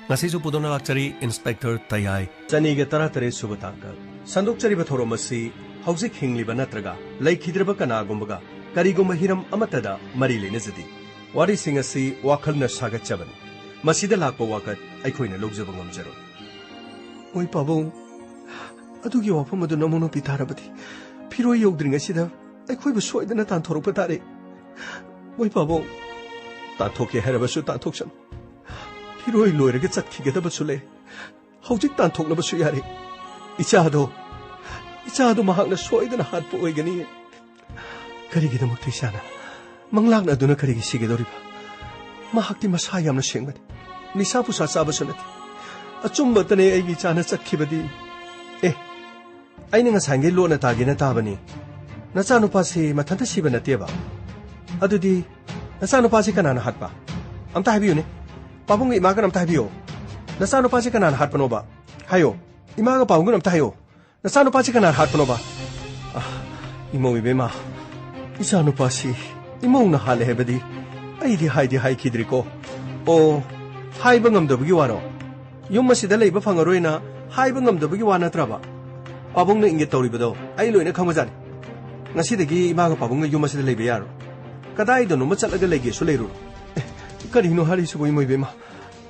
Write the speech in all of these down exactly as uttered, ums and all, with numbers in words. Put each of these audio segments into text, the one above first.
ꯉꯁꯤꯁꯨ ꯄꯨꯗꯨꯅ ꯂꯥꯛꯆꯔꯤ ꯏꯟꯁꯄꯦꯛꯇꯔ ꯇꯌꯥꯏ꯫ ꯆꯅꯤꯒ ꯇꯔꯥꯇꯔꯦꯠ ꯁꯨꯕ ꯇꯥꯡꯀꯛ꯫ ꯁꯟꯗꯣꯛꯆꯔꯤꯕ ꯊꯧꯔꯝ ꯑꯁꯤ ꯍꯧꯖꯤꯛ ꯍꯤꯡꯂꯤꯕ ꯅꯠꯇ꯭ꯔꯒ ꯂꯩꯈꯤꯗ꯭ꯔꯕ ꯀꯅꯥꯒꯨꯝꯕꯒ ꯀꯔꯤꯒꯨꯝꯕ ꯍꯤꯔꯝ ꯑꯃꯠꯇꯗ ꯃꯔꯤ ꯂꯩꯅꯖꯗꯦ꯫ ꯋꯥꯔꯤꯁꯤꯡ ꯑꯁꯤ ꯋꯥꯈꯜꯅ ꯁꯥꯒꯠꯆꯕꯅꯤ꯫ ꯃꯁꯤꯗ ꯂꯥꯛꯄ ꯋꯥꯀꯠ ꯑꯩꯈꯣꯏꯅ ꯂꯧꯖꯕ ꯉꯝꯖꯔꯣꯏ꯫ ꯃꯣꯏ ꯄꯥꯕꯨꯡ, ꯑꯗꯨꯒꯤ ꯋꯥꯐꯝ ꯑꯗꯨ ꯅꯃꯧ ꯅꯨꯄꯤ ꯇꯥꯔꯕꯗꯤ ꯐꯤꯔꯣꯏ ꯌꯧꯗ꯭ꯔꯤꯉꯩꯁꯤꯗ ꯑꯩꯈꯣꯏꯕꯨ ꯁꯣꯏꯗꯅ ꯇꯥꯟꯊꯣꯔꯛꯄ ꯇꯥꯔꯦ꯫ ꯃꯣꯏ ꯄꯥꯕꯨꯡ, ꯇꯥꯟꯊꯣꯛꯀꯦ ꯍꯥꯏꯔꯕꯁꯨ ꯇꯥꯟꯊꯣꯛꯆꯅꯨ꯫ ꯐꯤꯔꯣꯏ ꯂꯣꯏꯔꯒ ꯆꯠꯈꯤꯒꯗꯕꯁꯨ ꯂꯩ꯫ ꯍꯧꯖꯤꯛ ꯇꯥꯟꯊꯣꯛꯅꯕꯁꯨ ꯌꯥꯔꯦ꯫ ꯏꯆꯥꯗꯣ, ꯏꯆꯥꯗꯣ ꯃꯍꯥꯛꯅ ꯁꯣꯏꯗꯅ ꯍꯥꯠꯄ ꯑꯣꯏꯒꯅꯤ꯫ ꯀꯔꯤꯒꯤꯗꯃꯛꯇ ꯏꯆꯥꯅ ꯃꯪꯂꯥꯛꯅꯗꯨꯅ ꯀꯔꯤꯒꯤ ꯁꯤꯒꯗꯧꯔꯤꯕ? ꯃꯍꯥꯛꯇꯤ ꯃꯁꯥ ꯌꯥꯝꯅ ꯁꯦꯡꯕꯅꯤ꯫ ꯅꯤꯁꯥ ꯄꯨꯁꯥ ꯆꯥꯕꯁꯨ ꯅꯠꯇꯦ꯫ ꯑꯆꯨꯝꯕꯇꯅꯦ ꯑꯩꯒꯤ ꯏꯆꯥꯅ ꯆꯠꯈꯤꯕꯗꯤ꯫ ꯑꯦ, ꯑꯩꯅ ꯉꯁꯥꯏꯒꯤ ꯂꯣꯟꯅ ꯇꯥꯒꯦꯅ ꯇꯥꯕꯅꯤ꯫ ꯅꯆꯥꯅꯨꯄꯥꯁꯤ ꯃꯊꯟꯇ ꯁꯤꯕ ꯅꯠꯇꯦꯕ? ꯑꯗꯨꯗꯤ ꯅꯆꯥꯅꯨꯄꯥꯁꯤ ꯀꯅꯥꯅ ꯍꯥꯠꯄ? ꯑꯝꯇ ꯍꯥꯏꯕꯤꯌꯨꯅꯦ꯫ ꯄꯥꯕꯨꯡꯒꯤ ꯏꯃꯥꯒꯅ ꯑꯝꯇ ꯍꯥꯏꯕꯤꯌꯨ꯫ ꯅꯆꯥꯅꯨꯄꯥꯁꯤ ꯀꯅꯥꯅ ꯍꯥꯠꯄꯅꯣꯕ? ꯍꯥꯏꯌꯣ꯫ ꯏꯃꯥꯒ ꯄꯥꯕꯨꯡꯒꯅ ꯑꯝꯇ ꯍꯥꯏꯌꯣ꯫ ꯅꯆꯥꯅꯨꯄꯥꯁꯤ ꯀꯅꯥꯅ ꯍꯥꯠꯄꯅꯣꯕ? ꯑ, ꯏꯃꯧ ꯏꯕꯦꯝꯃ, ꯏꯆꯥꯅꯨꯄꯥꯁꯤ ꯏꯃꯧꯅ ꯍꯥꯠꯂꯦ ꯍꯥꯏꯕꯗꯤ ꯑꯩꯗꯤ ꯍꯥꯏꯗꯤ ꯍꯥꯏꯈꯤꯗ꯭ꯔꯤꯀꯣ꯫ ꯑꯣ, ꯍꯥꯏꯕ ꯉꯝꯗꯕꯒꯤ ꯋꯥꯔꯣ? ꯌꯨꯝ ꯑꯁꯤꯗ ꯂꯩꯕ ꯐꯪꯉꯔꯣꯏꯅ ꯍꯥꯏꯕ ꯉꯝꯗꯕꯒꯤ ꯋꯥ ꯅꯠꯇ꯭ꯔꯕ? ꯄꯥꯕꯨꯡꯅ ꯏꯪꯒꯤꯠ ꯇꯧꯔꯤꯕꯗꯣ ꯑꯩ ꯂꯣꯏꯅ ꯈꯪꯕꯖꯥꯠꯅꯤ꯫ ꯉꯁꯤꯗꯒꯤ ꯏꯃꯥꯒ ꯄꯥꯕꯨꯡꯒ ꯌꯨꯝ ꯑꯁꯤꯗ ꯂꯩꯕ ꯌꯥꯔꯣꯏ꯫ ꯀꯗꯥꯏꯗꯅꯣꯃ ꯆꯠꯂꯒ ꯂꯩꯒꯦꯁꯨ ꯂꯩꯔꯨꯔꯣ꯫ ꯑꯦ, ꯀꯔꯤꯅꯣ ꯍꯥꯏꯔꯤꯁꯤꯕꯨ, ꯏꯃꯧ ꯏꯕꯦꯝꯃ?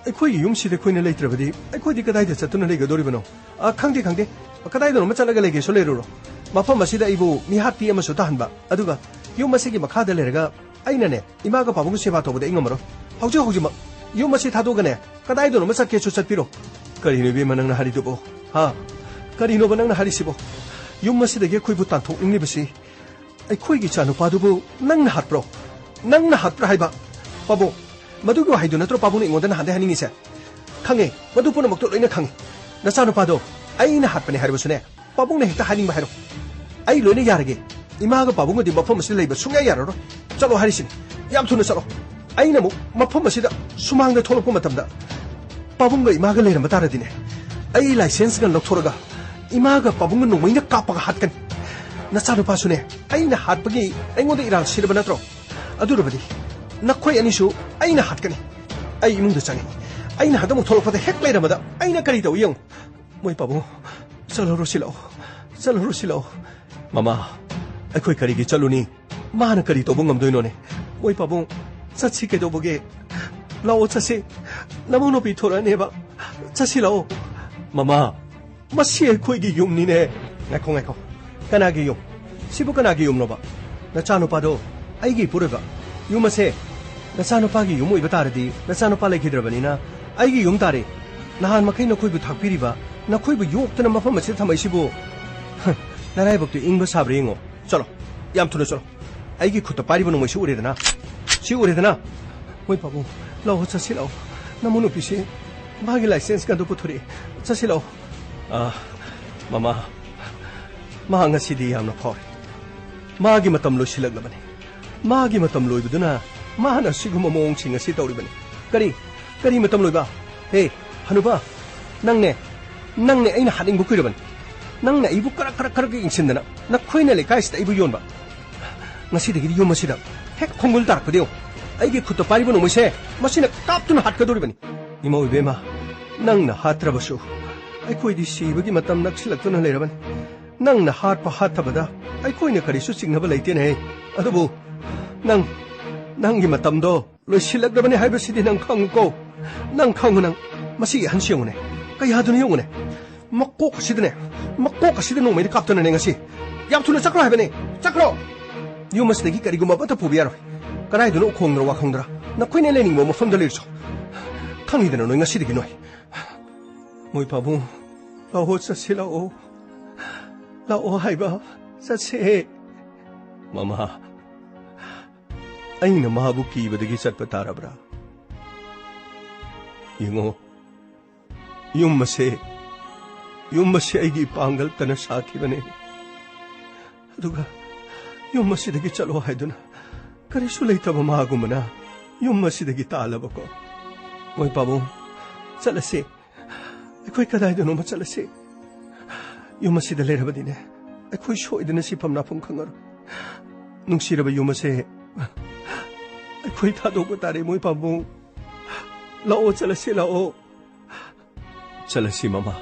ꯑꯩꯈꯣꯏꯒꯤ ꯌꯨꯝꯁꯤꯗ ꯑꯩꯈꯣꯏꯅ ꯂꯩꯇ꯭ꯔꯕꯗꯤ ꯑꯩꯈꯣꯏꯗꯤ ꯀꯗꯥꯏꯗ ꯆꯠꯇꯨꯅ ꯂꯩꯒꯗꯧꯔꯤꯕꯅꯣ? ꯑ, ꯈꯪꯗꯦ, ꯈꯪꯗꯦ꯫ ꯀꯗꯥꯏꯗꯅꯣꯃ ꯆꯠꯂꯒ ꯂꯩꯒꯦꯁꯨ ꯂꯩꯔꯨꯔꯣ꯫ ꯃꯐꯝ ꯑꯁꯤꯗ ꯑꯩꯕꯨ ꯃꯤꯍꯥꯠꯄꯤ ꯑꯃꯁꯨ ꯇꯥꯍꯟꯕ, ꯑꯗꯨꯒ ꯌꯨꯝ ꯑꯁꯤꯒꯤ ꯃꯈꯥꯗ ꯂꯩꯔꯒ ꯑꯩꯅꯅꯦ, ꯏꯃꯥꯒ ꯄꯥꯕꯨꯡꯒꯤ ꯁꯦꯕꯥ ꯇꯧꯕꯗ ꯑꯩ ꯉꯝꯃꯔꯣꯏ꯫ ꯍꯧꯖꯤꯛ ꯍꯧꯖꯤꯛꯃꯛ ꯌꯨꯝ ꯑꯁꯤ ꯊꯥꯗꯣꯛꯑꯒꯅꯦ, ꯀꯗꯥꯏꯗꯅꯣꯃ ꯆꯠꯀꯦꯁꯨ ꯆꯠꯄꯤꯔꯣ꯫ ꯀꯔꯤꯅꯣ ꯏꯕꯦꯝꯃ ꯅꯪꯅ ꯍꯥꯏꯔꯤꯗꯨꯕꯣ? ꯍꯥ? ꯀꯔꯤꯅꯣꯕ ꯅꯪꯅ ꯍꯥꯏꯔꯤꯁꯤꯕꯣ? ꯌꯨꯝ ꯑꯁꯤꯗꯒꯤ ꯑꯩꯈꯣꯏꯕꯨ ꯇꯥꯟꯊꯣꯛꯅꯤꯡꯂꯤꯕꯁꯤ ꯑꯩꯈꯣꯏꯒꯤ ꯏꯆꯥꯅꯨꯄꯥꯗꯨꯕꯨ ꯅꯪꯅ ꯍꯥꯠꯄ꯭ꯔꯣ? ꯅꯪꯅ ꯍꯥꯠꯄ꯭ꯔꯥ ꯍꯥꯏꯕ? ꯄꯥꯕꯨꯡ, ꯃꯗꯨꯒꯤ ꯋꯥꯍꯩꯗꯨ ꯅꯠꯇ꯭ꯔꯣ ꯄꯥꯕꯨꯡꯅ ꯑꯩꯉꯣꯟꯗ ꯅꯍꯥꯟꯗꯩ ꯍꯥꯏꯅꯤꯡꯉꯤꯁꯦ? ꯈꯪꯉꯦ, ꯃꯗꯨ ꯄꯨꯝꯅꯃꯛꯇꯣ ꯂꯣꯏꯅ ꯈꯪꯉꯦ꯫ ꯅꯆꯥꯅꯨꯄꯥꯗꯣ ꯑꯩꯅ ꯍꯥꯠꯄꯅꯦ ꯍꯥꯏꯔꯕꯁꯨꯅꯦ, ꯄꯥꯕꯨꯡꯅ ꯍꯦꯛꯇ ꯍꯥꯏꯅꯤꯡꯕ ꯍꯥꯏꯔꯣ꯫ ꯑꯩ ꯂꯣꯏꯅ ꯌꯥꯔꯒꯦ꯫ ꯏꯃꯥꯒ ꯄꯥꯕꯨꯡꯒꯗꯤ ꯃꯐꯝ ꯑꯁꯤꯗ ꯂꯩꯕ ꯁꯨꯡꯌꯥ ꯌꯥꯔꯔꯣꯏ꯫ ꯆꯠꯂꯣ ꯍꯥꯏꯔꯤꯁꯤꯅꯤ꯫ ꯌꯥꯝ ꯊꯨꯅ ꯆꯠꯂꯣ꯫ ꯑꯩꯅ ꯑꯃꯨꯛ ꯃꯐꯝ ꯑꯁꯤꯗ ꯁꯨꯃꯥꯡꯗ ꯊꯣꯛꯂꯛꯄ ꯃꯇꯝꯗ ꯄꯥꯕꯨꯡꯒ ꯏꯃꯥꯒ ꯂꯩꯔꯝꯕ ꯇꯥꯔꯗꯤꯅꯦ, ꯑꯩ ꯂꯥꯏꯁꯦꯟꯁꯀ ꯂꯧꯊꯣꯔꯒ ꯏꯃꯥꯒ ꯄꯥꯕꯨꯡꯒ ꯅꯣꯡꯃꯩꯅ ꯀꯥꯞꯄꯒ ꯍꯥꯠꯀꯅꯤ꯫ ꯅꯆꯥꯅꯨꯄꯥꯁꯨꯅꯦ, ꯑꯩꯅ ꯍꯥꯠꯄꯒꯤ ꯑꯩꯉꯣꯟꯗ ꯏꯔꯥꯜ ꯁꯤꯔꯕ ꯅꯠꯇ꯭ꯔꯣ? ꯑꯗꯨꯔꯕꯗꯤ ꯅꯈꯣꯏ ꯑꯅꯤꯁꯨ ꯑꯩꯅ ꯍꯥꯠꯀꯅꯤ꯫ ꯑꯩ ꯏꯃꯨꯡꯗ ꯆꯪꯉꯤ꯫ ꯑꯩꯅ ꯍꯟꯗꯛꯃꯨꯛ ꯊꯣꯛꯂꯛꯄꯗ ꯍꯦꯛ ꯂꯩꯔꯝꯕꯗ ꯑꯩꯅ ꯀꯔꯤ ꯇꯧꯏ ꯌꯦꯡꯉꯨ꯫ ꯃꯣꯏ ꯄꯥꯕꯨꯡ, ꯆꯠꯂꯔꯣꯏꯁꯤ ꯂꯥꯛꯑꯣ, ꯆꯠꯂꯔꯣꯏꯁꯤ ꯂꯥꯛꯑꯣ꯫ ꯃꯃꯥ, ꯑꯩꯈꯣꯏ ꯀꯔꯤꯒꯤ ꯆꯠꯂꯨꯅꯤ? ꯃꯥꯅ ꯀꯔꯤ ꯇꯧꯕ ꯉꯝꯗꯣꯏꯅꯣꯅꯦ? ꯃꯣꯏ ꯄꯥꯕꯨꯡ, ꯆꯠꯁꯤ ꯀꯩꯗꯧꯕꯒꯦ? ꯂꯥꯛꯑꯣ ꯆꯠꯁꯤ꯫ ꯅꯃꯧ ꯅꯨꯄꯤ ꯊꯣꯔꯛꯑꯅꯦꯕ꯫ ꯆꯠꯁꯤ ꯂꯥꯛꯑꯣ꯫ ꯃꯃꯥ, ꯃꯁꯤ ꯑꯩꯈꯣꯏꯒꯤ ꯌꯨꯝꯅꯤꯅꯦ꯫ ꯉꯥꯏꯈꯣ, ꯉꯥꯏꯈꯣ꯫ ꯀꯅꯥꯒꯤ ꯌꯨꯝ? ꯁꯤꯕꯨ ꯀꯅꯥꯒꯤ ꯌꯨꯝꯅꯣꯕ? ꯅꯆꯥꯅꯨꯄꯥꯗꯣ ꯑꯩꯒꯤ ꯏꯄꯨꯔꯣꯏꯕ꯫ ꯌꯨꯝ ꯑꯁꯦ ꯅꯆꯥꯅꯨꯄꯥꯒꯤ ꯌꯨꯝ ꯑꯣꯏꯕ ꯇꯥꯔꯗꯤ, ꯅꯆꯥꯅꯨꯄꯥ ꯂꯩꯈꯤꯗ꯭ꯔꯕꯅꯤꯅ ꯑꯩꯒꯤ ꯌꯨꯝ ꯇꯥꯔꯦ꯫ ꯅꯍꯥꯟ ꯃꯈꯩ ꯅꯈꯣꯏꯕꯨ ꯊꯥꯛꯄꯤꯔꯤꯕ, ꯅꯈꯣꯏꯕꯨ ꯌꯣꯛꯇꯅ ꯃꯐꯝ ꯑꯁꯤꯗ ꯊꯝꯃꯛꯏꯁꯤꯕꯨ, ꯍ, ꯅꯔꯥꯏꯕꯛꯇꯨ ꯏꯪꯕ ꯁꯥꯕ꯭ꯔꯥ ꯌꯦꯡꯉꯣ꯫ ꯆꯠꯂꯣ, ꯌꯥꯝ ꯊꯨꯅ ꯆꯠꯂꯣ꯫ ꯑꯩꯒꯤ ꯈꯨꯠꯇ ꯄꯥꯏꯔꯤꯕ ꯅꯣꯡꯃꯩꯁꯤ ꯎꯔꯦꯗꯅ? ꯁꯤ ꯎꯔꯦꯗꯅ? ꯃꯣꯏ ꯄꯥꯕꯨꯡ, ꯂꯥꯛꯑꯣ, ꯆꯠꯁꯤ ꯂꯥꯛꯑꯣ꯫ ꯅꯃꯧ ꯅꯨꯄꯤꯁꯤ ꯃꯥꯒꯤ ꯂꯥꯏꯁꯦꯟꯁꯀꯗꯨ ꯄꯨꯊꯣꯔꯛꯑꯦ꯫ ꯆꯠꯁꯤ ꯂꯥꯛꯑꯣ꯫ ꯑꯥ, ꯃꯃꯥ, ꯃꯍꯥꯛ ꯉꯁꯤꯗꯤ ꯌꯥꯝꯅ ꯐꯥꯎꯔꯦ꯫ ꯃꯥꯒꯤ ꯃꯇꯝ ꯂꯣꯏꯁꯤꯜꯂꯛꯂꯕꯅꯤ꯫ ꯃꯥꯒꯤ ꯃꯇꯝ ꯂꯣꯏꯕꯗꯨꯅ ꯃꯥꯅ ꯑꯁꯤꯒꯨꯝꯕ ꯃꯑꯣꯡꯁꯤꯡ ꯑꯁꯤ ꯇꯧꯔꯤꯕꯅꯤ꯫ ꯀꯔꯤ? ꯀꯔꯤ ꯃꯇꯝ ꯂꯣꯏꯕ? ꯍꯦ, ꯍꯅꯨꯕ, ꯅꯪꯅꯦ, ꯅꯪꯅꯦ ꯑꯩꯅ ꯍꯥꯠꯅꯤꯡꯕ ꯀꯨꯏꯔꯕꯅꯤ꯫ ꯅꯪꯅ ꯑꯩꯕꯨ ꯀꯔꯛ ꯀꯔꯛ ꯀꯔꯛ ꯌꯦꯡꯁꯤꯟꯗꯅ ꯅꯈꯣꯏꯅ ꯂꯩꯀꯥꯏꯁꯤꯗ ꯑꯩꯕꯨ ꯌꯣꯟꯕ꯫ ꯉꯁꯤꯗꯒꯤꯗꯤ ꯌꯨꯝ ꯑꯁꯤꯗ ꯍꯦꯛ ꯈꯣꯡꯒꯨꯜ ꯇꯥꯔꯛꯄꯗ ꯌꯦꯡꯉꯨ, ꯑꯩꯒꯤ ꯈꯨꯠꯇ ꯄꯥꯏꯔꯤꯕ ꯅꯣꯡꯃꯩꯁꯦ ꯃꯁꯤꯅ ꯀꯥꯞꯇꯨꯅ ꯍꯥꯠꯀꯗꯧꯔꯤꯕꯅꯤ꯫ ꯏꯃꯧ ꯏꯕꯦꯝꯃ, ꯅꯪꯅ ꯍꯥꯠꯇ꯭ꯔꯕꯁꯨ ꯑꯩꯈꯣꯏꯗꯤ ꯁꯤꯕꯒꯤ ꯃꯇꯝ ꯅꯛꯁꯤꯜꯂꯛꯇꯨꯅ ꯂꯩꯔꯕꯅꯤ꯫ ꯅꯪꯅ ꯍꯥꯠꯄ ꯍꯥꯠꯇꯕꯗ ꯑꯩꯈꯣꯏꯅ ꯀꯔꯤꯁꯨ ꯆꯤꯡꯅꯕ ꯂꯩꯇꯦꯅꯦ꯫ ꯑꯗꯨꯕꯨ ꯅꯪ, ꯅꯪꯒꯤ ꯃꯇꯝꯗꯣ ꯂꯣꯏꯁꯤꯜꯂꯛꯂꯕꯅꯤ ꯍꯥꯏꯕꯁꯤꯗꯤ ꯅꯪ ꯈꯪꯉꯨꯀꯣ꯫ ꯅꯪ ꯈꯪꯉꯨ ꯅꯪ꯫ ꯃꯁꯤꯒꯤ ꯑꯍꯟꯁꯤ ꯌꯦꯡꯉꯨꯅꯦ꯫ ꯀꯌꯥꯗꯨꯅ ꯌꯦꯡꯉꯨꯅꯦ꯫ ꯃꯀꯣꯛ ꯑꯁꯤꯗꯅꯦ, ꯃꯀꯣꯛ ꯑꯁꯤꯗ ꯅꯣꯡꯃꯩꯅ ꯀꯥꯞꯇꯅꯅꯦ ꯉꯁꯤ꯫ ꯌꯥꯝ ꯊꯨꯅ ꯆꯠꯈ꯭ꯔꯣ ꯍꯥꯏꯕꯅꯦ꯫ ꯆꯠꯈ꯭ꯔꯣ꯫ ꯌꯨꯝ ꯑꯁꯤꯗꯒꯤ ꯀꯔꯤꯒꯨꯝꯕ ꯑꯃꯠꯇ ꯄꯨꯕ ꯌꯥꯔꯣꯏ꯫ ꯀꯗꯥꯏꯗꯅꯣ ꯎꯈꯣꯡꯗꯔꯣ ꯋꯥꯈꯣꯡꯗꯔ? ꯅꯈꯣꯏꯅ ꯂꯩꯅꯤꯡꯕ ꯃꯐꯝꯗ ꯂꯩꯔꯨꯆꯣ꯫ ꯈꯪꯉꯤꯗꯅ ꯅꯣꯏ ꯉꯁꯤꯗꯒꯤ ꯅꯣꯏ꯫ ꯃꯣꯏ ꯄꯥꯕꯨꯡ, ꯂꯥꯛꯑꯣ ꯆꯠꯁꯤ ꯂꯥꯛꯑꯣ꯫ ꯂꯥꯛꯑꯣ ꯍꯥꯏꯕ, ꯆꯠꯁꯦ꯫ ꯃꯃꯥ, ꯑꯩꯅ ꯃꯥꯕꯨ ꯀꯤꯕꯗꯒꯤ ꯆꯠꯄ ꯇꯥꯔꯕ꯭ꯔꯥ? ꯌꯦꯡꯉꯣ, ꯌꯨꯝ ꯑꯁꯦ, ꯌꯨꯝ ꯑꯁꯦ ꯑꯩꯒꯤ ꯏꯄꯥꯡꯒꯜꯇꯅ ꯁꯥꯈꯤꯕꯅꯦ꯫ ꯑꯗꯨꯒ ꯌꯨꯝ ꯑꯁꯤꯗꯒꯤ ꯆꯠꯂꯣ ꯍꯥꯏꯗꯨꯅ ꯀꯔꯤꯁꯨ ꯂꯩꯇꯕ ꯃꯥꯒꯨꯝꯕꯅ ꯌꯨꯝ ꯑꯁꯤꯗꯒꯤ ꯇꯥꯜꯂꯕꯀꯣ꯫ ꯃꯣꯏ ꯄꯥꯕꯨꯡ, ꯆꯠꯂꯁꯤ꯫ ꯑꯩꯈꯣꯏ ꯀꯗꯥꯏꯗꯅꯣꯃ ꯆꯠꯂꯁꯤ꯫ ꯌꯨꯝ ꯑꯁꯤꯗ ꯂꯩꯔꯕꯗꯤꯅꯦ, ꯑꯩꯈꯣꯏ ꯁꯣꯏꯗꯅ ꯁꯤꯐꯝ ꯅꯥꯐꯝ ꯈꯪꯉꯔꯣꯏ꯫ ꯅꯨꯡꯁꯤꯔꯕ ꯌꯨꯝ ꯑꯁꯦ ꯑꯩꯈꯣꯏ ꯊꯥꯗꯣꯛꯄ ꯇꯥꯔꯦ, ꯃꯣꯏ ꯄꯥꯕꯨꯡ꯫ ꯂꯥꯛꯑꯣ, ꯆꯠꯂꯁꯤ, ꯂꯥꯛꯑꯣ꯫ ꯆꯠꯂꯁꯤ, ꯃꯃꯥ꯫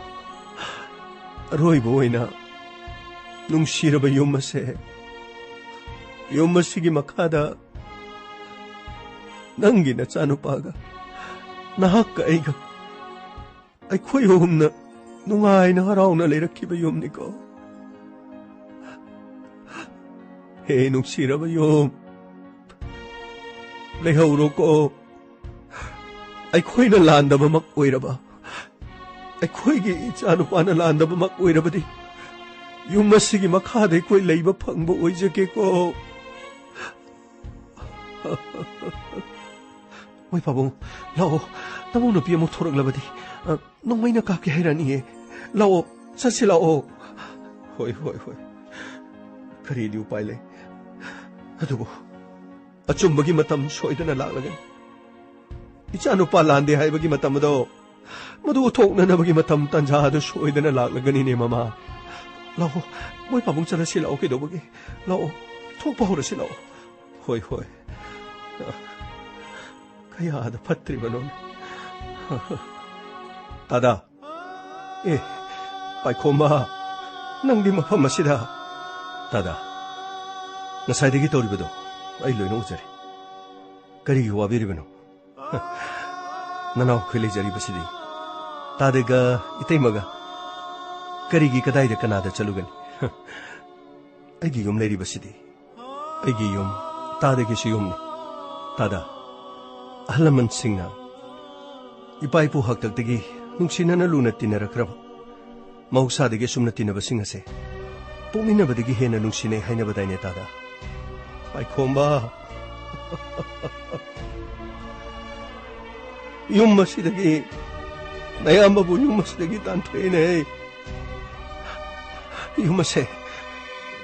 ꯑꯔꯣꯏꯕ ꯑꯣꯏꯅ ꯅꯨꯡꯁꯤꯔꯕ ꯌꯨꯝ ꯑꯁꯦ, ꯌꯨꯝ ꯑꯁꯤꯒꯤ ꯃꯈꯥꯗ ꯅꯪꯒꯤ ꯅꯆꯥꯅꯨꯄꯥꯒ ꯅꯍꯥꯛꯀ ꯑꯩꯒ, ꯑꯩꯈꯣꯏ ꯑꯍꯨꯝꯅ ꯅꯨꯡꯉꯥꯏꯅ ꯍꯔꯥꯎꯅ ꯂꯩꯔꯛꯈꯤꯕ ꯌꯨꯝꯅꯤꯀꯣ꯫ ꯍꯦ ꯅꯨꯡꯁꯤꯔꯕ ꯌꯨꯝ, ꯂꯩꯍꯧꯔꯣꯀꯣ꯫ ꯑꯩꯈꯣꯏꯅ ꯂꯥꯟꯗꯕꯃꯛ ꯑꯣꯏꯔꯕ, ꯑꯩꯈꯣꯏꯒꯤ ꯏꯆꯥꯅꯨꯄꯥꯅ ꯂꯥꯟꯗꯕꯃꯛ ꯑꯣꯏꯔꯕꯗꯤ, ꯌꯨꯝ ꯑꯁꯤꯒꯤ ꯃꯈꯥꯗ ꯑꯩꯈꯣꯏ ꯂꯩꯕ ꯐꯪꯕ ꯑꯣꯏꯖꯒꯦꯀꯣ꯫ ꯃꯣꯏ ꯄꯥꯕꯨꯡ, ꯂꯥꯛꯑꯣ, ꯅꯃꯧ ꯅꯨꯄꯤ ꯑꯃꯨꯛ ꯊꯣꯔꯛꯂꯕꯗꯤ, ꯑ, ꯅꯣꯡꯃꯩꯅ ꯀꯥꯞꯀꯦ ꯍꯥꯏꯔꯛꯑꯅꯤꯌꯦ꯫ ꯂꯥꯛꯑꯣ, ꯆꯠꯁꯤ ꯂꯥꯛꯑꯣ꯫ ꯍꯣꯏ, ꯍꯣꯏ, ꯍꯣꯏ꯫ ꯀꯔꯤꯗꯤ ꯎꯄꯥꯏ ꯂꯩ? ꯑꯗꯨꯕꯨ ꯑꯆꯨꯝꯕꯒꯤ ꯃꯇꯝ ꯁꯣꯏꯗꯅ ꯂꯥꯛꯂꯒꯅꯤ꯫ ꯏꯆꯥꯅꯨꯄꯥ ꯂꯥꯟꯗꯦ ꯍꯥꯏꯕꯒꯤ ꯃꯇꯝ ꯑꯗꯣ, ꯃꯗꯨ ꯎꯠꯊꯣꯛꯅꯅꯕꯒꯤ ꯃꯇꯝ ꯇꯥꯟꯖꯥ ꯑꯗꯨ ꯁꯣꯏꯗꯅ ꯂꯥꯛꯂꯒꯅꯤꯅꯦ, ꯃꯃꯥ꯫ ꯂꯥꯛꯑꯣ, ꯃꯣꯏ ꯄꯥꯕꯨꯡ ꯆꯠꯂꯁꯤ ꯂꯥꯛꯑꯣ, ꯀꯩꯗꯧꯕꯒꯤ? ꯂꯥꯛꯑꯣ, ꯊꯣꯛꯄ ꯍꯧꯔꯁꯤ ꯂꯥꯛꯑꯣ꯫ ꯍꯣꯏ, ꯍꯣꯏ꯫ ꯀꯌꯥꯗ ꯐꯠꯇ꯭ꯔꯤꯕꯅꯣ꯫ ꯇꯥꯗꯥ꯫ ꯑꯦ, ꯄꯥꯏꯈꯣꯝꯕ, ꯅꯪꯗꯤ ꯃꯐꯝ ꯑꯁꯤꯗ? ꯇꯥꯗꯥ, ꯉꯁꯥꯏꯗꯒꯤ ꯇꯧꯔꯤꯕꯗꯣ ꯑꯩ ꯂꯣꯏꯅ ꯎꯖꯔꯦ꯫ ꯀꯔꯤꯒꯤ ꯋꯥꯕꯤꯔꯤꯕꯅꯣ? ꯅꯅꯥꯎ ꯑꯩꯈꯣꯏ ꯂꯩꯖꯔꯤꯕꯁꯤꯗꯤ꯫ ꯇꯥꯗꯒ ꯏꯇꯩꯃꯒ ꯀꯔꯤꯒꯤ ꯀꯗꯥꯏꯗ ꯀꯅꯥꯗ ꯆꯠꯂꯨꯒꯅꯤ? ꯑꯩꯒꯤ ꯌꯨꯝ ꯂꯩꯔꯤꯕꯁꯤꯗꯤ꯫ ꯑꯩꯒꯤ ꯌꯨꯝ, ꯇꯥꯗꯒꯤꯁꯨ ꯌꯨꯝꯅꯤ꯫ ꯇꯥꯗ, ꯑꯍꯜ ꯂꯃꯟꯁꯤꯡꯅ ꯏꯄꯥ ꯏꯄꯨ ꯍꯥꯛꯇꯛꯇꯒꯤ ꯅꯨꯡꯁꯤꯅꯅ ꯂꯨꯅ ꯇꯤꯟꯅꯔꯛꯈ꯭ꯔꯕ, ꯃꯍꯧꯁꯥꯗꯒꯤ ꯑꯁꯨꯝꯅ ꯇꯤꯟꯅꯕꯁꯤꯡ ꯑꯁꯦ ꯄꯣꯛꯃꯤꯟꯅꯕꯗꯒꯤ ꯍꯦꯟꯅ ꯅꯨꯡꯁꯤꯅꯩ ꯍꯥꯏꯅꯕꯗꯥꯏꯅꯦ, ꯇꯥꯗ? ꯄꯥꯏꯈꯣꯝꯕ, ꯌꯨꯝ ꯑꯁꯤꯗꯒꯤ, ꯅꯌꯥꯝꯕꯕꯨ ꯌꯨꯝ ꯑꯁꯤꯗꯒꯤ ꯇꯥꯟꯊꯣꯛꯏꯅꯦ꯫ ꯌꯨꯝ ꯑꯁꯦ,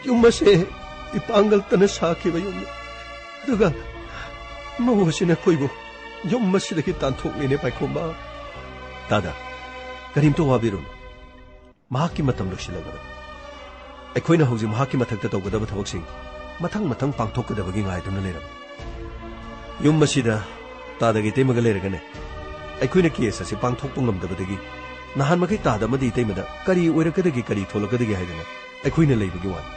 ꯌꯨꯝ ꯑꯁꯦ ꯏꯄꯥꯡꯒꯜꯇꯅ ꯁꯥꯈꯤꯕ ꯌꯨꯝꯅꯤ꯫ ꯑꯗꯨꯒ ꯃꯧ ꯑꯁꯤꯅ ꯑꯩꯈꯣꯏꯕꯨ ꯌꯨꯝ ꯑꯁꯤꯗꯒꯤ ꯇꯥꯟꯊꯣꯛꯂꯤꯅꯦ, ꯄꯥꯏꯈꯣꯝꯕ꯫ ꯇꯥꯗ, ꯀꯔꯤꯝꯇ ꯋꯥꯕꯤꯔꯨꯅꯨ꯫ ꯃꯍꯥꯛꯀꯤ ꯃꯇꯝ ꯂꯣꯏꯁꯤꯜꯂꯛꯂꯕꯅꯤ꯫ ꯑꯩꯈꯣꯏꯅ ꯍꯧꯖꯤꯛ ꯃꯍꯥꯛꯀꯤ ꯃꯊꯛꯇ ꯇꯧꯒꯗꯕ ꯊꯕꯛꯁꯤꯡ ꯃꯊꯪ ꯃꯊꯪ ꯄꯥꯡꯊꯣꯛꯀꯗꯕꯒꯤ ꯉꯥꯏꯗꯨꯅ ꯂꯩꯔꯕꯅꯤ꯫ ꯌꯨꯝ ꯑꯁꯤꯗ ꯇꯥꯗꯒꯤ ꯇꯩꯃꯒ ꯂꯩꯔꯒꯅꯦ, ꯑꯩꯈꯣꯏꯅ ꯀꯦꯁ ꯑꯁꯤ ꯄꯥꯡꯊꯣꯛꯄ ꯉꯝꯗꯕꯗꯒꯤ ꯅꯍꯥꯟ ꯃꯈꯩ ꯇꯥꯗ ꯑꯃꯗꯤ ꯏꯇꯩꯃꯗ ꯀꯔꯤ ꯑꯣꯏꯔꯛꯀꯗꯒꯦ, ꯀꯔꯤ ꯊꯣꯛꯂꯛꯀꯗꯒꯦ ꯍꯥꯏꯗꯅ ꯑꯩꯈꯣꯏꯅ ꯂꯩꯕꯒꯤ ꯋꯥꯅꯤ꯫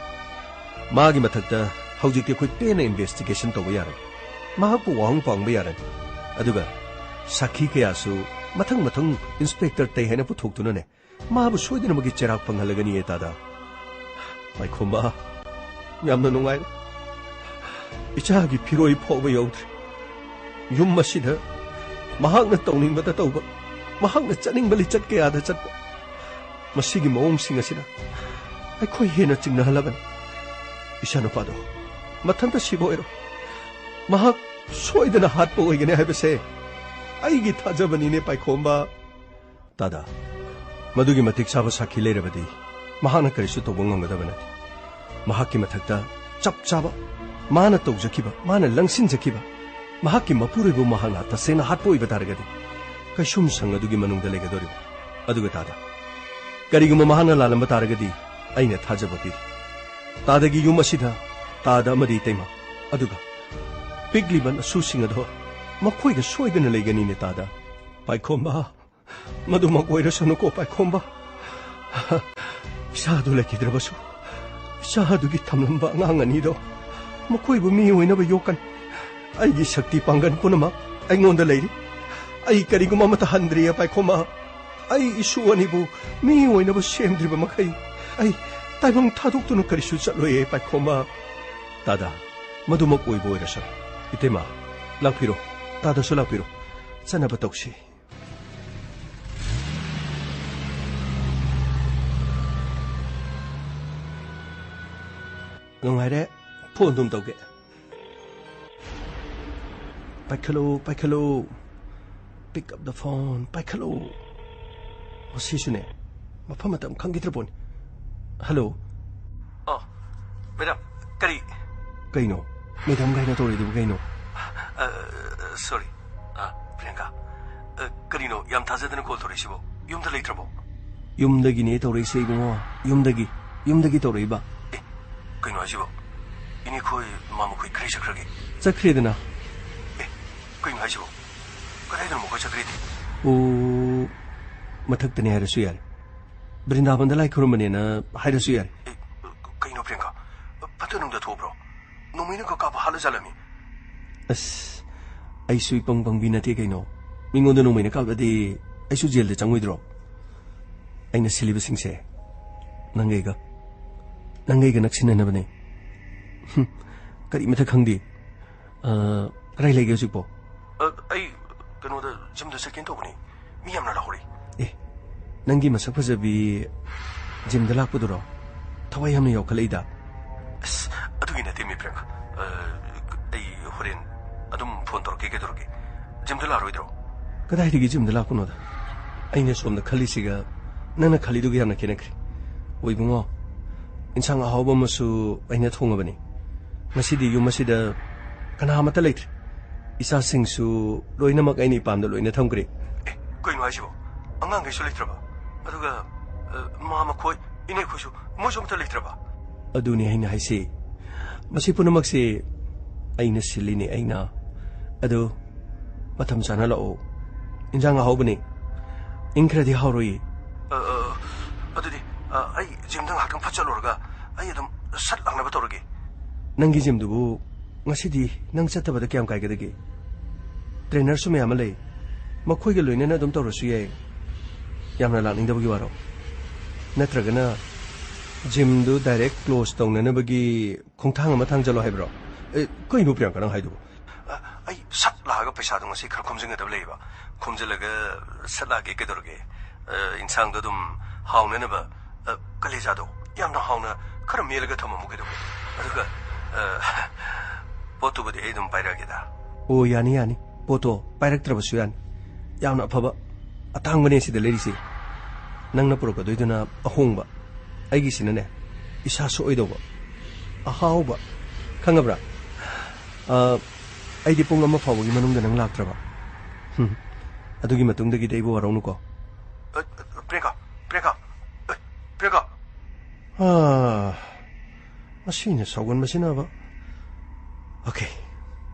ꯃꯥꯒꯤ ꯃꯊꯛꯇ ꯍꯧꯖꯤꯛꯇꯤ ꯑꯩꯈꯣꯏ ꯄꯦꯟꯅ ꯏꯟꯚꯦꯁꯇꯤꯒꯦꯁꯟ ꯇꯧꯕ ꯌꯥꯔꯅꯤ꯫ ꯃꯍꯥꯛꯄꯨ ꯋꯥꯍꯪ ꯄꯥꯡꯕ ꯌꯥꯔꯅꯤ꯫ ꯑꯗꯨꯒ ꯁꯥꯈꯤ ꯀꯌꯥꯁꯨ ꯃꯊꯪ ꯃꯊꯪ ꯏꯟꯁꯄꯦꯛꯇꯔ ꯇꯩ ꯍꯥꯏꯅ ꯄꯨꯊꯣꯛꯇꯨꯅꯅꯦ, ꯃꯥꯕꯨ ꯁꯣꯏꯗꯅꯃꯛꯀꯤ ꯆꯩꯔꯥꯛ ꯐꯪꯍꯜꯂꯒꯅꯤꯌꯦ ꯇꯥꯗ꯫ ꯄꯥꯏꯈꯣꯝꯕ, ꯌꯥꯝꯅ ꯅꯨꯡꯉꯥꯏꯔꯦ꯫ ꯏꯆꯥꯒꯤ ꯐꯤꯔꯣꯏ ꯐꯥꯎꯕ ꯌꯧꯗ꯭ꯔꯦ꯫ ꯌꯨꯝ ꯑꯁꯤꯗ ꯃꯍꯥꯛꯅ ꯇꯧꯅꯤꯡꯕꯗ ꯇꯧꯕ, ꯃꯍꯥꯛꯅ ꯆꯠꯅꯤꯡꯕ ꯂꯤꯆꯠ ꯀꯌꯥꯗ ꯆꯠꯄ, ꯃꯁꯤꯒꯤ ꯃꯑꯣꯡꯁꯤꯡ ꯑꯁꯤꯅ ꯑꯩꯈꯣꯏ ꯍꯦꯟꯅ ꯆꯤꯡꯅꯍꯜꯂꯕꯅꯤ꯫ ꯏꯆꯥꯅꯨꯄꯥꯗꯣ ꯃꯊꯟꯇ ꯁꯤꯕ ꯑꯣꯏꯔꯣꯏ꯫ ꯃꯍꯥꯛ ꯁꯣꯏꯗꯅ ꯍꯥꯠꯄ ꯑꯣꯏꯒꯅꯤ ꯍꯥꯏꯕꯁꯦ ꯑꯩꯒꯤ ꯊꯥꯖꯕꯅꯤꯅꯦ, ꯄꯥꯏꯈꯣꯝꯕ꯫ ꯇꯥꯗ, ꯃꯗꯨꯒꯤ ꯃꯇꯤꯛ ꯆꯥꯕ ꯁꯥꯈꯤ ꯂꯩꯔꯕꯗꯤ ꯃꯍꯥꯛꯅ ꯀꯔꯤꯁꯨ ꯇꯧꯕ ꯉꯝꯒꯗꯕ ꯅꯠꯇꯦ꯫ ꯃꯍꯥꯛꯀꯤ ꯃꯊꯛꯇ ꯆꯞ ꯆꯥꯕ, ꯃꯥꯅ ꯇꯧꯖꯈꯤꯕ, ꯃꯥꯅ ꯂꯪꯁꯤꯟꯖꯈꯤꯕ, ꯃꯍꯥꯛꯀꯤ ꯃꯄꯨꯔꯣꯏꯕ ꯃꯍꯥꯛꯅ ꯇꯁꯦꯡꯅ ꯍꯥꯠꯄ ꯑꯣꯏꯕ ꯇꯥꯔꯒꯗꯤ ꯀꯩꯁꯨꯝꯁꯪ ꯑꯗꯨꯒꯤ ꯃꯅꯨꯡꯗ ꯂꯩꯒꯗꯧꯔꯤꯕ꯫ ꯑꯗꯨꯒ ꯇꯥꯗ, ꯀꯔꯤꯒꯨꯝꯕ ꯃꯍꯥꯛꯅ ꯂꯥꯜꯂꯝꯕ ꯇꯥꯔꯒꯗꯤ ꯑꯩꯅ ꯊꯥꯖꯕ ꯄꯤꯔꯤ꯫ ꯇꯥꯗꯒꯤ ꯌꯨꯝ ꯑꯁꯤꯗ ꯇꯥꯗ ꯑꯃꯗꯤ ꯏꯇꯩꯃ, ꯑꯗꯨꯒ ꯄꯤꯛꯂꯤꯕ ꯅꯁꯨꯁꯤꯡ ꯑꯗꯣ ꯃꯈꯣꯏꯗ ꯁꯣꯏꯗꯅ ꯂꯩꯒꯅꯤꯅꯦ ꯇꯥꯗ꯫ ꯄꯥꯏꯈꯣꯝꯕ, ꯃꯗꯨꯃꯛ ꯑꯣꯏꯔꯁꯅꯨꯀꯣ ꯄꯥꯏꯈꯣꯝꯕ꯫ ꯏꯆꯥꯗꯨ ꯂꯩꯈꯤꯗ꯭ꯔꯕꯁꯨ, ꯏꯆꯥꯗꯨꯒꯤ ꯊꯝꯂꯝꯕ ꯑꯉꯥꯡ ꯑꯅꯤꯗꯣ, ꯃꯈꯣꯏꯕꯨ ꯃꯤ ꯑꯣꯏꯅꯕ ꯌꯣꯛꯀꯅꯤ꯫ ꯑꯩꯒꯤ ꯁꯛꯇꯤ ꯄꯥꯡꯒꯜ ꯄꯨꯝꯅꯃꯛ ꯑꯩꯉꯣꯟꯗ ꯂꯩꯔꯤ꯫ ꯑꯩ ꯀꯔꯤꯒꯨꯝꯕ ꯑꯃꯠꯇ ꯍꯟꯗ꯭ꯔꯤꯌꯦ ꯄꯥꯏꯈꯣꯝꯕ꯫ ꯑꯩ ꯏꯁꯨ ꯑꯅꯤꯕꯨ ꯃꯤ ꯑꯣꯏꯅꯕ ꯁꯦꯝꯗ꯭ꯔꯤꯕ ꯃꯈꯩ ꯑꯩ ꯇꯥꯏꯕꯪ ꯊꯥꯗꯣꯛꯇꯨꯅ ꯀꯔꯤꯁꯨ ꯆꯠꯂꯣꯏꯌꯦ ꯄꯥꯏꯈꯣꯝꯕ꯫ ꯇꯥꯗ, ꯃꯗꯨꯃꯛ ꯑꯣꯏꯕ ꯑꯣꯏꯔꯁꯅꯨ꯫ ꯏꯇꯩꯃ, ꯂꯥꯛꯄꯤꯔꯣ꯫ ꯇꯥꯗꯁꯨ ꯂꯥꯛꯄꯤꯔꯣ꯫ ꯆꯠꯅꯕ ꯇꯧꯁꯤ꯫ ꯅꯨꯡꯉꯥꯏꯔꯦ꯫ ꯐꯣꯟ ꯑꯗꯨꯝ ꯇꯧꯒꯦ꯫ ꯄꯥꯏꯈꯠꯂꯨ, ꯄꯥꯏꯈꯠꯂꯨ꯫ Pick up the phone, ꯄꯥꯏꯈꯠꯂꯨ꯫ ꯃꯁꯤꯁꯨꯅꯦ, ꯃꯐꯝ ꯃꯇꯝ ꯈꯪꯈꯤꯗ꯭ꯔ ꯄꯣꯠꯅꯤ꯫ ꯍꯜꯂꯣ꯫ ꯑꯣ, ꯃꯦꯗꯥꯝ, ꯀꯔꯤ? ꯀꯩꯅꯣ? ꯃꯦꯗꯥꯝ ꯀꯥꯏꯅ ꯇꯧꯔꯤꯗꯨꯕꯨ ꯀꯩꯅꯣ? ꯑ, ꯁꯣꯔꯤ꯫ ꯑ, ꯄ꯭ꯔꯤꯌꯥꯡꯀꯥ, ꯑ, ꯀꯔꯤꯅꯣ ꯌꯥꯝ ꯊꯥꯖꯗꯅ ꯀꯣꯜ ꯇꯧꯔꯛꯏꯁꯤꯕꯣ? ꯌꯨꯝꯗ ꯂꯩꯇ꯭ꯔꯕꯣ? ꯌꯨꯝꯗꯒꯤꯅꯦ ꯇꯧꯔꯛꯏꯁꯦ ꯏꯕꯨꯡꯉꯣ, ꯌꯨꯝꯗꯒꯤ, ꯌꯨꯝꯗꯒꯤ ꯇꯧꯔꯛꯏꯕ꯫ ꯑꯦ, ꯀꯩꯅꯣ ꯍꯥꯏꯁꯤꯕꯣ? ꯏꯅꯦꯈꯣꯏ, ꯃꯃꯥꯈꯣꯏ ꯀꯔꯤ ꯆꯠꯈ꯭ꯔꯒꯦ? ꯆꯠꯈ꯭ꯔꯦꯗꯅ꯫ ꯑꯦ, ꯀꯩꯅꯣ ꯍꯥꯏꯁꯤꯕꯣ? ꯀꯗꯥꯏꯗꯅꯣ ꯃꯈꯣꯏ ꯆꯠꯈ꯭ꯔꯤꯗꯤ? ꯑꯣ, ꯃꯊꯛꯇꯅꯦ ꯍꯥꯏꯔꯁꯨ ꯌꯥꯔꯦ꯫ ꯕ꯭ꯔꯤꯟꯗꯥꯕꯟꯗ ꯂꯥꯏ ꯈꯨꯔꯨꯝꯕꯅꯦꯅ ꯍꯥꯏꯔꯁꯨ ꯌꯥꯔꯦ꯫ ꯑꯦ, ꯀꯩꯅꯣ ꯄ꯭ꯔꯤꯌꯥꯡꯀꯥ? ꯐꯠꯇ ꯅꯨꯡꯗ ꯊꯣꯛꯑꯕ꯭ꯔꯣ? ꯅꯣꯡꯃꯩꯅꯒ ꯀꯥꯞꯄ ꯍꯥꯠꯂ ꯖꯥꯠꯂꯃꯤ? ꯑꯁ, ꯑꯩꯁꯨ ꯏꯄꯪ ꯄꯪꯕꯤ ꯅꯠꯇꯦ ꯀꯩꯅꯣ꯫ ꯃꯤꯉꯣꯟꯗ ꯅꯣꯡꯃꯩꯅ ꯀꯥꯞꯂꯗꯤ ꯑꯩꯁꯨ ꯖꯦꯜꯗ ꯆꯪꯉꯣꯏꯗ꯭ꯔꯣ? ꯑꯩꯅ ꯁꯤꯜꯂꯤꯕꯁꯤꯡꯁꯦ ꯅꯪꯒꯩꯒ, ꯅꯪꯒꯩꯒ ꯅꯛꯁꯤꯟꯅꯅꯕꯅꯦ꯫ ꯍꯨꯝ, ꯀꯔꯤꯃꯇ ꯈꯪꯗꯦ꯫ ꯑ, ꯀꯗꯥꯏ ꯂꯩꯒꯦ ꯍꯧꯖꯤꯛꯄꯣ? ꯑ, ꯑꯩ ꯀꯩꯅꯣꯗ, ꯖꯤꯝꯗ ꯆꯠꯀꯦꯅ ꯇꯧꯕꯅꯤ꯫ ꯃꯤ ꯌꯥꯝꯅ ꯂꯥꯛꯍꯧꯔꯤ꯫ ꯑꯦ, ꯅꯪꯒꯤ ꯃꯁꯛ ꯐꯖꯕꯤ ꯖꯤꯝꯗ ꯂꯥꯛꯄꯗꯨꯔꯣ? ꯊꯋꯥꯏ ꯌꯥꯝꯅ ꯌꯥꯎꯈꯠꯂꯛꯏꯗ꯫ ꯑꯁ, ꯑꯗꯨꯒꯤ ꯅꯠꯇꯦ ꯃꯤ ꯄ꯭ꯔꯤꯌꯥꯡꯀꯥ꯫ ꯑ, ꯑꯩ ꯍꯣꯔꯦꯟ ꯑꯗꯨꯝ ꯐꯣꯟ ꯇꯧꯔꯛꯀꯦ, ꯀꯩꯗꯧꯔꯒꯦ? ꯖꯤꯝꯗ ꯂꯥꯛꯑꯔꯣꯏꯗ꯭ꯔꯣ? ꯀꯗꯥꯏꯗꯒꯤ ꯖꯤꯝꯗ ꯂꯥꯛꯄꯅꯣꯗ? ꯑꯩꯅ ꯁꯣꯝꯗ ꯈꯜꯂꯤꯁꯤꯒ ꯅꯪꯅ ꯈꯜꯂꯤꯗꯨꯒ ꯌꯥꯝꯅ ꯈꯦꯠꯅꯈ꯭ꯔꯦ꯫ ꯑꯣ ꯏꯕꯨꯡꯉꯣ, ꯏꯟꯁꯥꯡ ꯑꯍꯥꯎꯕ ꯑꯃꯁꯨ ꯑꯩꯅ ꯊꯣꯡꯉꯕꯅꯤ꯫ ꯉꯁꯤꯗꯤ ꯌꯨꯝ ꯑꯁꯤꯗ ꯀꯅꯥ ꯑꯃꯠꯇ ꯂꯩꯇ꯭ꯔꯦ꯫ ꯏꯆꯥꯁꯤꯡꯁꯨ ꯂꯣꯏꯅꯃꯛ ꯑꯩꯅ ꯏꯄꯥꯝꯗ ꯂꯣꯏꯅ ꯊꯝꯈ꯭ꯔꯦ꯫ ꯑꯦ, ꯀꯩꯅꯣ ꯍꯥꯏꯁꯤꯕꯣ? ꯑꯉꯥꯡꯈꯩꯁꯨ ꯂꯩꯇ꯭ꯔꯕ? ꯑꯗꯨꯒ, ꯑ, ꯃꯥ ꯃꯈꯣꯏ, ꯏꯅꯦꯈꯣꯏꯁꯨ, ꯃꯣꯏꯁꯨ ꯑꯝꯇ ꯂꯩꯇ꯭ꯔꯕ? ꯑꯗꯨꯅꯤ ꯑꯩꯅ ꯍꯥꯏꯁꯤ꯫ ꯃꯁꯤ ꯄꯨꯝꯅꯃꯛꯁꯤ ꯑꯩꯅ ꯁꯤꯜꯂꯤꯅꯤ, ꯑꯩꯅ꯫ ꯑꯗꯨ ꯃꯇꯝ ꯆꯥꯅ ꯂꯥꯛꯑꯣ꯫ ꯏꯟꯖꯥꯡ ꯑꯍꯥꯎꯕꯅꯤ꯫ ꯏꯪ ꯈꯔꯗꯤ ꯍꯥꯎꯔꯣꯏꯌꯦ꯫ ꯑ, ꯑ, ꯑꯗꯨꯗꯤ, ꯑ, ꯑꯩ ꯖꯤꯝꯗ ꯉꯥꯏꯍꯥꯛꯇꯪ ꯐꯠ ꯆꯠꯂꯨꯔꯒ ꯑꯩ ꯑꯗꯨꯝ ꯁꯠ ꯂꯥꯛꯅꯕ ꯇꯧꯔꯒꯦ꯫ ꯅꯪꯒꯤ ꯖꯤꯝꯗꯨꯕꯨ ꯉꯁꯤꯗꯤ ꯅꯪ ꯆꯠꯇꯕꯗ ꯀꯌꯥꯝ ꯀꯥꯏꯒꯗꯒꯦ? ꯇ꯭ꯔꯦꯅꯔꯁꯨ ꯃꯌꯥꯝ ꯑꯃ ꯂꯩ꯫ ꯃꯈꯣꯏꯒ ꯂꯣꯏꯅꯅ ꯑꯗꯨꯝ ꯇꯧꯔꯁꯨ ꯌꯥꯏ꯫ ꯌꯥꯝꯅ ꯂꯥꯛꯅꯤꯡꯗꯕꯒꯤ ꯋꯥꯔꯣ? ꯅꯠꯇ꯭ꯔꯒꯅ ꯖꯤꯝꯗꯨ ꯗꯥꯏꯔꯦꯛ ꯀ꯭ꯂꯣꯖ ꯇꯧꯅꯅꯕꯒꯤ ꯈꯣꯡꯊꯥꯡ ꯑꯃ ꯊꯥꯡꯖꯜꯂꯣ ꯍꯥꯏꯕ꯭ꯔꯣ? ꯑꯦ, ꯀꯩꯅꯣ ꯄ꯭ꯔꯤꯌꯥꯡꯀꯥ ꯅꯪ ꯍꯥꯏꯗꯨꯕꯨ? ꯑ, ꯑꯩ ꯁꯠ ꯂꯥꯛꯑꯒ ꯄꯩꯁꯥꯗꯣ ꯉꯁꯤ ꯈꯔ ꯈꯣꯝꯖꯤꯟꯒꯗꯕ ꯂꯩꯌꯦꯕ꯫ ꯈꯣꯝꯖꯤꯜꯂꯒ ꯁꯠ ꯂꯥꯛꯑꯒꯦ, ꯀꯩꯗꯧꯔꯒꯦ? ꯑ, ꯏꯟꯁꯥꯡꯗꯣ ꯑꯗꯨꯝ ꯍꯥꯎꯅꯅꯕ, ꯑ, ꯀꯂꯦꯖꯥꯗꯣ ꯌꯥꯝꯅ ꯍꯥꯎꯅ ꯈꯔ ꯃꯦꯠꯂꯒ ꯊꯝꯃꯝꯃꯨ, ꯀꯩꯗꯧꯔꯒꯦ? ꯑꯗꯨꯒ, ꯑ, ꯄꯣꯠꯇꯨꯕꯨꯗꯤ ꯑꯩ ꯑꯗꯨꯝ ꯄꯥꯏꯔꯛꯑꯒꯦꯗ꯫ ꯑꯣ, ꯌꯥꯅꯤ, ꯌꯥꯅꯤ꯫ ꯄꯣꯠꯇꯣ ꯄꯥꯏꯔꯛꯇ꯭ꯔꯕꯁꯨ ꯌꯥꯅꯤ꯫ ꯌꯥꯝꯅ ꯑꯐꯕ, ꯑꯇꯥꯡꯕꯅꯦ ꯁꯤꯗ ꯂꯩꯔꯤꯁꯦ꯫ ꯅꯪꯅ ꯄꯨꯔꯛꯀꯗꯣꯏꯗꯨꯅ ꯑꯍꯣꯡꯕ, ꯑꯩꯒꯤꯁꯤꯅꯅꯦ, ꯏꯁꯥ ꯁꯣꯛꯑꯣꯏꯗꯧꯕ, ꯑꯍꯥꯎꯕ꯫ ꯈꯪꯉꯕ꯭ꯔꯥ? ꯑ, ꯑꯩꯗꯤ ꯄꯨꯡ ꯑꯃ ꯐꯥꯎꯕꯒꯤ ꯃꯅꯨꯡꯗ ꯅꯪ ꯂꯥꯛꯇ꯭ꯔꯕ? ꯍꯨꯝ, ꯑꯗꯨꯒꯤ ꯃꯇꯨꯡꯗꯒꯤꯗꯤ ꯑꯩꯕꯨ ꯋꯥꯔꯧꯅꯨꯀꯣ꯫ ꯑ, ꯑ, ꯄ꯭ꯔꯤꯌꯥꯡꯀꯥ, ꯄ꯭ꯔꯤꯌꯥꯡꯀꯥ, ꯑ, ꯄ꯭ꯔꯤꯌꯥꯡꯀꯥ꯫ ꯑ, ꯃꯁꯤꯅ ꯁꯥꯎꯒꯟꯕꯁꯤꯅꯕ꯫ ꯑꯣꯀꯦ꯫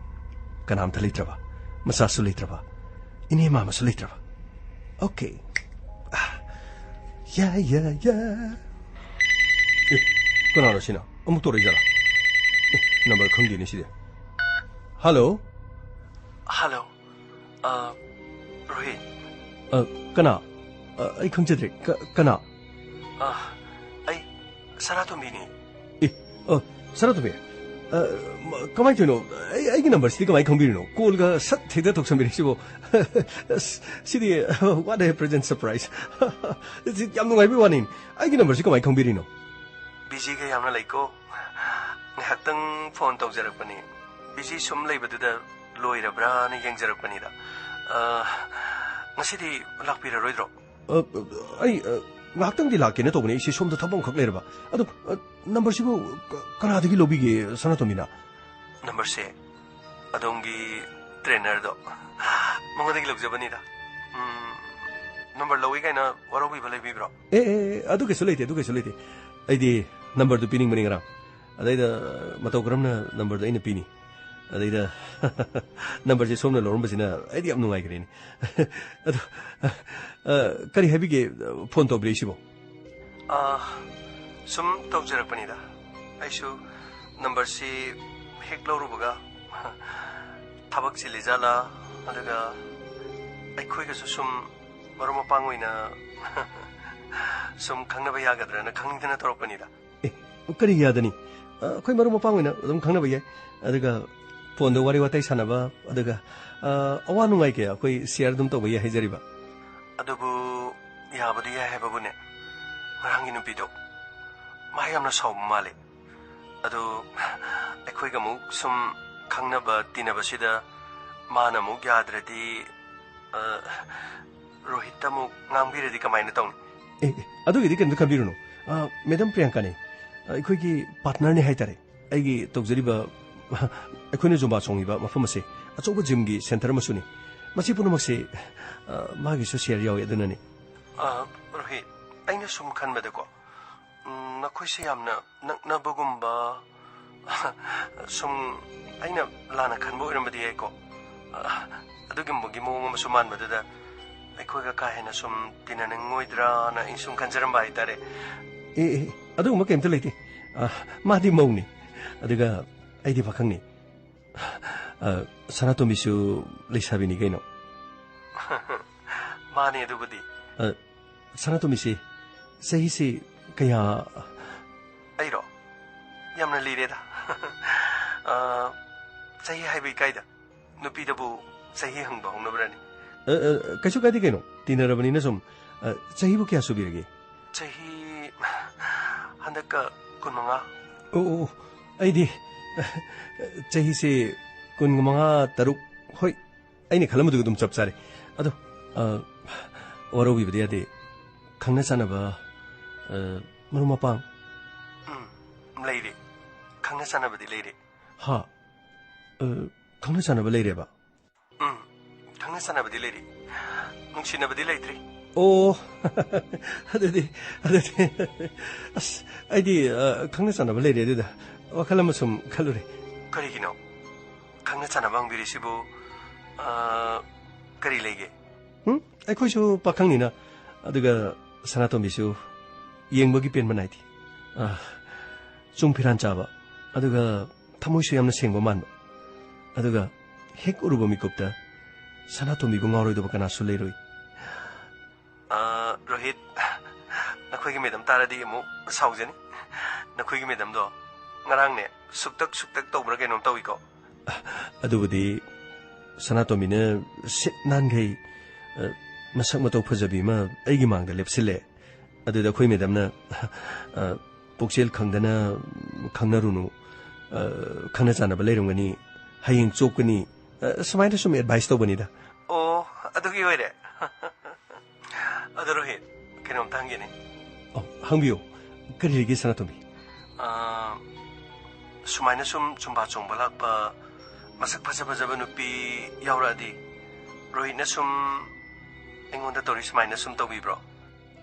ꯀꯅꯥꯝꯇ ꯂꯩꯇ꯭ꯔꯕ? ꯃꯆꯥꯁꯨ ꯂꯩꯇ꯭ꯔꯕ? ꯏꯅꯦ ꯃꯥꯃꯁꯨ ꯂꯩꯇ꯭ꯔꯕ? Okay. ꯌꯥ, ꯌꯥ, ꯌꯥ꯫ ꯑꯦ, ꯀꯅꯥꯅꯣ ꯁꯤꯅ? ꯑꯃꯨꯛ ꯇꯧꯔꯛꯏꯖꯥꯠꯂꯥ? ꯑꯦ, ꯅꯝꯕꯔ ꯈꯪꯗꯦꯅꯦ ꯁꯤꯗꯤ꯫ ꯍꯜꯂꯣ? ꯍꯜꯂꯣ꯫ ꯑ, ꯔꯣꯍꯤꯠ꯫ ꯑ, ꯀꯅꯥ? ꯑ, ꯑꯩ ꯈꯪꯖꯗ꯭ꯔꯦ꯫ ꯀ-, ꯀꯅꯥ? ꯑ, ꯑꯩ ꯁꯅꯥꯇꯣꯝꯕꯤꯅꯤ꯫ ꯑꯦ, ꯑ, ꯁꯅꯥꯇꯣꯝꯕꯤ? ꯑ, ꯃ-, ꯀꯃꯥꯏꯅ ꯇꯧꯔꯤꯅꯣ? ꯑꯩ, ꯑꯩꯒꯤ ꯅꯝꯕꯔꯁꯤꯗꯤ ꯀꯃꯥꯏꯅ ꯈꯪꯕꯤꯔꯤꯅꯣ? ꯀꯣꯜꯒ ꯁꯠ ꯍꯦꯛꯇ ꯇꯧꯁꯟꯕꯤꯔꯛꯏꯁꯤꯕꯣ꯫ ꯑꯁ, ꯁꯤꯗꯤ, what a pleasant surprise꯫ ꯁꯤ ꯌꯥꯝ ꯅꯨꯡꯉꯥꯏꯕꯩ ꯋꯥꯅꯤ꯫ ꯑꯩꯒꯤ ꯅꯝꯕꯔꯁꯤ ꯀꯃꯥꯏꯅ ꯈꯪꯕꯤꯔꯤꯅꯣ? ꯕꯤꯖꯤꯒ ꯌꯥꯝꯅ ꯂꯩꯀꯣ꯫ ꯉꯥꯏꯍꯥꯛꯇꯪ ꯐꯣꯟ ꯇꯧꯖꯔꯛꯄꯅꯤ꯫ ꯕꯤꯖꯤ ꯁꯨꯝ ꯂꯩꯕꯗꯨꯗ ꯂꯣꯏꯔꯕ꯭ꯔꯥꯅ ꯌꯦꯡꯖꯔꯛꯄꯅꯤꯗ꯫ ꯑ, ꯉꯁꯤꯗꯤ ꯂꯥꯛꯄꯤꯔꯔꯣꯏꯗ꯭ꯔꯣ? ꯑ, ꯑꯩ, ꯑ, ꯉꯥꯏꯍꯥꯛꯇꯪꯗꯤ ꯂꯥꯛꯀꯦꯅ ꯇꯧꯕꯅꯦ꯫ ꯑꯩꯁꯦ ꯁꯣꯝꯗ ꯊꯕꯛ ꯑꯃꯈꯛ ꯂꯩꯔꯕ꯫ ꯑꯗꯣ, ꯑ, ꯅꯝꯕꯔꯁꯤꯕꯨ ꯀ-, ꯀꯅꯥꯗꯒꯤ ꯂꯧꯕꯤꯒꯦ, ꯁꯅꯥꯇꯣꯝꯕꯤꯅ? ꯅꯝꯕꯔꯁꯦ ꯑꯗꯣꯝꯒꯤ ꯇ꯭ꯔꯦꯅꯔꯗꯣ ꯃꯉꯣꯟꯗꯒꯤ ꯂꯧꯖꯕꯅꯤꯗ꯫ ꯎꯝ, ꯅꯝꯕꯔ ꯂꯧꯏ ꯀꯥꯏꯅ ꯋꯥꯔꯧꯕꯤꯕ ꯂꯩꯕꯤꯕ꯭ꯔꯣ? ꯑꯦ, ꯑꯦ, ꯑꯦ, ꯑꯗꯨ ꯀꯩꯁꯨ ꯂꯩꯇꯦ, ꯑꯗꯨ ꯀꯩꯁꯨ ꯂꯩꯇꯦ꯫ ꯑꯩꯗꯤ ꯅꯝꯕꯔꯗꯨ ꯄꯤꯅꯤꯡꯕꯅꯤ ꯉꯔꯥꯡ꯫ ꯑꯗꯩꯗ ꯃꯇꯧ ꯀꯔꯝꯅ ꯅꯝꯕꯔꯗꯣ ꯑꯩꯅ ꯄꯤꯅꯤ? ꯑꯗꯩꯗ ꯅꯝꯕꯔꯁꯦ ꯁꯣꯝꯅ ꯂꯧꯔꯝꯕꯁꯤꯅ ꯑꯩꯗꯤ ꯌꯥꯝ ꯅꯨꯡꯉꯥꯏꯈ꯭ꯔꯦꯅꯦ꯫ ꯑꯗꯣ, ꯑ, ꯀꯔꯤ ꯍꯥꯏꯕꯤꯒꯦ, ꯐꯣꯟ ꯇꯧꯕꯤꯔꯛꯏꯁꯤꯕꯣ? ꯑ, ꯁꯨꯝ ꯇꯧꯖꯔꯛꯄꯅꯤꯗ꯫ ꯑꯩꯁꯨ ꯅꯝꯕꯔꯁꯤ ꯍꯦꯛ ꯂꯧꯔꯨꯕꯒ ꯊꯕꯛ ꯆꯤꯜꯂꯤꯖꯥꯠꯂꯥ, ꯑꯗꯨꯒ ꯑꯩꯈꯣꯏꯒꯁꯨ ꯁꯨꯝ ꯃꯔꯨꯞ ꯃꯄꯥꯡ ꯑꯣꯏꯅ ꯁꯨꯝ ꯈꯪꯅꯕ ꯌꯥꯒꯗ꯭ꯔꯅ ꯈꯪꯅꯤꯡꯗꯅ ꯇꯧꯔꯛꯄꯅꯤꯗ꯫ ꯑꯦ, ꯀꯔꯤ ꯌꯥꯗꯅꯤ? ꯑ, ꯑꯩꯈꯣꯏ ꯃꯔꯨꯞ ꯃꯄꯥꯡ ꯑꯣꯏꯅ ꯑꯗꯨꯝ ꯈꯪꯅꯕ ꯌꯥꯏ꯫ ꯑꯗꯨꯒ ꯐꯣꯟꯗ ꯋꯥꯔꯤ ꯋꯥꯇꯥꯏ ꯁꯥꯟꯅꯕ, ꯑꯗꯨꯒ, ꯑ, ꯑꯋꯥ ꯅꯨꯡꯉꯥꯏ ꯀꯌꯥ ꯑꯩꯈꯣꯏ ꯁꯤꯌꯔ ꯑꯗꯨꯝ ꯇꯧꯕ ꯌꯥꯏ ꯍꯥꯏꯖꯔꯤꯕ꯫ ꯑꯗꯨꯕꯨ ꯌꯥꯕꯨꯗꯤ ꯌꯥꯏ ꯍꯥꯏꯕꯕꯨꯅꯦ, ꯉꯔꯥꯡꯒꯤ ꯅꯨꯄꯤꯗꯣ ꯃꯥ ꯌꯥꯝꯅ ꯁꯥꯎꯕ ꯃꯥꯜꯂꯦ꯫ ꯑꯗꯨ ꯑꯩꯈꯣꯏꯒ ꯑꯃꯨꯛ ꯁꯨꯝ ꯈꯪꯅꯕ ꯇꯤꯟꯅꯕꯁꯤꯗ ꯃꯥꯅ ꯑꯃꯨꯛ ꯌꯥꯗ꯭ꯔꯗꯤ, ꯑ, ꯔꯣꯍꯤꯠꯇ ꯑꯃꯨꯛ ꯉꯥꯡꯕꯤꯔꯗꯤ ꯀꯃꯥꯏꯅ ꯇꯧꯅꯤ? ꯑꯦ, ꯑꯦ, ꯑꯗꯨꯒꯤꯗꯤ ꯀꯔꯤꯝꯇ ꯈꯟꯕꯤꯔꯨꯅꯨ꯫ ꯑ, ꯃꯦꯗꯝ ꯄ꯭ꯔꯤꯌꯥꯡꯀꯥꯅꯦ, ꯑ, ꯑꯩꯈꯣꯏꯒꯤ ꯄꯥꯔꯠꯅꯔꯅꯦ ꯍꯥꯏꯇꯥꯔꯦ꯫ ꯑꯩꯒꯤ ꯇꯧꯖꯔꯤꯕ, ꯑꯩꯈꯣꯏꯅ ꯖꯨꯝꯕꯥ ꯆꯣꯡꯉꯤꯕ ꯃꯐꯝ ꯑꯁꯦ ꯑꯆꯧꯕ ꯖꯤꯝꯒꯤ ꯁꯦꯟꯇꯔ ꯑꯃꯁꯨꯅꯤ꯫ ꯃꯁꯤ ꯄꯨꯝꯅꯃꯛꯁꯦ, ꯑ, ꯃꯥꯒꯤꯁꯨ ꯁꯤꯌꯔ ꯌꯥꯎꯏ, ꯑꯗꯨꯅꯅꯤ꯫ ꯑ, ꯔꯣꯍꯤꯠ, ꯑꯩꯅ ꯁꯨꯝ ꯈꯟꯕꯗꯀꯣ, ꯎꯝ, ꯅꯈꯣꯏꯁꯦ ꯌꯥꯝꯅ ꯅꯛꯅꯕꯒꯨꯝꯕ, ꯁꯨꯝ ꯑꯩꯅ ꯂꯥꯟꯅ ꯈꯟꯕ ꯑꯣꯏꯔꯝꯕꯗꯤ ꯌꯥꯏꯀꯣ꯫ ꯑ, ꯑꯗꯨꯒꯨꯝꯕꯒꯤ ꯃꯑꯣꯡ ꯑꯃꯁꯨ ꯃꯥꯟꯕꯗꯨꯗ ꯑꯩꯈꯣꯏꯒ ꯀꯥ ꯍꯦꯟꯅ ꯁꯨꯝ ꯇꯤꯟꯅꯅꯤꯡꯉꯣꯏꯗ꯭ꯔꯥꯅ ꯑꯩ ꯁꯨꯝ ꯈꯟꯖꯔꯝꯕ ꯍꯥꯏꯇꯥꯔꯦ꯫ ꯑꯦ, ꯑꯦ, ꯑꯗꯨꯒꯨꯝꯕ ꯀꯩꯝꯇ ꯂꯩꯇꯦ꯫ ꯑ, ꯃꯥꯗꯤ ꯃꯧꯅꯤ, ꯑꯗꯨꯒ ꯑꯩꯗꯤ ꯄꯥꯈꯪꯅꯤ꯫ ꯑ, ꯁꯅꯥꯇꯣꯝꯕꯤꯁꯨ ꯂꯩꯁꯥꯕꯤꯅꯤ ꯀꯩꯅꯣ꯫ ꯃꯥꯅꯦ ꯑꯗꯨꯕꯨꯗꯤ꯫ ꯑ, ꯁꯅꯥꯇꯣꯝꯕꯤꯁꯤ ꯆꯍꯤꯁꯤ ꯀꯌꯥ? ꯑꯩꯔꯣ? ꯌꯥꯝꯅ ꯂꯤꯔꯦꯗ꯫ ꯑ, ꯆꯍꯤ ꯍꯥꯏꯕ ꯏꯀꯥꯏꯗ꯫ ꯅꯨꯄꯤꯗꯕꯨ ꯆꯍꯤ ꯍꯪꯕ ꯍꯧꯅꯕ꯭ꯔꯅꯤ? ꯑ, ꯑ, ꯀꯩꯁꯨ ꯀꯥꯏꯗꯦ ꯀꯩꯅꯣ, ꯇꯤꯟꯅꯔꯕꯅꯤꯅ ꯁꯨꯝ꯫ ꯑ, ꯆꯍꯤꯕꯨ ꯀꯌꯥ ꯁꯨꯕꯤꯔꯒꯦ? ꯆꯍꯤ ꯍꯟꯗꯛꯀ ꯀꯨꯟꯃꯉꯥ꯫ ꯑꯣ, ꯑꯣ, ꯑꯣ, ꯑꯩꯗꯤ, ꯑ, ꯆꯍꯤꯁꯦ ꯀꯨꯟꯃꯉꯥ, ꯇꯔꯨꯛ, ꯍꯣꯏ, ꯑꯩꯅ ꯈꯜꯂꯝꯕꯗꯨꯒ ꯑꯗꯨꯝ ꯆꯞ ꯆꯥꯔꯦ꯫ ꯑꯗꯣ, ꯑ, ꯋꯥꯔꯧꯕꯤꯕꯗꯤ ꯌꯥꯗꯦ꯫ ꯈꯪꯅ ꯆꯥꯟꯅꯕ, ꯑ, ꯃꯔꯨꯞ ꯃꯄꯥꯡ? ꯎꯝ, ꯂꯩꯔꯦ꯫ ꯈꯪꯅ ꯆꯥꯟꯅꯕꯗꯤ ꯂꯩꯔꯦ꯫ ꯍꯥ? ꯑ, ꯈꯪꯅ ꯆꯥꯟꯅꯕ ꯂꯩꯔꯦꯕ? ꯎꯝ, ꯈꯪꯅ ꯆꯥꯟꯅꯕꯗꯤ ꯂꯩꯔꯦ꯫ ꯅꯨꯡꯁꯤꯅꯕꯗꯤ ꯂꯩꯇ꯭ꯔꯤ꯫ ꯑꯣ, ꯑꯗꯨꯗꯤ, ꯑꯗꯨꯗꯤ, ꯑꯁ, ꯑꯩꯗꯤ, ꯑ, ꯈꯪꯅ ꯆꯥꯟꯅꯕ ꯂꯩꯔꯦ ꯑꯗꯨꯗ ꯋꯥꯈꯜ ꯑꯃ ꯁꯨꯝ ꯈꯜꯂꯨꯔꯦ꯫ ꯀꯔꯤꯒꯤꯅꯣ? ꯈꯪꯅ ꯆꯥꯟꯅꯕ ꯍꯪꯕꯤꯔꯤꯁꯤꯕꯨ, ꯑ, ꯀꯔꯤ ꯂꯩꯒꯦ? ꯎꯝ? ꯑꯩꯈꯣꯏꯁꯨ ꯄꯥꯈꯪꯅꯤꯅ, ꯑꯗꯨꯒ ꯁꯅꯥꯇꯣꯝꯕꯤꯁꯨ ꯌꯦꯡꯕꯒꯤ ꯄꯦꯟꯕ ꯅꯥꯏꯗꯦ꯫ ꯑ, ꯆꯨꯡ ꯐꯤꯔꯥꯟ ꯆꯥꯕ, ꯑꯗꯨꯒ ꯊꯃꯣꯏꯁꯨ ꯌꯥꯝꯅ ꯁꯦꯡꯕ ꯃꯥꯟꯕ, ꯑꯗꯨꯒ ꯍꯦꯛ ꯎꯔꯨꯕ ꯃꯤꯀꯨꯞꯇ ꯁꯅꯥꯇꯣꯝꯕꯤꯕꯨ ꯉꯥꯎꯔꯣꯏꯗꯕ ꯀꯅꯥꯁꯨ ꯂꯩꯔꯣꯏ꯫ ꯑ, ꯔꯣꯍꯤꯠ, ꯅꯈꯣꯏꯒꯤ ꯃꯦꯗꯝ ꯇꯥꯔꯗꯤ ꯑꯃꯨꯛ ꯁꯥꯎꯖꯅꯤ꯫ ꯅꯈꯣꯏꯒꯤ ꯃꯦꯗꯝꯗꯣ ꯉꯔꯥꯡꯅꯦ ꯁꯨꯛꯇꯛ ꯁꯨꯛꯇꯛ ꯇꯧꯕ꯭ꯔꯥ ꯀꯩꯅꯣꯝ ꯇꯧꯏꯀꯣ꯫ ꯑꯗꯨꯕꯨꯗꯤ ꯁꯅꯥꯇꯣꯝꯕꯤꯅ ꯁꯤꯠ ꯅꯥꯟꯈꯩ, ꯑ, ꯃꯁꯛ ꯃꯇꯧ ꯐꯖꯕꯤ ꯑꯃ ꯑꯩꯒꯤ ꯃꯥꯡꯗ ꯂꯦꯞꯁꯤꯜꯂꯦ꯫ ꯑꯗꯨꯗ ꯑꯩꯈꯣꯏ ꯃꯦꯗꯝꯅ, ꯑ, "ꯄꯨꯛꯆꯦꯜ ꯈꯪꯗꯅ ꯈꯪꯅꯔꯨꯅꯨ, ꯑ, ꯈꯪꯅ ꯆꯥꯟꯅꯕ ꯂꯩꯔꯝꯒꯅꯤ, ꯍꯌꯦꯡ ꯆꯣꯞꯀꯅꯤ", ꯑ, ꯁꯨꯃꯥꯏꯅ ꯁꯨꯝ ꯑꯦꯗꯚꯥꯏꯁ ꯇꯧꯕꯅꯤꯗ꯫ ꯑꯣ, ꯑꯗꯨꯒꯤ ꯑꯣꯏꯔꯦ꯫ ꯑꯗꯣ ꯔꯣꯍꯤꯠ, ꯀꯩꯅꯣꯝꯇ ꯍꯪꯒꯦꯅꯦ꯫ ꯑꯣ, ꯍꯪꯕꯤꯌꯨ꯫ ꯀꯔꯤ ꯂꯩꯒꯦ ꯁꯅꯥꯇꯣꯝꯕꯤ? ꯑ, ꯁꯨꯃꯥꯏꯅ ꯁꯨꯝ ꯆꯨꯝꯕꯥ ꯆꯣꯡꯕ ꯂꯥꯛꯄ ꯃꯁꯛ ꯐꯖ ꯐꯖꯕ ꯅꯨꯄꯤ ꯌꯥꯎꯔꯛꯑꯗꯤ ꯔꯣꯍꯤꯠꯅ ꯁꯨꯝ ꯑꯩꯉꯣꯟꯗ ꯇꯧꯔꯤ ꯁꯨꯃꯥꯏꯅ ꯁꯨꯝ ꯇꯧꯕꯤꯕ꯭ꯔꯣ?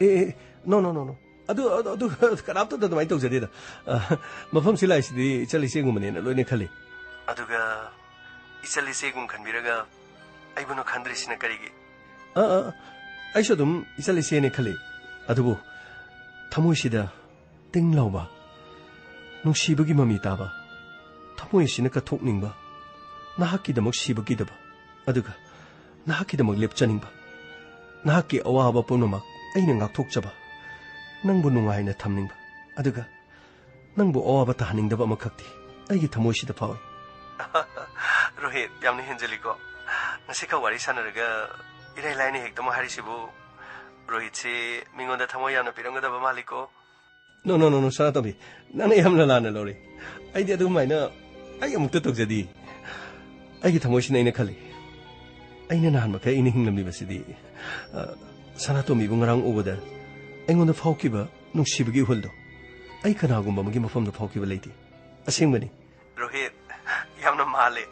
ꯑꯦ, ꯑꯦ, no, no, no, no. ꯑꯗꯨ, ꯑꯗꯨ, ꯑꯗꯨ ꯀꯅꯥꯝꯇꯗ ꯑꯗꯨꯃꯥꯏꯅ ꯇꯧꯖꯗꯦꯗ꯫ ꯑ, ꯃꯐꯝꯁꯤ ꯂꯥꯛꯏꯁꯤꯗꯤ ꯏꯆꯜ ꯏꯆꯦꯒꯨꯝꯕꯅꯦꯅ ꯂꯣꯏꯅ ꯈꯜꯂꯤ꯫ ꯑꯗꯨꯒ ꯏꯆꯜ ꯏꯆꯦꯒꯨꯝ ꯈꯟꯕꯤꯔꯒ ꯑꯩꯕꯨꯅ ꯈꯟꯗ꯭ꯔꯤꯁꯤꯅ ꯀꯔꯤꯒꯤ? ꯑ, ꯑ, ꯑꯩꯁꯨ ꯑꯗꯨꯝ ꯏꯆꯜ ꯏꯆꯦꯅꯦ ꯈꯜꯂꯤ꯫ ꯑꯗꯨꯕꯨ ꯊꯃꯣꯏꯁꯤꯗ ꯇꯤꯡ ꯂꯥꯎꯕ, ꯅꯨꯡꯁꯤꯕꯒꯤ ꯃꯃꯤ ꯇꯥꯕ, ꯊꯃꯣꯏ ꯑꯁꯤꯅ ꯀꯠꯊꯣꯛꯅꯤꯡꯕ, ꯅꯍꯥꯛꯀꯤꯗꯃꯛ ꯁꯤꯕ ꯀꯤꯗꯕ, ꯑꯗꯨꯒ ꯅꯍꯥꯛꯀꯤꯗꯃꯛ ꯂꯦꯞꯆꯅꯤꯡꯕ, ꯅꯍꯥꯛꯀꯤ ꯑꯋꯥꯕ ꯄꯨꯝꯅꯃꯛ ꯑꯩꯅ ꯉꯥꯛꯊꯣꯛꯆꯕ, ꯅꯪꯕꯨ ꯅꯨꯡꯉꯥꯏꯅ ꯊꯝꯅꯤꯡꯕ, ꯑꯗꯨꯒ ꯅꯪꯕꯨ ꯑꯋꯥꯕ ꯇꯥꯍꯟꯅꯤꯡꯗꯕ ꯑꯃꯈꯛꯇꯤ ꯑꯩꯒꯤ ꯊꯃꯣꯏꯁꯤꯗ ꯐꯥꯎꯏ꯫ ꯔꯣꯍꯤꯠ, ꯌꯥꯝꯅ ꯍꯦꯟꯖꯜꯂꯤꯀꯣ꯫ ꯉꯁꯤꯈꯛ ꯋꯥꯔꯤ ꯁꯥꯟꯅꯔꯒ ꯏꯔꯥꯏ ꯂꯥꯏꯅ ꯍꯦꯛꯇꯃꯛ ꯍꯥꯏꯔꯤꯁꯤꯕꯨ꯫ ꯔꯣꯍꯤꯠꯁꯤ ꯃꯤꯉꯣꯟꯗ ꯊꯃꯣꯏ ꯌꯥꯝꯅ ꯄꯤꯔꯝꯒꯗꯕ ꯃꯥꯜꯂꯤꯀꯣ꯫ ꯅꯣ, ꯅꯣ, ꯅꯣ, ꯅꯣ, ꯁꯅꯥꯇꯣꯝꯕꯤ, ꯅꯪꯅ ꯌꯥꯝꯅ ꯂꯥꯟꯅ ꯂꯧꯔꯦ꯫ ꯑꯩꯗꯤ ꯑꯗꯨꯃꯥꯏꯅ ꯑꯩ ꯑꯃꯨꯛꯇ ꯇꯧꯖꯗꯦ꯫ ꯑꯩꯒꯤ ꯊꯃꯣꯏꯁꯤꯅ ꯑꯩꯅ ꯈꯜꯂꯤ, ꯑꯩꯅ ꯅꯍꯥꯟ ꯃꯈꯩ ꯑꯩꯅ ꯍꯤꯡꯂꯝꯂꯤꯕꯁꯤꯗꯤ, ꯑ, ꯁꯅꯥꯇꯣꯝꯕꯤꯕꯨ ꯉꯔꯥꯡ ꯎꯕꯗ ꯑꯩꯉꯣꯟꯗ ꯐꯥꯎꯈꯤꯕ ꯅꯨꯡꯁꯤꯕꯒꯤ ꯏꯍꯨꯜꯗꯣ ꯑꯩ ꯀꯅꯥꯒꯨꯝꯕ ꯑꯃꯒꯤ ꯃꯐꯝꯗ ꯐꯥꯎꯈꯤꯕ ꯂꯩꯇꯦ꯫ ꯑꯁꯦꯡꯕꯅꯤ꯫ ꯔꯣꯍꯤꯠ, ꯌꯥꯝꯅ ꯃꯥꯜꯂꯦ꯫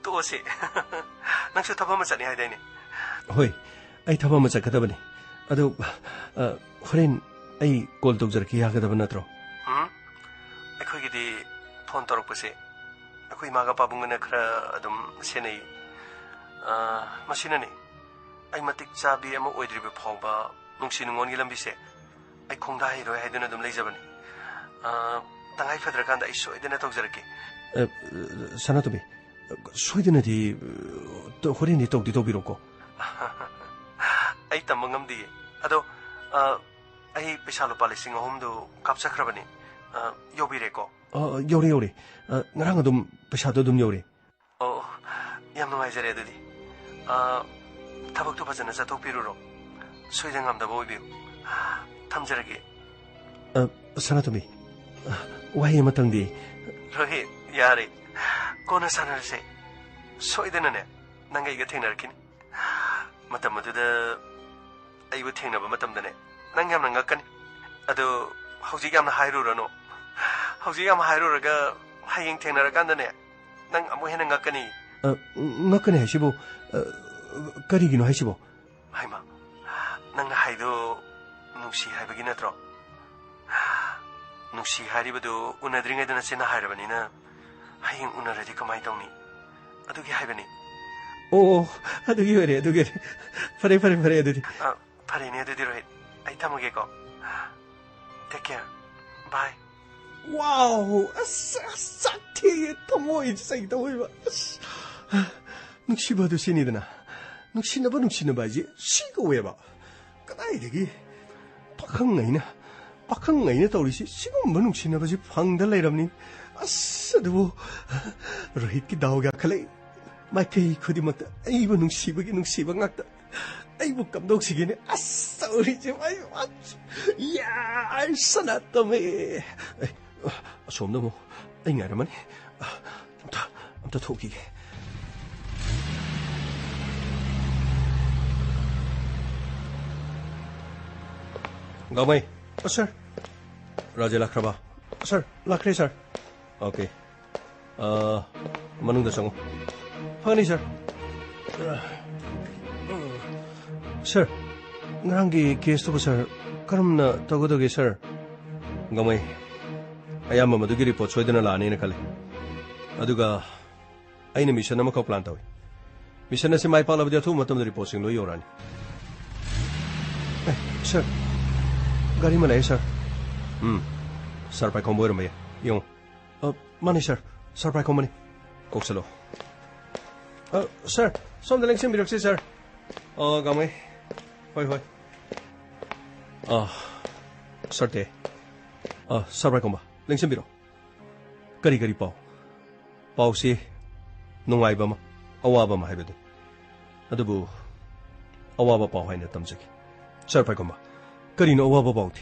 ꯇꯣꯛꯑꯁꯦ꯫ ꯅꯪꯁꯨ ꯊꯕꯛ ꯑꯃ ꯆꯠꯅꯤ ꯍꯥꯏꯗꯥꯏꯅꯦ? ꯍꯣꯏ, ꯑꯩ ꯊꯕꯛ ꯑꯃ ꯆꯠꯀꯗꯕꯅꯤ꯫ ꯑꯗꯨ, ꯑ, ꯍꯣꯔꯦꯟ ꯑꯩ ꯀꯣꯜ ꯇꯧꯖꯔꯛꯀꯦ, ꯌꯥꯒꯗꯕ ꯅꯠꯇ꯭ꯔꯣ? ꯎꯝ? ꯑꯩꯈꯣꯏꯒꯤꯗꯤ ꯐꯣꯟ ꯇꯧꯔꯛꯄꯁꯦ ꯑꯩꯈꯣꯏ ꯏꯃꯥꯒ ꯄꯥꯕꯨꯡꯒꯅ ꯈꯔ ꯑꯗꯨꯝ ꯁꯦꯟꯅꯩ꯫ ꯑ, ꯃꯁꯤꯅꯅꯤ, ꯑꯩ ꯃꯇꯤꯛ ꯆꯥꯕꯤ ꯑꯃ ꯑꯣꯏꯗ꯭ꯔꯤꯕ ꯐꯥꯎꯕ ꯅꯨꯡꯁꯤ ꯅꯨꯡꯉꯣꯟꯒꯤ ꯂꯝꯕꯤꯁꯦ ꯑꯩ ꯈꯣꯡꯗꯥ ꯍꯩꯔꯣꯏ ꯍꯥꯏꯗꯨꯅ ꯑꯗꯨꯝ ꯂꯩꯖꯕꯅꯤ꯫ ꯑ, ꯇꯉꯥꯏ ꯐꯗ꯭ꯔꯀꯥꯟꯗ ꯑꯩ ꯁꯣꯏꯗꯅ ꯇꯧꯖꯔꯛꯀꯦ꯫ ꯑ, ꯁꯅꯥꯇꯣꯝꯕꯤ, ꯁꯣꯏꯗꯅꯗꯤ, ꯑ, ꯍꯣꯔꯦꯟꯗꯤ ꯇꯧꯗꯤ ꯇꯧꯕꯤꯔꯣꯀꯣ꯫ ꯑꯩ ꯇꯝꯕ ꯉꯝꯗꯤꯌꯦ꯫ ꯑꯗꯣ, ꯑ, ꯑꯩ ꯄꯩꯁꯥ ꯂꯨꯄꯥ ꯂꯤꯁꯤꯡ ꯑꯍꯨꯝꯗꯨ ꯀꯥꯞꯆꯈ꯭ꯔꯕꯅꯤ꯫ ꯑ, ꯌꯧꯕꯤꯔꯦꯀꯣ? ꯑ, ꯌꯧꯔꯦ, ꯌꯧꯔꯦ꯫ ꯑ, ꯉꯔꯥꯡ ꯑꯗꯨꯝ ꯄꯩꯁꯥꯗꯣ ꯑꯗꯨꯝ ꯌꯧꯔꯦ꯫ ꯑꯣ, ꯌꯥꯝ ꯅꯨꯡꯉꯥꯏꯖꯔꯦ ꯑꯗꯨꯗꯤ꯫ ꯑ, ꯊꯕꯛꯇꯨ ꯐꯖꯅ ꯆꯠꯊꯣꯛꯄꯤꯔꯨꯔꯣ꯫ ꯁꯣꯏꯗ ꯉꯥꯝꯗꯕ ꯑꯣꯏꯕꯤꯌꯨ꯫ ꯊꯝꯖꯔꯒꯦ꯫ ꯑ, ꯁꯅꯥꯇꯣꯝꯕꯤ, ꯑ, ꯋꯥꯍꯩ ꯑꯃꯇꯪꯗꯤ꯫ ꯔꯣꯍꯤꯠ, ꯌꯥꯔꯦ꯫ ꯀꯣꯟꯅ ꯁꯥꯟꯅꯔꯁꯦ꯫ ꯁꯣꯏꯗꯅꯅꯦ, ꯅꯪꯒ ꯑꯩꯒ ꯊꯦꯡꯅꯔꯛꯈꯤꯅꯤ꯫ ꯃꯇꯝ ꯑꯗꯨꯗ ꯑꯩꯕꯨ ꯊꯦꯡꯅꯕ ꯃꯇꯝꯗꯅꯦ, ꯅꯪ ꯌꯥꯝꯅ ꯉꯛꯀꯅꯤ꯫ ꯑꯗꯣ ꯍꯧꯖꯤꯛ ꯌꯥꯝꯅ ꯍꯥꯏꯔꯨꯔꯅꯨ꯫ ꯍꯧꯖꯤꯛ ꯌꯥꯝ ꯍꯥꯏꯔꯨꯔꯒ ꯍꯌꯦꯡ ꯊꯦꯡꯅꯔꯀꯥꯟꯗꯅꯦ, ꯅꯪ ꯑꯃꯨꯛ ꯍꯦꯟꯅ ꯉꯛꯀꯅꯤ꯫ ꯑ, ꯉꯛꯀꯅꯤ ꯍꯥꯏꯁꯤꯕꯨ, ꯑ, ꯀꯔꯤꯒꯤꯅꯣ ꯍꯥꯏꯁꯤꯕꯣ? ꯍꯩꯃꯥ, ꯅꯪꯅ ꯍꯥꯏꯗꯣ ꯅꯨꯡꯁꯤ ꯍꯥꯏꯕꯒꯤ ꯅꯠꯇ꯭ꯔꯣ? ꯅꯨꯡꯁꯤ ꯍꯥꯏꯔꯤꯕꯗꯨ ꯎꯅꯗ꯭ꯔꯤꯉꯩꯗ ꯅꯆꯤꯟꯅ ꯍꯥꯏꯔꯕꯅꯤꯅ, ꯍꯌꯦꯡ ꯎꯅꯔꯗꯤ ꯀꯃꯥꯏ ꯇꯧꯅꯤ? ꯑꯗꯨꯒꯤ ꯍꯥꯏꯕꯅꯤ꯫ ꯑꯣ, ꯑꯗꯨꯒꯤ ꯑꯣꯏꯔꯦ, ꯑꯗꯨꯒꯤ ꯑꯣꯏꯔꯦ꯫ ꯐꯔꯦ, ꯐꯔꯦ, ꯐꯔꯦ ꯑꯗꯨꯗꯤ꯫ ꯑ, ꯐꯔꯦꯅꯦ ꯑꯗꯨꯗꯤ, ꯔꯣꯍꯤꯠ꯫ ꯑꯩ ꯊꯝꯃꯒꯦꯀꯣ꯫ Take care. Bye. Wow! ꯑꯁ, ꯑꯁ, ꯆꯥꯛ ꯊꯦꯡꯉꯦ꯫ ꯊꯃꯣꯏ ꯆꯩꯗꯧꯔꯤꯕ꯫ ꯑꯁ, ꯅꯨꯡꯁꯤꯕ ꯑꯗꯨ ꯁꯤꯅꯤꯗꯅ꯫ ꯅꯨꯡꯁꯤꯅꯕ, ꯅꯨꯡꯁꯤꯅꯕ ꯍꯥꯏꯁꯦ ꯁꯤ ꯀꯧꯋꯦꯕ꯫ ꯀꯗꯥꯏꯗꯒꯤ ꯄꯥꯈꯪ ꯑꯩꯅ, ꯄꯥꯈꯪ ꯑꯩꯅ ꯇꯧꯔꯤꯁꯤ ꯁꯤꯒꯨꯝꯕ ꯅꯨꯡꯁꯤꯅꯕꯁꯤ ꯐꯪꯗ ꯂꯩꯔꯕꯅꯤ꯫ ꯑꯁ, ꯑꯗꯨꯕꯨ ꯔꯣꯍꯤꯠꯀꯤ ꯗꯥꯎ ꯌꯥꯈꯠꯂꯛꯏ꯫ ꯃꯥꯏꯀꯩ ꯈꯨꯗꯤꯡꯃꯛꯇ ꯑꯩꯕꯨ ꯅꯨꯡꯁꯤꯕꯒꯤ ꯅꯨꯡꯁꯤꯕ ꯉꯥꯛꯇ꯫ ꯑꯩꯕꯨ ꯀꯝꯗꯧꯁꯤꯒꯦꯅꯦ? ꯑꯁ, ꯇꯧꯔꯤꯁꯦ, ꯑꯩ, ꯑꯁ, ꯌꯥ, ꯑꯩ ꯁꯅꯥ ꯇꯝꯃꯦ꯫ ꯑꯩ, ꯑꯁꯣꯝꯗ ꯑꯃꯨꯛ ꯑꯩ ꯉꯥꯏꯔꯝꯃꯅꯤ꯫ ꯑꯝꯇ, ꯑꯝꯇ ꯊꯣꯛꯈꯤꯒꯦ꯫ ꯒꯥꯃꯩ꯫ ꯑ, sir꯫ ꯔꯥꯖꯦ ꯂꯥꯛꯈ꯭ꯔꯕ? Sir, ꯂꯥꯛꯈ꯭ꯔꯦ, sir꯫ Okay꯫ ꯑ, ꯃꯅꯨꯡꯗ ꯆꯪꯉꯨ꯫ ꯐꯒꯅꯤ, sir꯫ Sir, ꯉꯔꯥꯡꯒꯤ case ꯇꯨꯕꯨ, sir, ꯀꯔꯝꯅ ꯇꯧꯒꯗꯒꯦ, sir? ꯒꯥꯃꯩ, ꯑꯌꯥꯝꯕ ꯃꯗꯨꯒꯤ report ꯁꯣꯏꯗꯅ ꯂꯥꯛꯑꯅꯤꯅ ꯈꯜꯂꯤ꯫ ꯑꯗꯨꯒ ꯑꯩꯅ mission ꯑꯃꯈꯛ plan ꯇꯧꯏ꯫ Mission ꯑꯁꯤ ꯃꯥꯏ ꯄꯥꯛꯂꯕꯗꯤ ꯑꯊꯨꯕ ꯃꯇꯝꯗ reportꯁꯤꯡ ꯂꯣꯏ ꯌꯧꯔꯛꯑꯅꯤ꯫ ꯑꯦ, sir, ꯒꯥꯔꯤ ꯑꯃ ꯂꯥꯛꯑꯦ, sir꯫ ꯎꯝ, sir ꯄꯥꯏꯈꯣꯝꯕ ꯑꯣꯏꯔꯝꯕ ꯌꯥꯏ꯫ ꯌꯦꯡꯉꯨ꯫ ꯑ, ꯃꯥꯅꯤ, sir꯫ Sir ꯄꯥꯏꯈꯣꯝꯕꯅꯤ꯫ ꯀꯧꯁꯜꯂꯣ꯫ ꯑ, sir, ꯁꯣꯝꯗ ꯂꯦꯡꯁꯤꯟꯕꯤꯔꯛꯁꯤ, sir꯫ ꯑ, ꯒꯥꯃꯩ꯫ ꯍꯣꯏ, ꯍꯣꯏ꯫ ꯑ, sir ꯇꯦ꯫ ꯑ, sir ꯄꯥꯏꯈꯣꯝꯕ, ꯂꯦꯡꯁꯤꯟꯕꯤꯔꯣ꯫ ꯀꯔꯤ ꯀꯔꯤ ꯄꯥꯎ? ꯄꯥꯎꯁꯤ ꯅꯨꯡꯉꯥꯏꯕ ꯑꯃ, ꯑꯋꯥꯕ ꯑꯃ ꯍꯥꯏꯕꯗꯨ꯫ ꯑꯗꯨꯕꯨ ꯑꯋꯥꯕ ꯄꯥꯎ ꯍꯥꯏꯅ ꯇꯝꯖꯒꯦ꯫ Sir ꯄꯥꯏꯈꯣꯝꯕ, ꯀꯔꯤꯅꯣ ꯑꯋꯥꯕ ꯄꯥꯎꯗꯤ?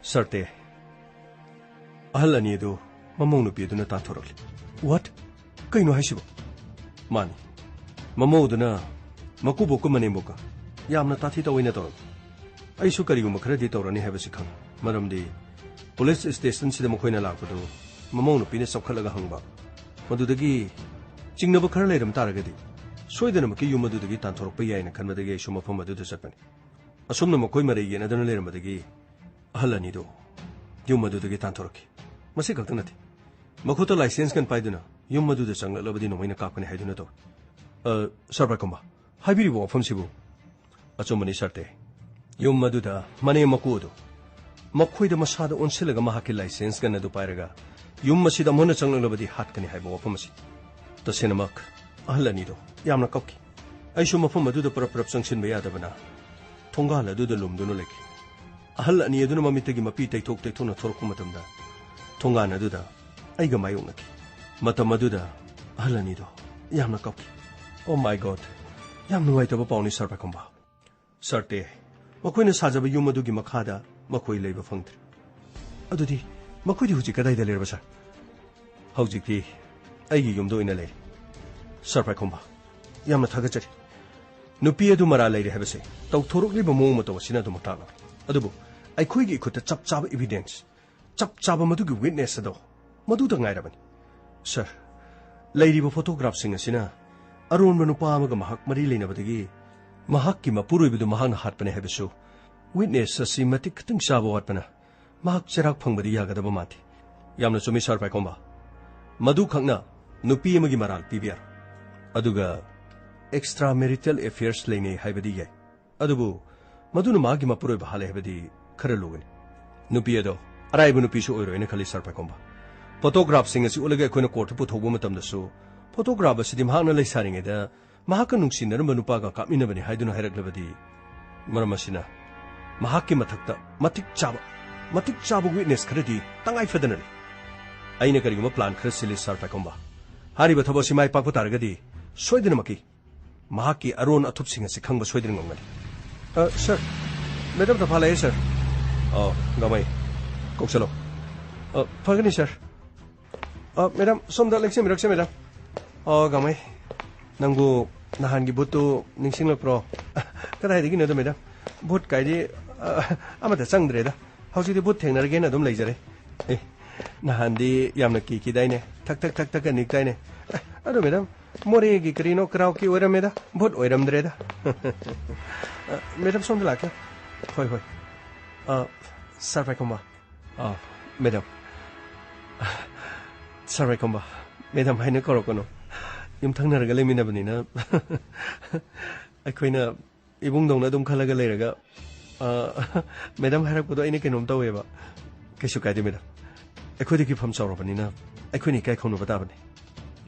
Sir ꯇꯦ, ꯑꯍꯜ ꯑꯅꯤ ꯑꯗꯨ ꯃꯃꯧ ꯅꯨꯄꯤ ꯑꯗꯨꯅ ꯇꯥꯟꯊꯣꯔꯛꯂꯤ꯫ What? ꯀꯩꯅꯣ ꯍꯥꯏꯁꯤꯕꯣ? ꯃꯥꯅꯤ꯫ ꯃꯃꯧꯗꯨꯅ ꯃꯀꯨꯕꯣꯛꯀ ꯃꯅꯦꯝꯕꯣꯛꯀ ꯌꯥꯝꯅ ꯇꯥꯊꯤ ꯇꯥꯑꯣꯏꯅ ꯇꯧꯔꯝꯃꯤ꯫ ꯑꯩꯁꯨ ꯀꯔꯤꯒꯨꯝꯕ ꯈꯔꯗꯤ ꯇꯧꯔꯅꯤ ꯍꯥꯏꯕꯁꯤ ꯈꯪꯏ꯫ ꯃꯔꯝꯗꯤ police stationꯁꯤꯗ ꯃꯈꯣꯏꯅ ꯂꯥꯛꯄꯗꯨ ꯃꯃꯧ ꯅꯨꯄꯤꯅ ꯆꯞꯈꯠꯂꯒ ꯍꯪꯕ꯫ ꯃꯗꯨꯗꯒꯤ ꯆꯤꯡꯅꯕ ꯈꯔ ꯂꯩꯔꯝ ꯇꯥꯔꯒꯗꯤ ꯁꯣꯏꯗꯅꯃꯛꯀꯤ ꯌꯨꯝ ꯑꯗꯨꯗꯒꯤ ꯇꯥꯟꯊꯣꯔꯛꯄ ꯌꯥꯏꯅ ꯈꯟꯕꯗꯒꯤ ꯑꯩꯁꯨ ꯃꯐꯝ ꯑꯗꯨꯗ ꯆꯠꯄꯅꯤ꯫ ꯑꯁꯨꯝꯅ ꯃꯈꯣꯏ ꯃꯔꯩ ꯌꯦꯠꯅꯗꯨꯅ ꯂꯩꯔꯝꯕꯗꯒꯤ ꯑꯍꯜ ꯑꯅꯤꯗꯨ ꯌꯨꯝ ꯑꯗꯨꯗꯒꯤ ꯇꯥꯟꯊꯣꯔꯛꯈꯤ꯫ ꯃꯁꯤ ꯈꯛꯇ ꯅꯠꯇꯦ, ꯃꯈꯨꯠꯇ license gun ꯄꯥꯏꯗꯨꯅ ꯌꯨꯝ ꯑꯗꯨꯗ ꯆꯪꯂꯛꯂꯕꯗꯤ ꯅꯣꯡꯃꯩꯅ ꯀꯥꯞꯀꯅꯤ ꯍꯥꯏꯗꯨꯅ ꯇꯧꯏ꯫ ꯑ, ꯁꯥꯔ ꯄꯥꯏꯈꯣꯝꯕ, ꯍꯥꯏꯕꯤꯔꯤꯕ ꯋꯥꯐꯝꯁꯤꯕꯨ? ꯑꯆꯨꯝꯕꯅꯤ, ꯁꯥꯔ ꯇꯦ꯫ ꯌꯨꯝ ꯑꯗꯨꯗ ꯃꯅꯦꯝ ꯃꯀꯨ ꯑꯗꯨ ꯃꯈꯣꯏꯗ ꯃꯁꯥꯗ ꯑꯣꯟꯁꯤꯜꯂꯒ ꯃꯍꯥꯛꯀꯤ ꯂꯥꯏꯁꯦꯟꯁ ꯒꯟ ꯑꯗꯨ ꯄꯥꯏꯔꯒ ꯌꯨꯝ ꯑꯁꯤꯗ ꯑꯃꯨꯛ ꯍꯟꯅ ꯆꯪꯂꯛꯂꯕꯗꯤ ꯍꯥꯠꯀꯅꯤ ꯍꯥꯏꯕ ꯋꯥꯐꯝ ꯑꯁꯤ꯫ ꯇꯁꯦꯡꯅꯃꯛ ꯑꯍꯜ ꯑꯅꯤꯗꯣ ꯌꯥꯝꯅ ꯀꯞꯈꯤ꯫ ꯑꯩꯁꯨ ꯃꯐꯝ ꯑꯗꯨꯗ ꯄꯔꯞ ꯄꯔꯞ ꯆꯪꯁꯤꯟꯕ ꯌꯥꯗꯕꯅ ꯊꯣꯡꯒꯥꯜ ꯑꯗꯨꯗ ꯂꯨꯝꯗꯨꯅ ꯂꯩꯈꯤ꯫ ꯑꯍꯜ ꯑꯅꯤ ꯑꯗꯨꯅ ꯃꯃꯤꯠꯇꯒꯤ ꯃꯄꯤ ꯇꯩꯊꯣꯛ ꯇꯩꯊꯣꯛꯅ ꯊꯣꯔꯛꯄ ꯃꯇꯝꯗ ꯊꯣꯡꯒꯥꯜ ꯑꯗꯨꯗ ꯑꯩꯒ ꯃꯥꯌꯣꯛꯅꯈꯤ꯫ ꯃꯇꯝ ꯑꯗꯨꯗ ꯑꯍꯜ ꯑꯅꯤꯗꯣ ꯌꯥꯝꯅ ꯀꯞꯈꯤ꯫ Oh my God! ꯌꯥꯝ ꯅꯨꯡꯉꯥꯏꯇꯕ ꯄꯥꯎꯅꯤ, ꯁꯥꯔ ꯄꯥꯏꯈꯣꯝꯕ꯫ ꯁꯥꯔ ꯇꯦ, ꯃꯈꯣꯏꯅ ꯁꯥꯖꯕ ꯌꯨꯝ ꯑꯗꯨꯒꯤ ꯃꯈꯥꯗ ꯃꯈꯣꯏ ꯂꯩꯕ ꯐꯪꯗ꯭ꯔꯦ꯫ ꯑꯗꯨꯗꯤ ꯃꯈꯣꯏꯗꯤ ꯍꯧꯖꯤꯛ ꯀꯗꯥꯏꯗ ꯂꯩꯔꯕ, ꯁꯥꯔ? ꯍꯧꯖꯤꯛꯇꯤ ꯑꯩꯒꯤ ꯌꯨꯝꯗ ꯑꯣꯏꯅ ꯂꯩꯔꯤ꯫ ꯁꯥꯔ ꯄꯥꯏꯈꯣꯝꯕ, ꯌꯥꯝꯅ ꯊꯥꯒꯠꯆꯔꯤ꯫ ꯅꯨꯄꯤ ꯑꯗꯨ ꯃꯔꯥꯜ ꯂꯩꯔꯦ ꯍꯥꯏꯕꯁꯦ ꯇꯧꯊꯣꯔꯛꯂꯤꯕ ꯃꯑꯣꯡ ꯃꯇꯧ ꯑꯁꯤꯅ ꯑꯗꯨꯃꯛ ꯇꯥꯛꯂꯦ꯫ ꯑꯗꯨꯕꯨ ꯑꯩꯈꯣꯏꯒꯤ ꯏꯈꯨꯠꯇ ꯆꯞ ꯆꯥꯕ ꯏꯚꯤꯗꯦꯟꯁ, ꯆꯞ ꯆꯥꯕ ꯃꯗꯨꯒꯤ ꯋꯤꯠꯅꯦꯁ ꯑꯗꯣ ꯃꯗꯨꯗ ꯉꯥꯏꯔꯕꯅꯤ꯫ ꯁꯥꯔ, ꯂꯩꯔꯤꯕ ꯐꯣꯇꯣꯒ꯭ꯔꯥꯐꯁꯤꯡ ꯑꯁꯤꯅ ꯑꯔꯣꯟꯕ ꯅꯨꯄꯥ ꯑꯃꯒ ꯃꯍꯥꯛ ꯃꯔꯤ ꯂꯩꯅꯕꯗꯒꯤ ꯃꯍꯥꯛꯀꯤ ꯃꯄꯨꯔꯣꯏꯕꯗꯨ ꯃꯍꯥꯛꯅ ꯍꯥꯠꯄꯅꯤ ꯍꯥꯏꯕꯁꯨ ꯋꯤꯠꯅꯦꯁ ꯑꯁꯤ ꯃꯇꯤꯛ ꯈꯤꯇꯪ ꯆꯥꯕ ꯋꯥꯠꯄꯅ ꯃꯍꯥꯛ ꯆꯩꯔꯥꯛ ꯐꯪꯕꯗꯤ ꯌꯥꯒꯗꯕ ꯃꯥꯟꯗꯦ꯫ ꯌꯥꯝꯅ ꯆꯨꯝꯃꯤ, ꯁꯥꯔ ꯄꯥꯏꯈꯣꯝꯕ꯫ ꯃꯗꯨꯈꯛꯅ ꯅꯨꯄꯤ ꯑꯃꯒꯤ ꯃꯔꯥꯜ ꯄꯤꯕ ꯌꯥꯔꯣꯏ꯫ ꯑꯗꯨꯒ ꯑꯦꯛꯁꯇ꯭ꯔꯥ ꯃꯦꯔꯤꯇꯦꯜ ꯑꯦꯐꯤꯌꯔꯁ ꯂꯩꯅꯩ ꯍꯥꯏꯕꯗꯤ ꯌꯥꯏ, ꯑꯗꯨꯕꯨ ꯃꯗꯨꯅ ꯃꯍꯥꯛꯀꯤ ꯃꯄꯨꯔꯣꯏꯕ ꯍꯥꯠꯂꯦ ꯍꯥꯏꯕꯗꯤ ꯈꯔ ꯂꯨꯒꯅꯤ꯫ ꯅꯨꯄꯤ ꯑꯗꯣ ꯑꯔꯥꯏꯕ ꯅꯨꯄꯤꯁꯨ ꯑꯣꯏꯔꯣꯏꯅ ꯈꯜꯂꯤ, ꯁꯥꯔ ꯄꯥꯏꯈꯣꯝꯕ꯫ ꯐꯣꯇꯣꯒ꯭ꯔꯥꯐꯁꯤꯡ ꯑꯁꯤ ꯎꯠꯂꯒ ꯑꯩꯈꯣꯏꯅ ꯀꯣꯔꯠꯇ ꯄꯨꯊꯣꯛꯄ ꯃꯇꯝꯗꯁꯨ ꯐꯣꯇꯣꯒ꯭ꯔꯥꯐ ꯑꯁꯤꯗꯤ ꯃꯍꯥꯛꯅ ꯂꯩꯁꯥꯔꯤꯉꯩꯗ ꯃꯍꯥꯛꯀ ꯅꯨꯡꯁꯤꯅꯔꯝꯕ ꯅꯨꯄꯥꯒ ꯀꯥꯞꯃꯤꯟꯅꯕꯅꯤ ꯍꯥꯏꯗꯨꯅ ꯍꯥꯏꯔꯛꯂꯕꯗꯤ, ꯃꯔꯝ ꯑꯁꯤꯅ ꯃꯍꯥꯛꯀꯤ ꯃꯊꯛꯇ ꯃꯇꯤꯛ ꯆꯥꯕ, ꯃꯇꯤꯛ ꯆꯥꯕ ꯋꯤꯠꯅꯦꯁ ꯈꯔꯗꯤ ꯇꯉꯥꯏ ꯐꯗꯅ ꯂꯩ꯫ ꯑꯩꯅ ꯀꯔꯤꯒꯨꯝꯕ ꯄ꯭ꯂꯥꯟ ꯈꯔ ꯁꯤꯜꯂꯤ, ꯁꯥꯔ ꯄꯥꯏꯈꯣꯝꯕ꯫ ꯍꯥꯏꯔꯤꯕ ꯊꯕꯛ ꯑꯁꯤ ꯃꯥꯏ ꯄꯥꯛꯄ ꯇꯥꯔꯒꯗꯤ ꯁꯣꯏꯗꯅꯃꯛꯀꯤ ꯃꯍꯥꯛꯀꯤ ꯑꯔꯣꯟ ꯑꯊꯨꯞꯁꯤꯡ ꯑꯁꯤ ꯈꯪꯕ ꯁꯣꯏꯗꯅ ꯉꯝꯒꯅꯤ꯫ ꯑ, ꯁꯥꯔ, ꯃꯦꯗꯥꯝ ꯇꯐꯥ ꯂꯥꯛꯑꯦ, ꯁꯥꯔ꯫ ꯑ, ꯒꯥꯃꯩ, ꯀꯧꯁꯜꯂꯣ꯫ ꯑ, ꯐꯒꯅꯤ, ꯁꯥꯔ꯫ ꯑ, ꯃꯦꯗꯥꯝ, ꯁꯣꯝꯗ ꯂꯦꯡꯁꯤꯟꯕꯤꯔꯛꯁꯦ, ꯃꯦꯗꯥꯝ꯫ ꯑ, ꯒꯥꯃꯩ, ꯅꯪꯕꯨ ꯅꯍꯥꯟꯒꯤ ꯚꯨꯠꯇꯨ ꯅꯤꯡꯁꯤꯡꯂꯛꯄ꯭ꯔꯣ? ꯀꯗꯥꯏꯗꯒꯤꯅꯣꯗ, ꯃꯦꯗꯥꯝ? ꯚꯨꯠ ꯀꯥꯏꯗꯤ, ꯑ, ꯑꯃꯠꯇ ꯆꯪꯗ꯭ꯔꯦꯗ꯫ ꯍꯧꯖꯤꯛꯇꯤ ꯚꯨꯠ ꯊꯦꯡꯅꯔꯒꯦꯅ ꯑꯗꯨꯝ ꯂꯩꯖꯔꯦ꯫ ꯑꯦ, ꯅꯍꯥꯟꯗꯤ ꯌꯥꯝꯅ ꯀꯤꯈꯤꯗꯥꯏꯅꯦ? ꯊꯛ ꯊꯛ ꯊꯛ ꯊꯛꯀ ꯅꯤꯛꯇꯥꯏꯅꯦ꯫ ꯑꯦ, ꯑꯗꯨ ꯃꯦꯗꯥꯝ, ꯃꯣꯔꯦꯒꯤ ꯀꯔꯤꯅꯣ ꯀꯔꯥꯎꯀꯤ ꯑꯣꯏꯔꯝꯃꯦꯗ, ꯚꯨꯠ ꯑꯣꯏꯔꯝꯗ꯭ꯔꯦꯗ꯫ ꯑ, ꯃꯦꯗꯥꯝ, ꯁꯣꯝꯗ ꯂꯥꯛꯀꯦ꯫ ꯍꯣꯏ, ꯍꯣꯏ꯫ ꯑ, ꯁꯥꯔ ꯄꯥꯏꯈꯣꯝꯕ꯫ ꯑ, ꯃꯦꯗꯥꯝ꯫ ꯁꯥꯔ ꯄꯥꯏꯈꯣꯝꯕ, ꯃꯦꯗꯥꯝ ꯍꯥꯏꯅ ꯀꯧꯔꯛꯀꯅꯨ꯫ ꯌꯨꯝꯊꯪꯅꯔꯒ ꯂꯩꯃꯤꯟꯅꯕꯅꯤꯅ ꯑꯩꯈꯣꯏꯅ ꯏꯕꯨꯡꯗꯧꯅ ꯑꯗꯨꯝ ꯈꯜꯂꯒ ꯂꯩꯔꯒ, ꯑ, ꯃꯦꯗꯥꯝ ꯍꯥꯏꯔꯛꯄꯗꯣ ꯑꯩꯅ ꯀꯩꯅꯣꯝ ꯇꯧꯋꯦꯕ꯫ ꯀꯩꯁꯨ ꯀꯥꯏꯗꯦ ꯃꯦꯗꯥꯝ, ꯑꯩꯈꯣꯏꯗꯤ ꯐꯤꯐꯝ ꯆꯥꯎꯔꯕꯅꯤꯅ ꯑꯩꯈꯣꯏꯅ ꯏꯀꯥꯏ ꯈꯪꯅꯕ ꯇꯥꯕꯅꯤ꯫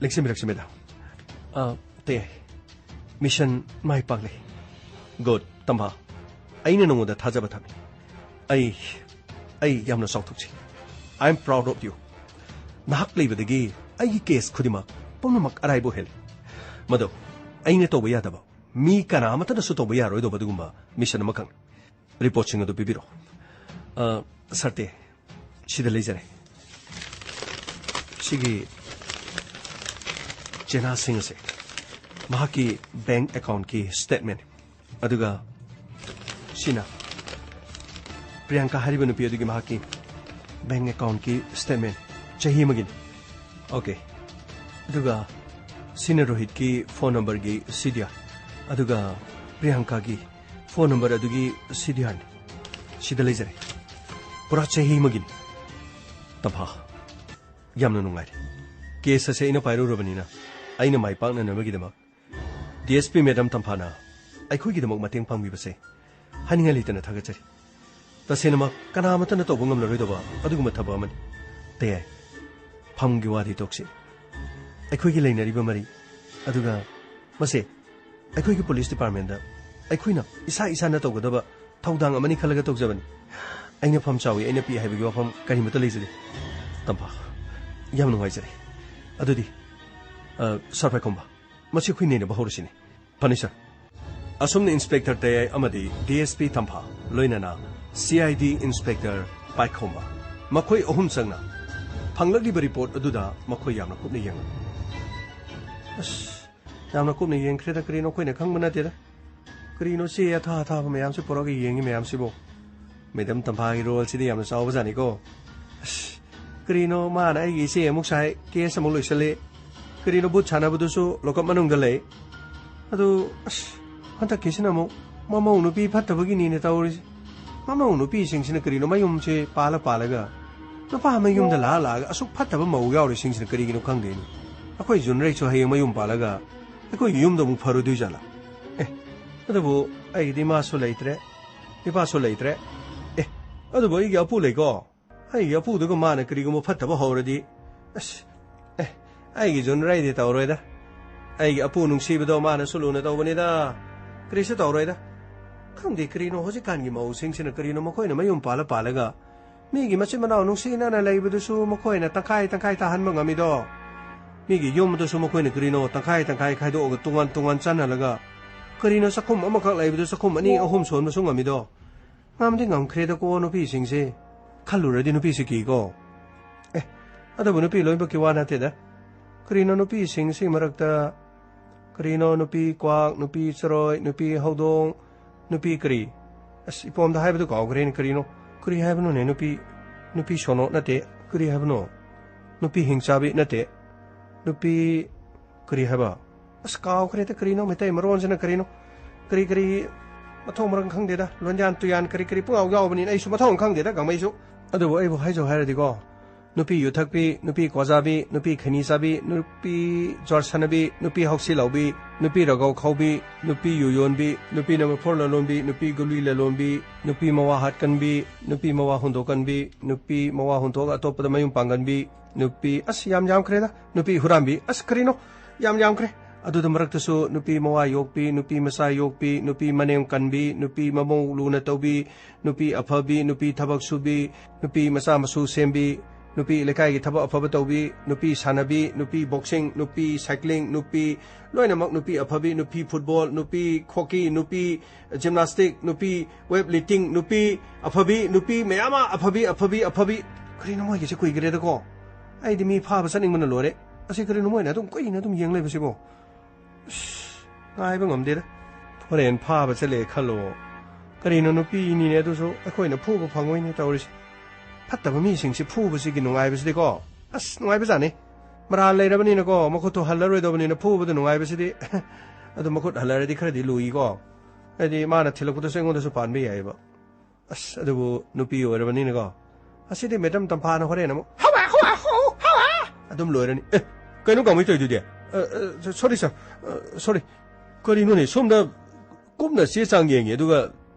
ꯂꯦꯡꯁꯤꯟꯕꯤꯔꯛꯁꯤ ꯃꯦꯗꯥꯝ꯫ ꯑ, ꯇꯌꯥꯏ, ꯃꯤꯁꯟ ꯃꯥꯏ ꯄꯥꯛꯂꯦ꯫ ꯒꯨꯗ, ꯇꯝꯐꯥ, ꯑꯩꯅ ꯅꯉꯣꯟꯗ ꯊꯥꯖꯕ ꯊꯝꯃꯤ꯫ ꯑꯩ ꯑꯩ ꯌꯥꯝꯅ ꯆꯥꯎꯊꯣꯛꯆꯩ꯫ I am proud of you. ꯅꯍꯥꯛ ꯂꯩꯕꯗꯒꯤ ꯑꯩꯒꯤ ꯀꯦꯁ ꯈꯨꯗꯤꯡꯃꯛ ꯄꯨꯝꯅꯃꯛ ꯑꯔꯥꯏꯕ ꯑꯣꯏꯍꯜꯂꯤ꯫ ꯃꯗꯨ ꯑꯩꯅ ꯇꯧꯕ ꯌꯥꯗꯕ, ꯃꯤ ꯀꯅꯥ ꯑꯃꯠꯇꯅꯁꯨ ꯇꯧꯕ ꯌꯥꯔꯣꯏꯗꯧꯕ ꯑꯗꯨꯒꯨꯝꯕ ꯃꯤꯁꯟ ꯑꯃꯈꯛꯅꯤ꯫ ꯔꯤꯄꯣꯔꯠꯁꯤꯡ ꯑꯗꯨ ꯄꯤꯕꯤꯔꯣ꯫ ꯑ, ꯁꯥꯔ ꯇꯦ, ꯁꯤꯗ ꯂꯩꯖꯔꯦ꯫ ꯁꯤꯒꯤ ꯆꯦꯅꯥꯁꯤꯡ ꯑꯁꯦ ꯃꯍꯥꯛꯀꯤ ꯕꯦꯡꯛ ꯑꯦꯀꯥꯎꯟꯠꯀꯤ ꯁ꯭ꯇꯦꯠꯃꯦꯟꯠ꯫ ꯑꯗꯨꯒ ꯁꯤꯅ ꯄ꯭ꯔꯤꯌꯥꯡꯀꯥ ꯍꯥꯏꯔꯤꯕ ꯅꯨꯄꯤ ꯑꯗꯨꯒꯤ ꯃꯍꯥꯛꯀꯤ ꯕꯦꯡꯛ ꯑꯦꯀꯥꯎꯟꯠꯀꯤ ꯁ꯭ꯇꯦꯠꯃꯦꯟꯠ, ꯆꯍꯤ ꯑꯃꯒꯤꯅꯤ꯫ ꯑꯣꯀꯦ꯫ ꯑꯗꯨꯒ ꯁꯤꯅ ꯔꯣꯍꯤꯠꯀꯤ ꯐꯣꯟ ꯅꯝꯕꯔꯒꯤ ꯁꯤ ꯗꯤ ꯑꯥꯔ꯫ ꯑꯗꯨꯒ ꯄ꯭ꯔꯤꯌꯥꯡꯀꯥꯒꯤ ꯐꯣꯟ ꯅꯝꯕꯔ ꯑꯗꯨꯒꯤ ꯁꯤ ꯗꯤ ꯑꯥꯔꯅꯤ꯫ ꯁꯤꯗ ꯂꯩꯖꯔꯦ꯫ ꯄꯨꯔꯥ ꯆꯍꯤ ꯑꯃꯒꯤꯅꯤ꯫ ꯇꯝꯐꯥ, ꯌꯥꯝꯅ ꯅꯨꯡꯉꯥꯏꯔꯦ꯫ ꯀꯦꯁ ꯑꯁꯦ ꯑꯩꯅ ꯄꯥꯏꯔꯨꯔꯕꯅꯤꯅ ꯑꯩꯅ ꯃꯥꯏ ꯄꯥꯛꯅꯅꯕꯒꯤꯗꯃꯛ ꯗꯤ ꯑꯦꯁ ꯄꯤ ꯃꯦꯗꯥꯝ ꯇꯝꯐꯥꯅ ꯑꯩꯈꯣꯏꯒꯤꯗꯃꯛ ꯃꯇꯦꯡ ꯄꯥꯡꯕꯤꯕꯁꯦ ꯍꯥꯏꯅꯤꯡꯉꯥꯏ ꯂꯩꯇꯅ ꯊꯥꯒꯠꯆꯔꯤ꯫ ꯇꯁꯦꯡꯅꯃꯛ ꯀꯅꯥ ꯑꯃꯠꯇꯅ ꯇꯧꯕ ꯉꯝꯂꯔꯣꯏꯗꯕ ꯑꯗꯨꯒꯨꯝꯕ ꯊꯕꯛ ꯑꯃꯅꯤ꯫ ꯇꯌꯥꯏ, ꯐꯝꯒꯤ ꯋꯥꯗꯤ ꯇꯣꯛꯁꯤ꯫ ꯑꯩꯈꯣꯏꯒꯤ ꯂꯩꯅꯔꯤꯕ ꯃꯔꯤ, ꯑꯗꯨꯒ ꯃꯁꯦ ꯑꯩꯈꯣꯏꯒꯤ ꯄꯨꯂꯤꯁ ꯗꯤꯄꯥꯔꯠꯃꯦꯟꯗ ꯑꯩꯈꯣꯏꯅ ꯏꯁꯥ ꯏꯁꯥꯅ ꯇꯧꯒꯗꯕ ꯊꯧꯗꯥꯡ ꯑꯃꯅꯤ ꯈꯜꯂꯒ ꯇꯧꯖꯕꯅꯤ꯫ ꯑꯩꯅ ꯐꯝ ꯆꯥꯎꯏ, ꯑꯩꯅ ꯄꯤꯛꯏ ꯍꯥꯏꯕꯒꯤ ꯋꯥꯐꯝ ꯀꯔꯤꯃꯠꯇ ꯂꯩꯖꯗꯦ꯫ ꯇꯝꯐꯥ, ꯌꯥꯝ ꯅꯨꯡꯉꯥꯏꯖꯔꯦ꯫ ꯑꯗꯨꯗꯤ, ꯑ, ꯁꯥꯔ ꯄꯥꯏꯈꯣꯝꯕ, ꯃꯁꯤ ꯑꯩꯈꯣꯏ ꯅꯩꯅꯕ ꯍꯧꯔꯁꯤꯅꯦ꯫ ꯐꯅꯤ, ꯁꯥꯔ꯫ ꯑꯁꯨꯝꯅ ꯏꯟꯁꯄꯦꯛꯇꯔ ꯇꯌꯥꯏ ꯑꯃꯗꯤ ꯗꯤ ꯑꯦꯁ ꯄꯤ ꯇꯝꯐꯥ, ꯂꯣꯏꯅꯅ ꯁꯤ ꯑꯥꯏ ꯗꯤ ꯏꯟꯁꯄꯦꯛꯇꯔ ꯄꯥꯏꯈꯣꯝꯕ, ꯃꯈꯣꯏ ꯑꯍꯨꯝ ꯆꯪꯅ ꯐꯪꯂꯛꯂꯤꯕ ꯔꯤꯄꯣꯔꯠ ꯑꯗꯨꯗ ꯃꯈꯣꯏ ꯌꯥꯝꯅ ꯀꯨꯞꯅ ꯌꯦꯡꯂꯨ꯫ ꯑꯁ, ꯌꯥꯝꯅ ꯀꯨꯞꯅ ꯌꯦꯡꯈ꯭ꯔꯦꯗ, ꯀꯔꯤꯅꯣ ꯑꯩꯈꯣꯏꯅ ꯈꯪꯕ ꯅꯠꯇꯦꯗ꯫ ꯀꯔꯤꯅꯣ ꯆꯦ ꯑꯊꯥ ꯑꯊꯥꯕ ꯃꯌꯥꯝꯁꯦ ꯄꯨꯔꯛꯑꯒ ꯌꯦꯡꯉꯤ ꯃꯌꯥꯝꯁꯤꯕꯣ? ꯃꯦꯗꯥꯝ ꯇꯝꯐꯥꯒꯤ ꯔꯣꯜꯁꯤꯗꯤ ꯌꯥꯝꯅ ꯆꯥꯎꯕꯖꯥꯠꯅꯤꯀꯣ꯫ ꯑꯁ, ꯀꯔꯤꯅꯣ ꯃꯥꯅ ꯑꯩꯒꯤ ꯏꯆꯦ ꯑꯃꯨꯛ ꯁꯥꯏ, ꯀꯦꯁ ꯑꯃꯨꯛ ꯂꯣꯏꯁꯜꯂꯤ꯫ ꯀꯔꯤꯅꯣ ꯚꯨꯠ ꯁꯥꯟꯅꯕꯗꯨꯁꯨ ꯂꯣꯀꯞ ꯃꯅꯨꯡꯗ ꯂꯩ꯫ ꯑꯗꯨ, ꯑꯁ, ꯍꯟꯗꯛꯀꯤꯁꯤꯅ ꯑꯃꯨꯛ ꯃꯃꯧ ꯅꯨꯄꯤ ꯐꯠꯇꯕꯒꯤꯅꯤꯅꯦ ꯇꯧꯔꯤꯁꯦ꯫ ꯃꯃꯧ ꯅꯨꯄꯤꯁꯤꯡꯁꯤꯅ ꯀꯔꯤꯅꯣ ꯃꯌꯨꯝꯁꯦ ꯄꯥꯜꯂ ꯄꯥꯜꯂꯒ ꯅꯨꯄꯥ ꯃꯌꯨꯝꯗ ꯂꯥꯛꯑ ꯂꯥꯛꯑꯒ ꯑꯁꯨꯛ ꯐꯠꯇꯕ ꯃꯧ ꯌꯥꯎꯔꯤꯁꯤꯡꯁꯤꯅ ꯀꯔꯤꯒꯤꯅꯣ ꯈꯪꯗꯦꯅꯦ꯫ ꯑꯩꯈꯣꯏ ꯖꯨꯟꯔꯩꯁꯨ ꯍꯌꯦꯡ ꯃꯌꯨꯝ ꯄꯥꯜꯂꯒ ꯑꯩꯈꯣꯏꯒꯤ ꯌꯨꯝꯗ ꯑꯃꯨꯛ ꯐꯔꯨꯗꯣꯏꯖꯥꯠꯂꯥ? ꯑꯦ, ꯑꯗꯨꯕꯨ ꯑꯩꯒꯤꯗꯤ ꯏꯃꯥꯁꯨ ꯂꯩꯇ꯭ꯔꯦ, ꯏꯄꯥꯁꯨ ꯂꯩꯇ꯭ꯔꯦ꯫ ꯑꯦ, ꯑꯗꯨꯕꯨ ꯑꯩꯒꯤ ꯑꯄꯨ ꯂꯩꯀꯣ꯫ ꯑꯩꯒꯤ ꯑꯄꯨꯗꯨꯒ ꯃꯥꯅ ꯀꯔꯤꯒꯨꯝꯕ ꯐꯠꯇꯕ ꯍꯧꯔꯗꯤ, ꯑꯁ, ꯑꯦ, ꯑꯩꯒꯤ ꯖꯨꯟꯔꯩꯗꯤ ꯇꯧꯔꯣꯏꯗ꯫ ꯑꯩꯒꯤ ꯑꯄꯨ ꯅꯨꯡꯁꯤꯕꯗꯣ ꯃꯥꯅꯁꯨ ꯂꯨꯅ ꯇꯧꯕꯅꯤꯗ꯫ ꯀꯔꯤꯁꯨ ꯇꯧꯔꯣꯏꯗ꯫ ꯈꯪꯗꯦ ꯀꯔꯤꯅꯣ ꯍꯧꯖꯤꯛꯀꯥꯟꯒꯤ ꯃꯧꯁꯤꯡꯁꯤꯅ ꯀꯔꯤꯅꯣ ꯃꯈꯣꯏꯅ ꯃꯌꯨꯝ ꯄꯥꯜꯂ ꯄꯥꯜꯂꯒ ꯃꯤꯒꯤ ꯃꯆꯤꯟ ꯃꯅꯥꯎ ꯅꯨꯡꯁꯤꯅꯅ ꯂꯩꯕꯗꯨꯁꯨ ꯃꯈꯣꯏꯅ ꯇꯪꯈꯥꯏ ꯇꯪꯈꯥꯏ ꯇꯥꯍꯟꯕ ꯉꯝꯃꯤꯗꯣ꯫ ꯃꯤꯒꯤ ꯌꯨꯝꯗꯨꯁꯨ ꯃꯈꯣꯏꯅ ꯀꯔꯤꯅꯣ ꯇꯪꯈꯥꯏ ꯇꯪꯈꯥꯏ ꯈꯥꯏꯗꯣꯛꯑꯒ ꯇꯣꯉꯥꯟ ꯇꯣꯉꯥꯟ ꯆꯠꯍꯜꯂꯒ ꯀꯔꯤꯅꯣ ꯆꯥꯛꯈꯨꯝ ꯑꯃꯈꯛ ꯂꯩꯕꯗꯨ ꯆꯥꯛꯈꯨꯝ ꯑꯅꯤ ꯑꯍꯨꯝ ꯁꯣꯟꯕꯁꯨ ꯉꯝꯃꯤꯗꯣ꯫ ꯉꯝꯗꯤ ꯉꯝꯈ꯭ꯔꯦꯗꯀꯣ ꯅꯨꯄꯤꯁꯤꯡꯁꯦ꯫ ꯈꯜꯂꯨꯔꯗꯤ ꯅꯨꯄꯤꯁꯤ ꯀꯤꯀꯣ꯫ ꯑꯦ, ꯑꯗꯨꯕꯨ ꯅꯨꯄꯤ ꯂꯣꯏꯅꯃꯛꯀꯤ ꯋꯥ ꯅꯠꯇꯦꯗ꯫ ꯀꯔꯤꯅꯣ ꯅꯨꯄꯤꯁꯤꯡꯁꯤ ꯃꯔꯛꯇ ꯀꯔꯤꯅꯣ ꯅꯨꯄꯤ ꯀ꯭ꯋꯥꯛ, ꯅꯨꯄꯤ ꯆꯔꯣꯏ, ꯅꯨꯄꯤ ꯍꯧꯗꯣꯡ, ꯅꯨꯄꯤ ꯀꯔꯤ? ꯑꯁ, ꯏꯄꯣꯝꯗ ꯍꯥꯏꯕꯗꯨ ꯀꯥꯎꯈ꯭ꯔꯦꯅꯦ, ꯀꯔꯤꯅꯣ? ꯀꯔꯤ ꯍꯥꯏꯕꯅꯣꯅꯦ? ꯅꯨꯄꯤ, ꯅꯨꯄꯤ ꯁꯣꯅꯣ ꯅꯠꯇꯦ꯫ ꯀꯔꯤ ꯍꯥꯏꯕꯅꯣ? ꯅꯨꯄꯤ ꯍꯤꯡꯆꯥꯕꯤ ꯅꯠꯇꯦ꯫ ꯅꯨꯄꯤ ꯀꯔꯤ ꯍꯥꯏꯕ? ꯑꯁ, ꯀꯥꯎꯈ꯭ꯔꯦꯗ, ꯀꯔꯤꯅꯣ? ꯃꯩꯇꯩ ꯃꯔꯣꯟꯁꯤꯅ ꯀꯔꯤꯅꯣ? ꯀꯔꯤ ꯀꯔꯤ ꯃꯊꯣꯡ ꯃꯔꯝ ꯈꯪꯗꯦꯗ꯫ ꯂꯣꯟꯌꯥꯟ ꯇꯨꯌꯥꯟ ꯀꯔꯤ ꯀꯔꯤ ꯄꯨꯡꯌꯥꯎ ꯌꯥꯎꯕꯅꯤꯅ ꯑꯩꯁꯨ ꯃꯊꯣꯡ ꯈꯪꯗꯦꯗ, ꯒꯥꯡꯃꯩꯁꯨ꯫ ꯑꯗꯨꯕꯨ ꯑꯩꯕꯨ ꯍꯥꯏꯖꯧ ꯍꯥꯏꯔꯗꯤꯀꯣ, ꯅꯨꯄꯤ ꯌꯨ ꯊꯛꯄꯤ, ꯅꯨꯄꯤ ꯀ꯭ꯋꯥ ꯆꯥꯕꯤ, ꯅꯨꯄꯤ ꯈꯩꯅꯤ ꯆꯥꯕꯤ, ꯅꯨꯄꯤ ꯖ꯭ꯋꯥꯔ ꯁꯥꯟꯅꯕꯤ, ꯅꯨꯄꯤ ꯍꯧꯁꯤ ꯂꯧꯕꯤ, ꯅꯨꯄꯤ ꯔꯒꯧ ꯈꯧꯕꯤ, ꯅꯨꯄꯤ ꯌꯨ ꯌꯣꯟꯕꯤ, ꯅꯨꯄꯤ ꯅꯝꯕꯔ ꯐꯣꯔ ꯂꯂꯣꯟꯕꯤ, ꯅꯨꯄꯤ ꯒꯨꯂꯤ ꯂꯂꯣꯟꯕꯤ, ꯅꯨꯄꯤ ꯃꯋꯥ ꯍꯥꯠꯀꯟꯕꯤ, ꯅꯨꯄꯤ ꯃꯋꯥ ꯍꯨꯟꯗꯣꯛꯀꯟꯕꯤ, ꯅꯨꯄꯤ ꯃꯋꯥ ꯍꯨꯟꯗꯣꯛꯑꯒ ꯑꯇꯣꯞꯄꯗ ꯃꯌꯨꯝ ꯄꯥꯡꯒꯟꯕꯤ, ꯅꯨꯄꯤ, ꯑꯁ, ꯌꯥꯝ ꯌꯥꯝꯈ꯭ꯔꯦꯗ꯫ ꯅꯨꯄꯤ ꯍꯨꯔꯥꯟꯕꯤ, ꯑꯁ, ꯀꯔꯤꯅꯣ? ꯌꯥꯝ ꯌꯥꯝꯈ꯭ꯔꯦ꯫ ꯑꯗꯨꯗ ꯃꯔꯛꯇꯁꯨ ꯅꯨꯄꯤ ꯃꯋꯥ ꯌꯣꯛꯄꯤ, ꯅꯨꯄꯤ ꯃꯆꯥ ꯌꯣꯛꯄꯤ, ꯅꯨꯄꯤ ꯃꯅꯦꯝ ꯀꯟꯕꯤ, ꯅꯨꯄꯤ ꯃꯃꯧ ꯂꯨꯅ ꯇꯧꯕꯤ, ꯅꯨꯄꯤ ꯑꯐꯕꯤ, ꯅꯨꯄꯤ ꯊꯕꯛ ꯁꯨꯕꯤ, ꯅꯨꯄꯤ ꯃꯆꯥ ꯃꯁꯨ ꯁꯦꯝꯕꯤ, ꯅꯨꯄꯤ ꯂꯩꯀꯥꯏꯒꯤ ꯊꯕꯛ ꯑꯐꯕ ꯇꯧꯕꯤ, ꯅꯨꯄꯤ ꯁꯥꯟꯅꯕꯤ, ꯅꯨꯄꯤ boxing, ꯅꯨꯄꯤ cycling, ꯅꯨꯄꯤ ꯂꯣꯏꯅꯃꯛ, ꯅꯨꯄꯤ ꯑꯐꯕꯤ, ꯅꯨꯄꯤ football, ꯅꯨꯄꯤ hockey, ꯅꯨꯄꯤ gymnastic, ꯅꯨꯄꯤ weight lifting, ꯅꯨꯄꯤ ꯑꯐꯕꯤ, ꯅꯨꯄꯤ ꯃꯌꯥꯝ ꯑꯃ ꯑꯐꯕꯤ, ꯑꯐꯕꯤ, ꯑꯐꯕꯤ꯫ ꯀꯔꯤꯅꯣ ꯃꯣꯏꯒꯤꯁꯦ ꯀꯨꯏꯈ꯭ꯔꯦꯗꯀꯣ? ꯑꯩꯗꯤ ꯃꯤ ꯐꯥꯕ ꯆꯠꯅꯤꯡꯕꯅ ꯂꯣꯏꯔꯦ꯫ ꯑꯁꯤ ꯀꯔꯤꯅꯣ ꯃꯣꯏꯅ ꯑꯗꯨꯝ ꯀꯨꯏꯅ ꯑꯗꯨꯝ ꯌꯦꯡ ꯂꯩꯕꯁꯤꯕꯣ? ꯑꯁ, ꯉꯥꯏꯕ ꯉꯝꯗꯦꯗ꯫ ꯍꯣꯔꯦꯟ ꯐꯥꯕ ꯆꯠꯂꯦ ꯈꯜꯂꯣ꯫ ꯀꯔꯤꯅꯣ ꯅꯨꯄꯤꯅꯤꯅꯦ ꯑꯗꯨꯁꯨ ꯑꯩꯈꯣꯏꯅ ꯐꯨꯕ ꯐꯪꯉꯣꯏꯅꯦ ꯇꯧꯔꯤꯁꯦ꯫ ꯐꯠꯇꯕ ꯃꯤꯁꯤꯡꯁꯤ ꯐꯨꯕꯁꯤꯒꯤ ꯅꯨꯡꯉꯥꯏꯕꯁꯤꯗꯤꯀꯣ꯫ ꯑꯁ, ꯅꯨꯡꯉꯥꯏꯕꯖꯥꯠꯅꯤ꯫ ꯃꯔꯥꯜ ꯂꯩꯔꯕꯅꯤꯅꯀꯣ, ꯃꯈꯨꯠꯇꯣ ꯍꯜꯂꯔꯣꯏꯗꯕꯅꯤꯅ ꯐꯨꯕꯗ ꯅꯨꯡꯉꯥꯏꯕꯁꯤꯗꯤ꯫ ꯑꯗꯨ ꯃꯈꯨꯠ ꯍꯜꯂꯔꯗꯤ ꯈꯔꯗꯤ ꯂꯨꯏꯀꯣ꯫ ꯍꯥꯏꯗꯤ ꯃꯥꯅ ꯊꯤꯜꯂꯛꯄꯗꯁꯨ ꯑꯩꯉꯣꯟꯗꯁꯨ ꯄꯥꯟꯕ ꯌꯥꯏꯑꯕ꯫ ꯑꯁ, ꯑꯗꯨꯕꯨ ꯅꯨꯄꯤ ꯑꯣꯏꯔꯕꯅꯤꯅꯀꯣ꯫ ꯑꯁꯤꯗꯤ ꯃꯦꯗꯝ ꯇꯝꯐꯥꯅ ꯍꯣꯔꯦꯟ ꯑꯃꯨꯛ ꯍꯋꯥ, ꯍꯋꯥ, ꯍꯧ, ꯍꯋꯥ꯫ ꯑꯗꯨꯝ ꯂꯣꯏꯔꯅꯤ꯫ ꯑꯦ, ꯀꯩꯅꯣ ꯀꯥꯡꯃꯩ ꯇꯧꯔꯤꯗꯨꯗꯤ? ꯁꯣꯔꯤ ꯁꯥꯔ, ꯁꯣꯔꯤ꯫ ꯀꯔꯤꯅꯣꯅꯦ, ꯁꯣꯝꯗ ꯀꯨꯞꯅ ꯆꯦ ꯆꯥꯡ ꯌꯦꯡꯉꯤ, ꯑꯗꯨꯒ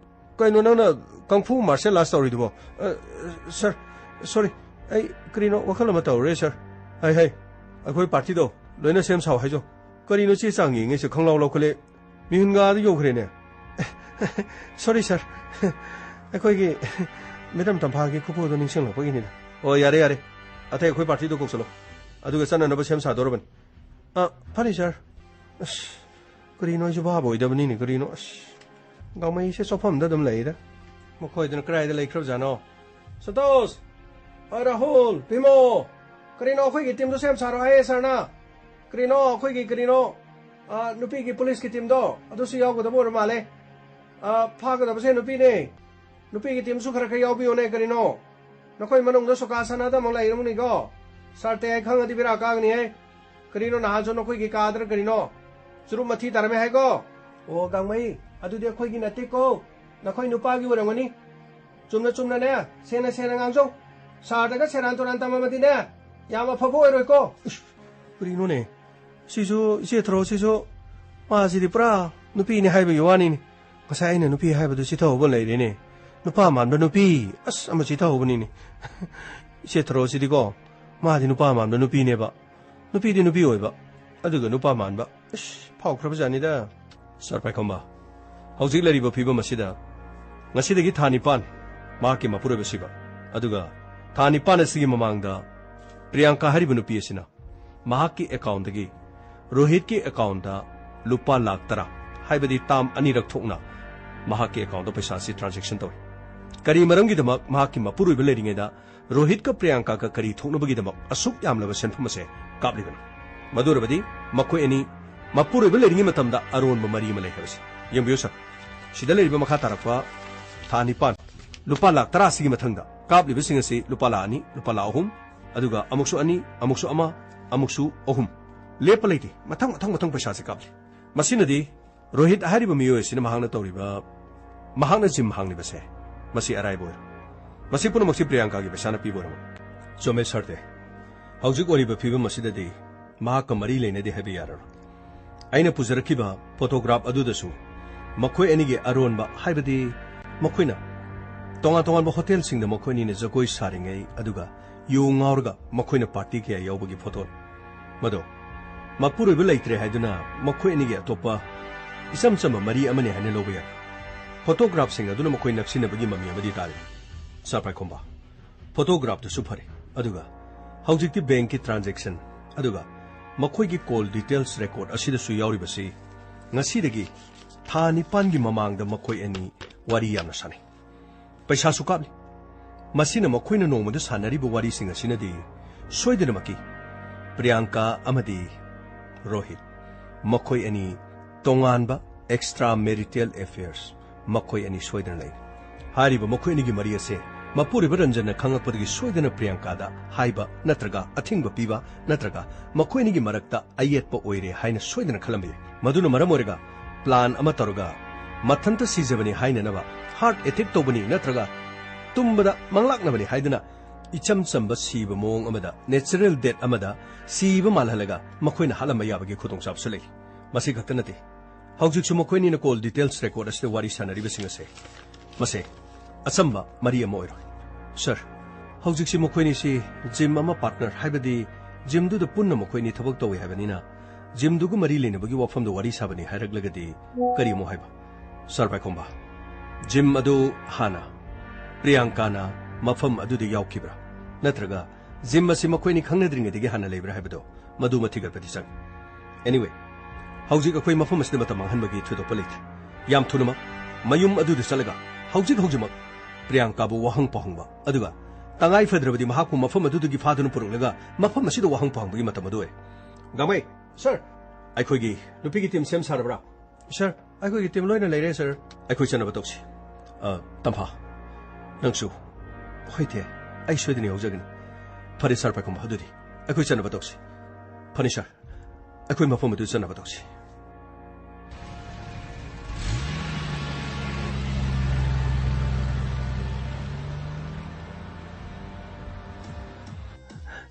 ꯀꯩꯅꯣ ꯅꯪꯅ ꯀꯪꯐꯨ ꯃꯥꯔꯁꯦꯜ ꯑꯥꯔꯠꯁ ꯇꯧꯔꯤꯗꯨꯕꯣ? ꯁꯥꯔ, ꯁꯣꯔꯤ꯫ ꯑꯩ ꯀꯔꯤꯅꯣ ꯋꯥꯈꯜ ꯑꯃ ꯇꯧꯔꯦ ꯁꯥꯔ꯫ ꯍꯥꯏ ꯍꯥꯏ, ꯑꯩꯈꯣꯏ ꯄꯥꯔꯇꯤꯗꯣ ꯂꯣꯏꯅ ꯁꯦꯝ ꯁꯥꯎ ꯍꯥꯏꯖꯧ꯫ ꯀꯔꯤꯅꯣ ꯆꯦ ꯆꯥꯡ ꯌꯦꯡꯉꯤꯁꯦ? ꯈꯪꯂꯥꯎ ꯂꯧꯈꯠꯂꯦ꯫ ꯃꯤꯍꯨꯟꯒꯥꯗ ꯌꯧꯈ꯭ꯔꯦꯅꯦ꯫ ꯁꯣꯔꯤ ꯁꯥꯔ, ꯑꯩꯈꯣꯏꯒꯤ ꯃꯦꯗꯥꯝ ꯇꯝꯐꯥꯒꯤ ꯈꯨꯐꯨꯗꯣ ꯅꯤꯡꯁꯤꯡꯂꯛꯄꯒꯤꯅꯤꯗ꯫ ꯑꯣ, ꯌꯥꯔꯦ ꯌꯥꯔꯦ, ꯑꯇꯩ ꯑꯩꯈꯣꯏ ꯄꯥꯔꯇꯤꯗꯣ ꯀꯧꯁꯜꯂꯣ, ꯑꯗꯨꯒ ꯆꯠꯅꯅꯕ ꯁꯦꯝ ꯁꯥꯗꯧꯔꯕꯅꯤ꯫ ꯑ, ꯐꯅꯤ ꯁꯥꯔ꯫ ꯑꯁ, ꯀꯔꯤꯅꯣ ꯑꯩꯁꯨ ꯚꯥꯕ ꯑꯣꯏꯗꯕꯅꯤꯅꯦ, ꯀꯔꯤꯅꯣ? ꯑꯁ, ꯒꯥꯡꯃꯩꯁꯦ ꯆꯣꯞꯐꯝꯗ ꯑꯗꯨꯝ ꯂꯩꯗ꯫ ꯃꯈꯣꯏꯗꯨꯅ ꯀꯗꯥꯏꯗ ꯂꯩꯈ꯭ꯔꯕꯖꯥꯠꯅꯣ? ꯁꯟꯇꯣꯁ! ꯑ, ꯔꯥꯍꯨꯜ! ꯄꯤꯃꯣ! ꯀꯔꯤꯅꯣ ꯑꯩꯈꯣꯏꯒꯤ ꯇꯤꯝꯗꯣ ꯁꯦꯝ ꯁꯥꯔꯣ ꯍꯥꯏꯌꯦ ꯁꯥꯔꯅ? ꯀꯔꯤꯅꯣ ꯑꯩꯈꯣꯏꯒꯤ, ꯀꯔꯤꯅꯣ, ꯑ, ꯅꯨꯄꯤꯒꯤ ꯄꯨꯂꯤꯁꯀꯤ ꯇꯤꯝꯗꯣ ꯑꯗꯨꯁꯨ ꯌꯥꯎꯒꯗꯕ ꯑꯣꯏꯔ ꯃꯥꯜꯂꯦ꯫ ꯑ, ꯐꯥꯒꯗꯕꯁꯦ ꯅꯨꯄꯤꯅꯦ꯫ ꯅꯨꯄꯤꯒꯤ ꯇꯤꯝꯁꯨ ꯈꯔ ꯈꯔ ꯌꯥꯎꯕꯤꯌꯨꯅꯦ ꯀꯔꯤꯅꯣ꯫ ꯅꯈꯣꯏ ꯃꯅꯨꯡꯗ ꯁꯣꯀꯥ ꯁꯥꯟꯅꯗ ꯑꯃꯨꯛ ꯂꯩꯔꯝꯒꯅꯤꯀꯣ꯫ ꯁꯥꯔ ꯇꯦ ꯑꯩ ꯈꯪꯉꯗꯤ ꯕꯦꯔꯥ ꯀꯥꯒꯅꯤꯍꯦ꯫ ꯀꯔꯤꯅꯣ ꯅꯍꯥꯟꯁꯨ ꯅꯈꯣꯏꯒꯤ ꯀꯥꯗ꯭ꯔ ꯀꯔꯤꯅꯣ? ꯆꯨꯔꯨꯞ ꯃꯊꯤ ꯇꯥꯔꯝꯃꯦ ꯍꯥꯏꯀꯣ? ꯑꯣ ꯒꯥꯡꯃꯩ, ꯑꯗꯨꯗꯤ ꯑꯩꯈꯣꯏꯒꯤ ꯅꯠꯇꯦꯀꯣ꯫ ꯅꯈꯣꯏ ꯅꯨꯄꯥꯒꯤ ꯑꯣꯏꯔꯝꯒꯅꯤ꯫ ꯆꯨꯝꯅ ꯆꯨꯝꯅꯅꯦ, ꯁꯦꯡꯅ ꯁꯦꯡꯅ ꯉꯥꯡꯖꯧ꯫ ꯁꯥꯔꯗꯒ ꯁꯦꯔꯥꯟ ꯇꯨꯔꯥꯟ ꯇꯝꯃꯝꯃꯗꯤꯅꯦ, ꯌꯥꯝ ꯑꯐꯕ ꯑꯣꯏꯔꯣꯏꯀꯣ꯫ ꯏꯁ, ꯀꯔꯤꯅꯣꯅꯦ? ꯁꯤꯁꯨ ꯏꯆꯦ ꯊꯔꯣ ꯁꯤꯁꯨ, ꯃꯥꯁꯤꯗꯤ ꯄꯨꯔꯥ ꯅꯨꯄꯤꯅꯤ ꯍꯥꯏꯕꯒꯤ ꯋꯥꯅꯤꯅꯦ꯫ ꯉꯁꯥꯏ ꯑꯩꯅ ꯅꯨꯄꯤ ꯍꯥꯏꯕꯗꯨ ꯆꯤꯊꯍꯧꯕ ꯂꯩꯔꯦꯅꯦ꯫ ꯅꯨꯄꯥ ꯃꯥꯟꯕ ꯅꯨꯄꯤ, ꯑꯁ, ꯑꯃ ꯆꯤꯊꯍꯧꯕꯅꯤꯅꯦ꯫ ꯏꯆꯦ ꯊꯔꯣꯁꯤꯗꯤꯀꯣ, ꯃꯥꯗꯤ ꯅꯨꯄꯥ ꯃꯥꯟꯕ ꯅꯨꯄꯤꯅꯦꯕ꯫ ꯅꯨꯄꯤꯗꯤ ꯅꯨꯄꯤ ꯑꯣꯏꯕ, ꯑꯗꯨꯒ ꯅꯨꯄꯥ ꯃꯥꯟꯕ꯫ ꯑꯁ, ꯐꯥꯎꯈ꯭ꯔꯕꯖꯥꯠꯅꯤꯗ꯫ ꯁꯥꯔ ꯄꯥꯏꯈꯣꯝꯕ, ꯍꯧꯖꯤꯛ ꯂꯩꯔꯤꯕ ꯐꯤꯕꯝ ꯑꯁꯤꯗ ꯉꯁꯤꯗꯒꯤ ꯊꯥ ꯅꯤꯄꯥꯟ ꯃꯍꯥꯛꯀꯤ ꯃꯄꯨꯔꯣꯏꯕ ꯁꯤꯕ, ꯑꯗꯨꯒ ꯊꯥ ꯅꯤꯄꯥꯟ ꯑꯁꯤꯒꯤ ꯃꯃꯥꯡꯗ ꯄ꯭ꯔꯤꯌꯥꯡꯀꯥ ꯍꯥꯏꯔꯤꯕ ꯅꯨꯄꯤ ꯑꯁꯤꯅ ꯃꯍꯥꯛꯀꯤ ꯑꯦꯀꯥꯎꯟꯗꯒꯤ ꯔꯣꯍꯤꯠꯀꯤ ꯑꯦꯀꯥꯎꯟꯗ ꯂꯨꯄꯥ ꯂꯥꯈ ꯇꯔꯥ, ꯍꯥꯏꯕꯗꯤ ꯇꯥꯝ ꯑꯅꯤꯔꯛ ꯊꯣꯛꯅ ꯃꯍꯥꯛꯀꯤ ꯑꯦꯀꯥꯎꯟꯗ ꯄꯩꯁꯥ ꯑꯁꯤ ꯇ꯭ꯔꯥꯟꯖꯦꯛꯁꯟ ꯇꯧꯏ꯫ ꯀꯔꯤ ꯃꯔꯝꯒꯤꯗꯃꯛ ꯃꯍꯥꯛꯀꯤ ꯃꯄꯨꯔꯣꯏꯕ ꯂꯩꯔꯤꯉꯩꯗ ꯔꯣꯍꯤꯠꯀ ꯄ꯭ꯔꯤꯌꯥꯡꯀꯥꯒ ꯀꯔꯤ ꯊꯣꯛꯅꯕꯒꯤꯗꯃꯛ ꯑꯁꯨꯛ ꯌꯥꯝꯂꯕ ꯁꯦꯟꯐꯝ ꯑꯁꯦ ꯀꯥꯞꯂꯤꯕꯅꯣ? ꯃꯗꯨ ꯑꯣꯏꯔꯕꯗꯤ ꯃꯈꯣꯏ ꯑꯅꯤ ꯃꯄꯨꯔꯣꯏꯕ ꯂꯩꯔꯤꯉꯩ ꯃꯇꯝꯗ ꯑꯔꯣꯟꯕ ꯃꯔꯤ ꯑꯃ ꯂꯩ ꯍꯥꯏꯕꯁꯤ ꯌꯦꯡꯕꯤꯌꯨ ꯁꯥꯔ꯫ ꯁꯤꯗ ꯂꯩꯔꯤꯕ ꯃꯈꯥ ꯇꯥꯔꯛꯄ ꯊꯥ ꯅꯤꯄꯥꯟ, ꯂꯨꯄꯥ ꯂꯥꯈ ꯇꯔꯥ ꯑꯁꯤꯒꯤ ꯃꯊꯪꯗ ꯀꯥꯞꯂꯤꯕꯁꯤꯡ ꯑꯁꯤ ꯂꯨꯄꯥ ꯂꯥꯈ ꯑꯅꯤ, ꯂꯨꯄꯥ ꯂꯥꯈ ꯑꯍꯨꯝ, ꯑꯗꯨꯒ ꯑꯃꯨꯛꯁꯨ ꯑꯅꯤ, ꯑꯃꯨꯛꯁꯨ ꯑꯃ, ꯑꯃꯨꯛꯁꯨ ꯑꯍꯨꯝ꯫ ꯂꯦꯞꯄ ꯂꯩꯇꯦ, ꯃꯊꯪ ꯃꯊꯪ ꯃꯊꯪ ꯄꯩꯁꯥꯁꯦ ꯀꯥꯞꯂꯤ꯫ ꯃꯁꯤꯅꯗꯤ ꯔꯣꯍꯤꯠ ꯍꯥꯏꯔꯤꯕ ꯃꯤꯑꯣꯏ ꯑꯁꯤꯅ ꯃꯍꯥꯛꯅ ꯇꯧꯔꯤꯕ, ꯃꯍꯥꯛꯅ ꯖꯤꯝ ꯍꯥꯡꯂꯤꯕꯁꯦ, ꯃꯁꯤ ꯑꯔꯥꯏꯕ ꯑꯣꯏꯔꯣꯏ꯫ ꯃꯁꯤ ꯄꯨꯝꯅꯃꯛꯁꯤ ꯄ꯭ꯔꯤꯌꯥꯡꯀꯥꯒꯤ ꯄꯩꯁꯥꯅ ꯄꯤꯕ ꯑꯣꯏꯔꯝꯒꯅꯤ꯫ ꯆꯨꯝꯃꯦ ꯁꯥꯔ ꯇꯦ꯫ ꯍꯧꯖꯤꯛ ꯑꯣꯏꯔꯤꯕ ꯐꯤꯕꯝ ꯑꯁꯤꯗꯗꯤ ꯃꯍꯥꯛꯀ ꯃꯔꯤ ꯂꯩꯅꯗꯦ ꯍꯥꯏꯕ ꯌꯥꯔꯔꯣꯏ꯫ ꯑꯩꯅ ꯄꯨꯖꯔꯛꯈꯤꯕ ꯐꯣꯇꯣꯒ꯭ꯔꯥꯐ ꯑꯗꯨꯗꯁꯨ ꯃꯈꯣꯏ ꯑꯅꯤꯒꯤ ꯑꯔꯣꯟꯕ, ꯍꯥꯏꯕꯗꯤ ꯃꯈꯣꯏꯅ ꯇꯣꯉꯥꯟ ꯇꯣꯉꯥꯟꯕ ꯍꯣꯇꯦꯜꯁꯤꯡꯗ ꯃꯈꯣꯏ ꯑꯅꯤꯅ ꯖꯒꯣꯏ ꯁꯥꯔꯤꯉꯩ, ꯑꯗꯨꯒ ꯌꯨ ꯉꯥꯎꯔꯒ ꯃꯈꯣꯏꯅ ꯄꯥꯔꯇꯤ ꯀꯌꯥ ꯌꯥꯎꯕꯒꯤ ꯐꯣꯇꯣ꯫ ꯃꯗꯣ ꯃꯄꯨꯔꯣꯏꯕ ꯂꯩꯇ꯭ꯔꯦ ꯍꯥꯏꯗꯨꯅ ꯃꯈꯣꯏ ꯑꯅꯤꯒꯤ ꯑꯇꯣꯞꯄ ꯏꯆꯝ ꯆꯝꯕ ꯃꯔꯤ ꯑꯃꯅꯤ ꯍꯥꯏꯅ ꯂꯧꯕ ꯌꯥꯏ꯫ ꯐꯣꯇꯣꯒ꯭ꯔꯥꯐꯁꯤꯡ ꯑꯗꯨꯅ ꯃꯈꯣꯏ ꯅꯛꯁꯤꯟꯅꯕꯒꯤ ꯃꯃꯤ ꯑꯃꯗꯤ ꯇꯥꯔꯤ꯫ ꯁꯥꯔ ꯄꯥꯏꯈꯣꯝꯕ, ꯐꯣꯇꯣꯒ꯭ꯔꯥꯐꯇꯨꯁꯨ ꯐꯔꯦ, ꯑꯗꯨꯒ ꯍꯧꯖꯤꯛꯇꯤ ꯕꯦꯡꯀꯤ ꯇ꯭ꯔꯥꯟꯖꯦꯛꯁꯟ, ꯑꯗꯨꯒ ꯃꯈꯣꯏꯒꯤ ꯀꯣꯜ ꯗꯤꯇꯦꯜꯁ ꯔꯦꯀꯣꯔꯗ ꯑꯁꯤꯗꯁꯨ ꯌꯥꯎꯔꯤꯕꯁꯤ ꯉꯁꯤꯗꯒꯤ ꯊꯥ ꯅꯤꯄꯥꯟꯒꯤ ꯃꯃꯥꯡꯗ ꯃꯈꯣꯏ ꯑꯅꯤ ꯋꯥꯔꯤ ꯌꯥꯝꯅ ꯁꯥꯟꯅꯩ꯫ ꯄꯩꯁꯥꯁꯨ ꯀꯥꯞꯂꯤ꯫ ꯃꯁꯤꯅ ꯃꯈꯣꯏꯅ ꯅꯣꯡꯃꯗ ꯁꯥꯟꯅꯔꯤꯕ ꯋꯥꯔꯤꯁꯤꯡ ꯑꯁꯤꯅꯗꯤ ꯁꯣꯏꯗꯅꯃꯛꯀꯤ ꯄ꯭ꯔꯤꯌꯥꯡꯀꯥ ꯑꯃꯗꯤ ꯔꯣꯍꯤꯠ, ꯃꯈꯣꯏ ꯑꯅꯤ ꯇꯣꯉꯥꯟꯕ ꯑꯦꯛꯁꯇ꯭ꯔꯥ ꯃꯦꯔꯤꯇꯦꯜ ꯑꯦꯐꯦꯌꯔꯁ, ꯃꯈꯣꯏ ꯑꯅꯤ ꯁꯣꯏꯗꯅ ꯂꯩ꯫ ꯍꯥꯏꯔꯤꯕ ꯃꯈꯣꯏ ꯑꯅꯤꯒꯤ ꯃꯔꯤ ꯑꯁꯦ ꯃꯄꯨꯔꯣꯏꯕ ꯔꯟꯖꯟꯅ ꯈꯪꯂꯛꯄꯗꯒꯤ ꯁꯣꯏꯗꯅ ꯄ꯭ꯔꯤꯌꯥꯡꯀꯥꯗ ꯍꯥꯏꯕ ꯅꯠꯇ꯭ꯔꯒ ꯑꯊꯤꯡꯕ ꯄꯤꯕ ꯅꯠꯇ꯭ꯔꯒ ꯃꯈꯣꯏ ꯑꯅꯤꯒꯤ ꯃꯔꯛꯇ ꯑꯌꯦꯠꯄ ꯑꯣꯏꯔꯦ ꯍꯥꯏꯅ ꯁꯣꯏꯗꯅ ꯈꯜꯂꯝꯕ ꯌꯥꯏ꯫ ꯃꯗꯨꯅ ꯃꯔꯝ ꯑꯣꯏꯔꯒ ꯄ꯭ꯂꯥꯟ ꯑꯃ ꯇꯧꯔꯒ ꯃꯊꯟꯇ ꯁꯤꯖꯕꯅꯤ ꯍꯥꯏꯅꯅꯕ, ꯍꯥꯔꯠ ꯑꯦꯇꯦꯛ ꯇꯧꯕꯅꯤ ꯅꯠꯇ꯭ꯔꯒ ꯇꯨꯝꯕꯗ ꯃꯪꯂꯥꯛꯅꯕꯅꯤ ꯍꯥꯏꯗꯨꯅ ꯏꯆꯝ ꯆꯝꯕ ꯁꯤꯕ ꯃꯑꯣꯡ ꯑꯃꯗ, ꯅꯦꯆꯔꯦꯜ ꯗꯦꯠ ꯑꯃꯗ ꯁꯤꯕ ꯃꯥꯜꯍꯜꯂꯒ ꯃꯈꯣꯏꯅ ꯍꯥꯠꯂꯝꯕ ꯌꯥꯕꯒꯤ ꯈꯨꯗꯣꯡꯆꯥꯕꯁꯨ ꯂꯩ꯫ ꯃꯁꯤ ꯈꯛꯇ ꯅꯠꯇꯦ, ꯍꯧꯖꯤꯛꯁꯨ ꯃꯈꯣꯏ ꯑꯅꯤꯅ ꯀꯣꯜ ꯗꯤꯇꯦꯜꯁ ꯔꯦꯀꯣꯔꯗ ꯑꯁꯤꯗ ꯋꯥꯔꯤ ꯁꯥꯟꯅꯔꯤꯕꯁꯤꯡ ꯑꯁꯦ, ꯃꯁꯦ ꯑꯆꯝꯕ ꯃꯔꯤ ꯑꯃ ꯑꯣꯏꯔꯣꯏ꯫ ꯁꯥꯔ, ꯍꯧꯖꯤꯛꯁꯤ ꯃꯈꯣꯏ ꯑꯅꯤꯁꯤ ꯖꯤꯝ ꯑꯃ ꯄꯥꯔꯠꯅꯔ, ꯍꯥꯏꯕꯗꯤ ꯖꯤꯝꯗꯨꯗ ꯄꯨꯟꯅ ꯃꯈꯣꯏ ꯑꯅꯤ ꯊꯕꯛ ꯇꯧꯏ ꯍꯥꯏꯕꯅꯤꯅ, ꯖꯤꯝꯗꯨꯒ ꯃꯔꯤ ꯂꯩꯅꯕꯒꯤ ꯋꯥꯐꯝꯗ ꯋꯥꯔꯤ ꯁꯥꯕꯅꯤ ꯍꯥꯏꯔꯛꯂꯒꯗꯤ ꯀꯔꯤ ꯑꯃꯨꯛ ꯍꯥꯏꯕ? ꯁꯥꯔ ꯄꯥꯏꯈꯣꯝꯕ, ꯖꯤꯝ ꯑꯗꯨ ꯍꯥꯟꯅ ꯄ꯭ꯔꯤꯌꯥꯡꯀꯥꯅ ꯃꯐꯝ ꯑꯗꯨꯗ ꯌꯥꯎꯈꯤꯕ꯭ꯔꯥ? ꯅꯠꯇ꯭ꯔꯒ ꯖꯤꯝ ꯑꯁꯤ ꯃꯈꯣꯏ ꯑꯅꯤ ꯈꯪꯅꯗ꯭ꯔꯤꯉꯩꯗꯒꯤ ꯍꯥꯟꯅ ꯂꯩꯕ꯭ꯔꯥ ꯍꯥꯏꯕꯗꯣ, ꯃꯗꯨꯃ ꯊꯤꯒꯠꯄꯗꯤ ꯆꯪꯏ꯫ Anyway, ꯍꯧꯖꯤꯛ ꯑꯩꯈꯣꯏ ꯃꯐꯝ ꯑꯁꯤꯗ ꯃꯇꯝ ꯃꯥꯡꯍꯟꯕꯒꯤ ꯊꯣꯏꯗꯣꯛꯄ ꯂꯩꯇ꯭ꯔꯦ꯫ ꯌꯥꯝ ꯊꯨꯅꯃꯛ ꯃꯌꯨꯝ ꯑꯗꯨꯗ ꯆꯠꯂꯒ ꯍꯧꯖꯤꯛ ꯍꯧꯖꯤꯛꯃꯛ ꯄ꯭ꯔꯤꯌꯥꯡꯀꯥꯕꯨ ꯋꯥꯍꯪ ꯄꯥꯎꯍꯪꯕ, ꯑꯗꯨꯒ ꯇꯉꯥꯏ ꯐꯗ꯭ꯔꯕꯗꯤ ꯃꯍꯥꯛꯄꯨ ꯃꯐꯝ ꯑꯗꯨꯗꯒꯤ ꯐꯥꯗꯨꯅ ꯄꯨꯔꯛꯂꯒ ꯃꯐꯝ ꯑꯁꯤꯗ ꯋꯥꯍꯪ ꯄꯥꯎꯍꯪꯕꯒꯤ ꯃꯇꯝ ꯑꯗꯨ ꯑꯣꯏꯔꯦ꯫ ꯒꯥꯡꯃꯩ! ꯁꯥꯔ! ꯑꯩꯈꯣꯏꯒꯤ ꯅꯨꯄꯤꯒꯤ ꯇꯤꯝ ꯁꯦꯝ ꯁꯥꯔꯕ꯭ꯔꯥ? ꯁꯥꯔ, ꯑꯩꯈꯣꯏꯒꯤ ꯇꯤꯝ ꯂꯣꯏꯅ ꯂꯩꯔꯦ, ꯁꯥꯔ꯫ ꯑꯩꯈꯣꯏ ꯆꯠꯅꯕ ꯇꯧꯁꯤ꯫ ꯑ, ꯇꯝꯐꯥ, ꯅꯪꯁꯨ꯫ ꯍꯣꯏ, ꯇꯦ, ꯑꯩ ꯁꯣꯏꯗꯅ ꯌꯥꯎꯖꯒꯅꯤ꯫ ꯐꯔꯦ, ꯁꯥꯔ ꯄꯥꯏꯈꯣꯝꯕ, ꯑꯗꯨꯗꯤ ꯑꯩꯈꯣꯏ ꯆꯠꯅꯕ ꯇꯧꯁꯤ꯫ ꯐꯅꯤ, ꯁꯥꯔ꯫ ꯑꯩꯈꯣꯏ ꯃꯐꯝ ꯑꯗꯨ ꯆꯠꯅꯕ ꯇꯧꯁꯤ꯫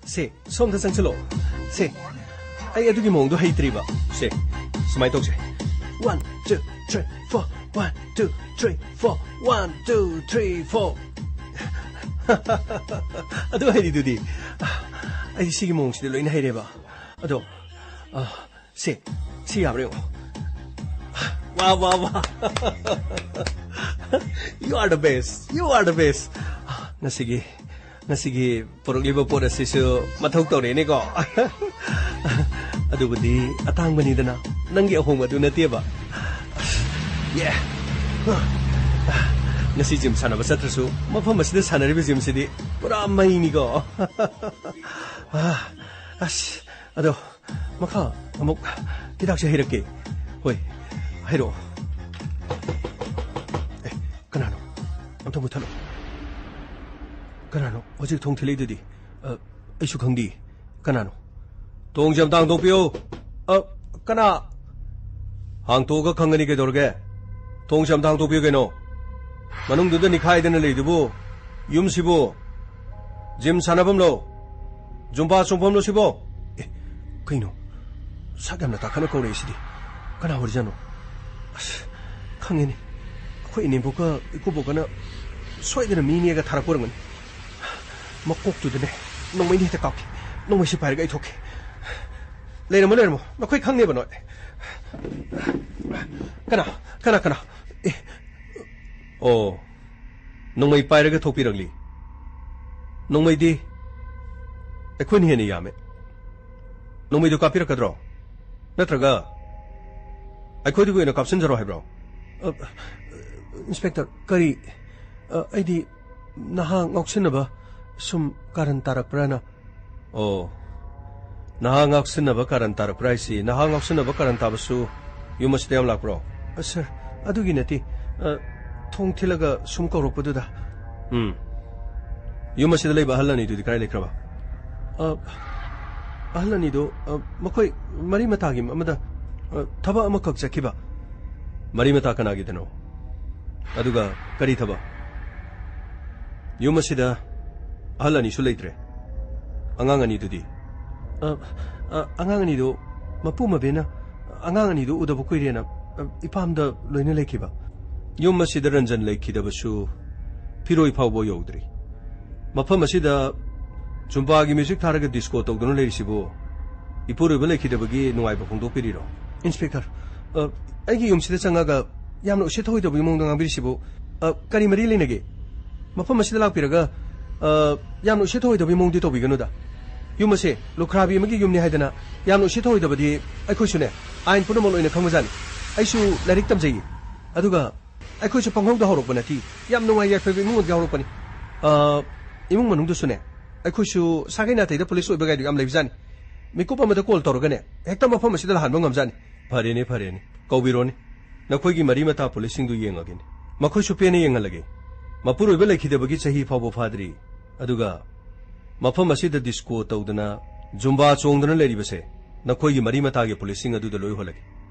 ꯁꯦ, ꯁꯣꯝꯗ ꯆꯪꯁꯤꯜꯂꯣ꯫ ꯁꯦ꯫ ꯑꯩ ꯑꯗꯨꯒꯤ ꯃꯑꯣꯡꯗꯣ ꯍꯩꯇ꯭ꯔꯤꯕ꯫ ꯁꯦ, ꯁꯨꯃꯥꯏꯅ ꯇꯧꯁꯦ꯫ One, two, three, four. One, two, three, four. One, two, three, four. ꯑꯗꯨ ꯍꯩꯔꯤꯗꯨꯗꯤ꯫ ꯑꯩ ꯁꯤꯒꯤ ꯃꯑꯣꯡꯁꯤꯗꯤ ꯂꯣꯏꯅ ꯍꯩꯔꯦꯕ꯫ ꯑꯗꯣ, ꯑ, ꯁꯦ, ꯁꯤ ꯌꯥꯕ꯭ꯔꯥ ꯌꯦꯡꯉꯣ꯫ ꯋꯥ, ꯋꯥ, ꯋꯥ꯫ You are the best. You are the best. ꯉꯁꯤꯒꯤ, ꯉꯁꯤꯒꯤ ꯄꯨꯔꯛꯂꯤꯕ ꯄꯣꯠ ꯑꯁꯤꯁꯨ ꯃꯊꯧ ꯇꯧꯔꯦꯅꯦꯀꯣ꯫ ꯑꯗꯨꯕꯨꯗꯤ ꯑꯇꯥꯡꯕꯅꯤꯗꯅ, ꯅꯪꯒꯤ ꯑꯍꯣꯡꯕꯗꯨ ꯅꯠꯇꯦꯕ꯫ Yeah. ꯉꯁꯤ ꯖꯤꯝ ꯁꯥꯟꯅꯕ ꯆꯠꯇ꯭ꯔꯁꯨ, ꯃꯐꯝ ꯑꯁꯤꯗ ꯁꯥꯟꯅꯔꯤꯕ ꯖꯤꯝꯁꯤꯗꯤ ꯄꯨꯔꯥ ꯃꯩꯅꯤꯀꯣ꯫ ꯑꯁ, ꯑꯗꯣ, ꯃꯈꯥ ꯑꯃꯨꯛ ꯍꯤꯗꯥꯛꯁꯦ ꯍꯩꯔꯛꯀꯦ꯫ ꯍꯣꯏ, ꯍꯩꯔꯛꯑꯣ꯫ ꯑꯦ, ꯀꯅꯥꯅꯣ? ꯑꯝꯇ ꯃꯨꯠꯊꯠꯂꯣ꯫ ꯀꯅꯥꯅꯣ ꯍꯧꯖꯤꯛ ꯊꯣꯡ ꯊꯤꯜꯂꯛꯏꯗꯨꯗꯤ? ꯑ, ꯑꯩꯁꯨ ꯈꯪꯗꯦ꯫ ꯀꯅꯥꯅꯣ? ꯊꯣꯡꯁꯦ ꯑꯝꯇ ꯍꯥꯡꯗꯣꯛꯄꯤꯌꯨ꯫ ꯑ, ꯀꯅꯥ? ꯍꯥꯡꯇꯣꯛꯑꯒ ꯈꯪꯒꯅꯤ ꯀꯩꯗꯧꯔꯒꯦ? ꯊꯣꯡꯁꯦ ꯑꯝꯇ ꯍꯥꯡꯗꯣꯛꯄꯤꯌꯨ ꯀꯩꯅꯣ꯫ ꯃꯅꯨꯡꯗꯨꯗ ꯅꯤꯈꯥꯏꯗꯅ ꯂꯩꯗꯨꯕꯨ, ꯌꯨꯝꯁꯤꯕꯨ ꯖꯤꯝ ꯁꯥꯟꯅꯐꯝꯂꯣ? ꯖꯨꯝꯕꯥ ꯆꯣꯡꯐꯝꯂꯣ ꯁꯤꯕꯣ? ꯑꯦ, ꯀꯩꯅꯣ? ꯁꯛ ꯌꯥꯝꯅ ꯇꯥꯈꯠꯅ ꯀꯧꯔꯛꯏꯁꯤꯗꯤ꯫ ꯀꯅꯥ ꯑꯣꯏꯔꯤꯖꯥꯠꯅꯣ? ꯑꯁ, ꯈꯪꯉꯦꯅꯦ꯫ ꯑꯩꯈꯣꯏ ꯏꯅꯦꯝꯕꯣꯛꯀ ꯏꯀꯨꯕꯣꯛꯀꯅ ꯁꯣꯏꯗꯅ ꯃꯤ ꯅꯦꯛꯑꯒ ꯊꯥꯔꯛꯄ ꯑꯣꯏꯔꯝꯒꯅꯤ꯫ ꯃꯀꯣꯛꯇꯨꯗꯅꯦ, ꯅꯣꯡꯃꯩꯅ ꯍꯦꯛꯇ ꯀꯥꯞꯀꯦ꯫ ꯅꯣꯡꯃꯩꯁꯤ ꯄꯥꯏꯔꯒ ꯑꯩ ꯊꯣꯛꯀꯦ꯫ ꯂꯩꯔꯝꯃꯣ, ꯂꯩꯔꯝꯃꯣ꯫ ꯃꯈꯣꯏ ꯈꯪꯅꯦꯕ ꯅꯣꯏ꯫ ꯀꯅꯥ? ꯀꯅꯥ, ꯀꯅꯥ? ꯑꯦ꯫ ꯑꯣ꯫ ꯅꯣꯡꯃꯩ ꯄꯥꯏꯔꯒ ꯊꯣꯛꯄꯤꯔꯛꯂꯤ꯫ ꯅꯣꯡꯃꯩꯗꯤ ꯑꯩꯈꯣꯏꯅ ꯍꯦꯟꯅ ꯌꯥꯝꯃꯦ꯫ ꯅꯣꯡꯃꯩꯗꯨ ꯀꯥꯞꯄꯤꯔꯛꯀꯗ꯭ꯔꯣ? ꯅꯠꯇ꯭ꯔꯒ ꯑꯩꯈꯣꯏꯗꯒꯤ ꯑꯣꯏꯅ ꯀꯥꯞꯁꯤꯟꯖꯔꯣ ꯍꯥꯏꯕ꯭ꯔꯣ? ꯑ, ꯏꯟꯁꯄꯦꯛꯇꯔ, ꯀꯔꯤ, ꯑ, ꯑꯩꯗꯤ ꯅꯍꯥ ꯉꯥꯎꯁꯤꯟꯅꯕ ꯁꯨꯝ ꯀꯥꯔꯟ ꯇꯥꯔꯛꯄ꯭ꯔꯥꯅ꯫ ꯑꯣ, ꯅꯍꯥ ꯉꯥꯎꯁꯤꯟꯅꯕ ꯀꯥꯔꯟ ꯇꯥꯔꯛꯄ꯭ꯔꯥ ꯍꯥꯏꯁꯤ? ꯅꯍꯥ ꯉꯥꯎꯁꯤꯟꯅꯕ ꯀꯥꯔꯟ ꯇꯥꯕꯁꯨ ꯌꯨꯝ ꯑꯁꯤꯗ ꯌꯥꯝ ꯂꯥꯛꯄ꯭ꯔꯣ? ꯑ, ꯁꯥꯔ, ꯑꯗꯨꯒꯤ ꯅꯠꯇꯦ꯫ ꯑ, ꯊꯣꯡ ꯊꯤꯜꯂꯒ ꯁꯨꯝ ꯀꯧꯔꯛꯄꯗꯨꯗ꯫ ꯎꯝ꯫ ꯌꯨꯝ ꯑꯁꯤꯗ ꯂꯩꯕ ꯑꯍꯜ ꯑꯅꯤꯗꯨꯗꯤ ꯀꯗꯥꯏ ꯂꯩꯈ꯭ꯔꯕ? ꯑ, ꯑꯍꯜ ꯑꯅꯤꯗꯨ, ꯑ, ꯃꯈꯣꯏ ꯃꯔꯤ ꯃꯇꯥꯒꯤ ꯑꯃꯗ, ꯑ, ꯊꯕꯛ ꯑꯃꯈꯛ ꯆꯠꯈꯤꯕ꯫ ꯃꯔꯤ ꯃꯇꯥ ꯀꯅꯥꯒꯤꯗꯅꯣ? ꯑꯗꯨꯒ ꯀꯔꯤ ꯊꯕꯛ? ꯌꯨꯝ ꯑꯁꯤꯗ ꯑꯍꯜ ꯑꯅꯤꯁꯨ ꯂꯩꯇ꯭ꯔꯦ꯫ ꯑꯉꯥꯡ ꯑꯅꯤꯗꯨꯗꯤ? ꯑ, ꯑ, ꯑꯉꯥꯡ ꯑꯅꯤꯗꯨ, ꯃꯄꯨ ꯃꯕꯦꯅ ꯑꯉꯥꯡ ꯑꯅꯤꯗꯨ ꯎꯗꯕ ꯀꯨꯏꯔꯦꯅ, ꯑ, ꯏꯄꯥꯝꯗ ꯂꯣꯏꯅ ꯂꯩꯈꯤꯕ꯫ ꯌꯨꯝ ꯑꯁꯤꯗ ꯔꯟꯖꯟ ꯂꯩꯈꯤꯗꯕꯁꯨ ꯐꯤꯔꯣꯏ ꯐꯥꯎꯕ ꯌꯧꯗ꯭ꯔꯤ꯫ ꯃꯐꯝ ꯑꯁꯤꯗ ꯖꯨꯝꯕꯥꯒꯤ ꯃ꯭ꯌꯨꯖꯤꯛ ꯊꯥꯔꯒ ꯗꯤꯁꯀꯣ ꯇꯧꯗꯨꯅ ꯂꯩꯔꯤꯁꯤꯕꯨ ꯏꯄꯨꯔꯣꯏꯕ ꯂꯩꯈꯤꯗꯕꯒꯤ ꯅꯨꯡꯉꯥꯏꯕ ꯐꯣꯡꯗꯣꯛꯄꯤꯔꯤꯔꯣ? ꯏꯟꯁꯄꯦꯛꯇꯔ, ꯑ, ꯑꯩꯒꯤ ꯌꯨꯝꯁꯤꯗ ꯆꯪꯉꯒ ꯌꯥꯝꯅ ꯎꯁꯤꯠ ꯊꯑꯣꯏꯗꯕꯒꯤ ꯃꯑꯣꯡꯗ ꯉꯥꯡꯕꯤꯔꯤꯁꯤꯕꯨ, ꯑ, ꯀꯔꯤ ꯃꯔꯤ ꯂꯩꯅꯒꯦ? ꯃꯐꯝ ꯑꯁꯤꯗ ꯂꯥꯛꯄꯤꯔꯒ, ꯑ, ꯌꯥꯝꯅ ꯎꯁꯤꯠ ꯊꯑꯣꯏꯗꯕꯒꯤ ꯃꯑꯣꯡꯗꯤ ꯇꯧꯕꯤꯒꯅꯨꯗ꯫ ꯌꯨꯝ ꯑꯁꯦ ꯂꯨꯈ꯭ꯔꯥꯕꯤ ꯑꯃꯒꯤ ꯌꯨꯝꯅꯤ ꯍꯥꯏꯗꯅ ꯌꯥꯝꯅ ꯎꯁꯤꯠ ꯊꯑꯣꯏꯗꯕꯗꯤ ꯑꯩꯈꯣꯏꯁꯨꯅꯦ, ꯑꯥꯏꯟ ꯄꯨꯝꯅꯃꯛ ꯂꯣꯏꯅ ꯈꯪꯕꯖꯥꯠꯅꯤ꯫ ꯑꯩꯁꯨ ꯂꯥꯏꯔꯤꯛ ꯇꯝꯖꯩꯌꯦ꯫ ꯑꯗꯨꯒ ꯑꯩꯈꯣꯏꯁꯨ ꯄꯪꯍꯧꯗ ꯍꯧꯔꯛꯄ ꯅꯠꯇꯦ꯫ ꯌꯥꯝ ꯅꯨꯡꯉꯥꯏ ꯌꯥꯏꯐꯕ ꯏꯃꯨꯡ ꯑꯃꯗꯒꯤ ꯍꯧꯔꯛꯄꯅꯤ꯫ ꯑ, ꯏꯃꯨꯡ ꯃꯅꯨꯡꯗꯁꯨꯅꯦ, ꯑꯩꯈꯣꯏꯁꯨ ꯁꯥꯒꯩ ꯅꯥꯇꯩꯗ ꯄꯨꯂꯤꯁ ꯑꯣꯏꯕ ꯀꯥꯏꯗꯨ ꯌꯥꯝ ꯂꯩꯕꯖꯥꯠꯅꯤ꯫ ꯃꯤꯀꯨꯞ ꯑꯃꯗ ꯀꯣꯜ ꯇꯧꯔꯒꯅꯦ, ꯍꯦꯛꯇ ꯃꯐꯝ ꯑꯁꯤꯗ ꯂꯥꯛꯍꯟꯕ ꯉꯝꯖꯥꯠꯅꯤ꯫ ꯐꯔꯦꯅꯦ, ꯐꯔꯦꯅꯦ, ꯀꯧꯕꯤꯔꯣꯅꯦ꯫ ꯅꯈꯣꯏꯒꯤ ꯃꯔꯤ ꯃꯇꯥ ꯄꯨꯂꯤꯁꯁꯤꯡꯗꯨ ꯌꯦꯡꯉꯒꯦꯅꯦ꯫ ꯃꯈꯣꯏꯁꯨ ꯄꯦꯟꯅ ꯌꯦꯡꯍꯜꯂꯒꯦ꯫ ꯃꯄꯨꯔꯣꯏꯕ ꯂꯩꯈꯤꯗꯕꯒꯤ ꯆꯍꯤ ꯐꯥꯎꯕ ꯐꯥꯗ꯭ꯔꯤ꯫ ꯑꯗꯨꯒ ꯃꯐꯝ ꯑꯁꯤꯗ ꯗꯤꯁꯀꯣ ꯇꯧꯗꯅ, ꯖꯨꯝꯕꯥ ꯆꯣꯡꯗꯨꯅ ꯂꯩꯔꯤꯕꯁꯦ ꯅꯈꯣꯏꯒꯤ ꯃꯔꯤ ꯃꯇꯥꯒꯤ ꯄꯨꯂꯤꯁꯁꯤꯡ ꯑꯗꯨꯗ ꯂꯣꯏ ꯎꯍꯜꯂꯒꯦ꯫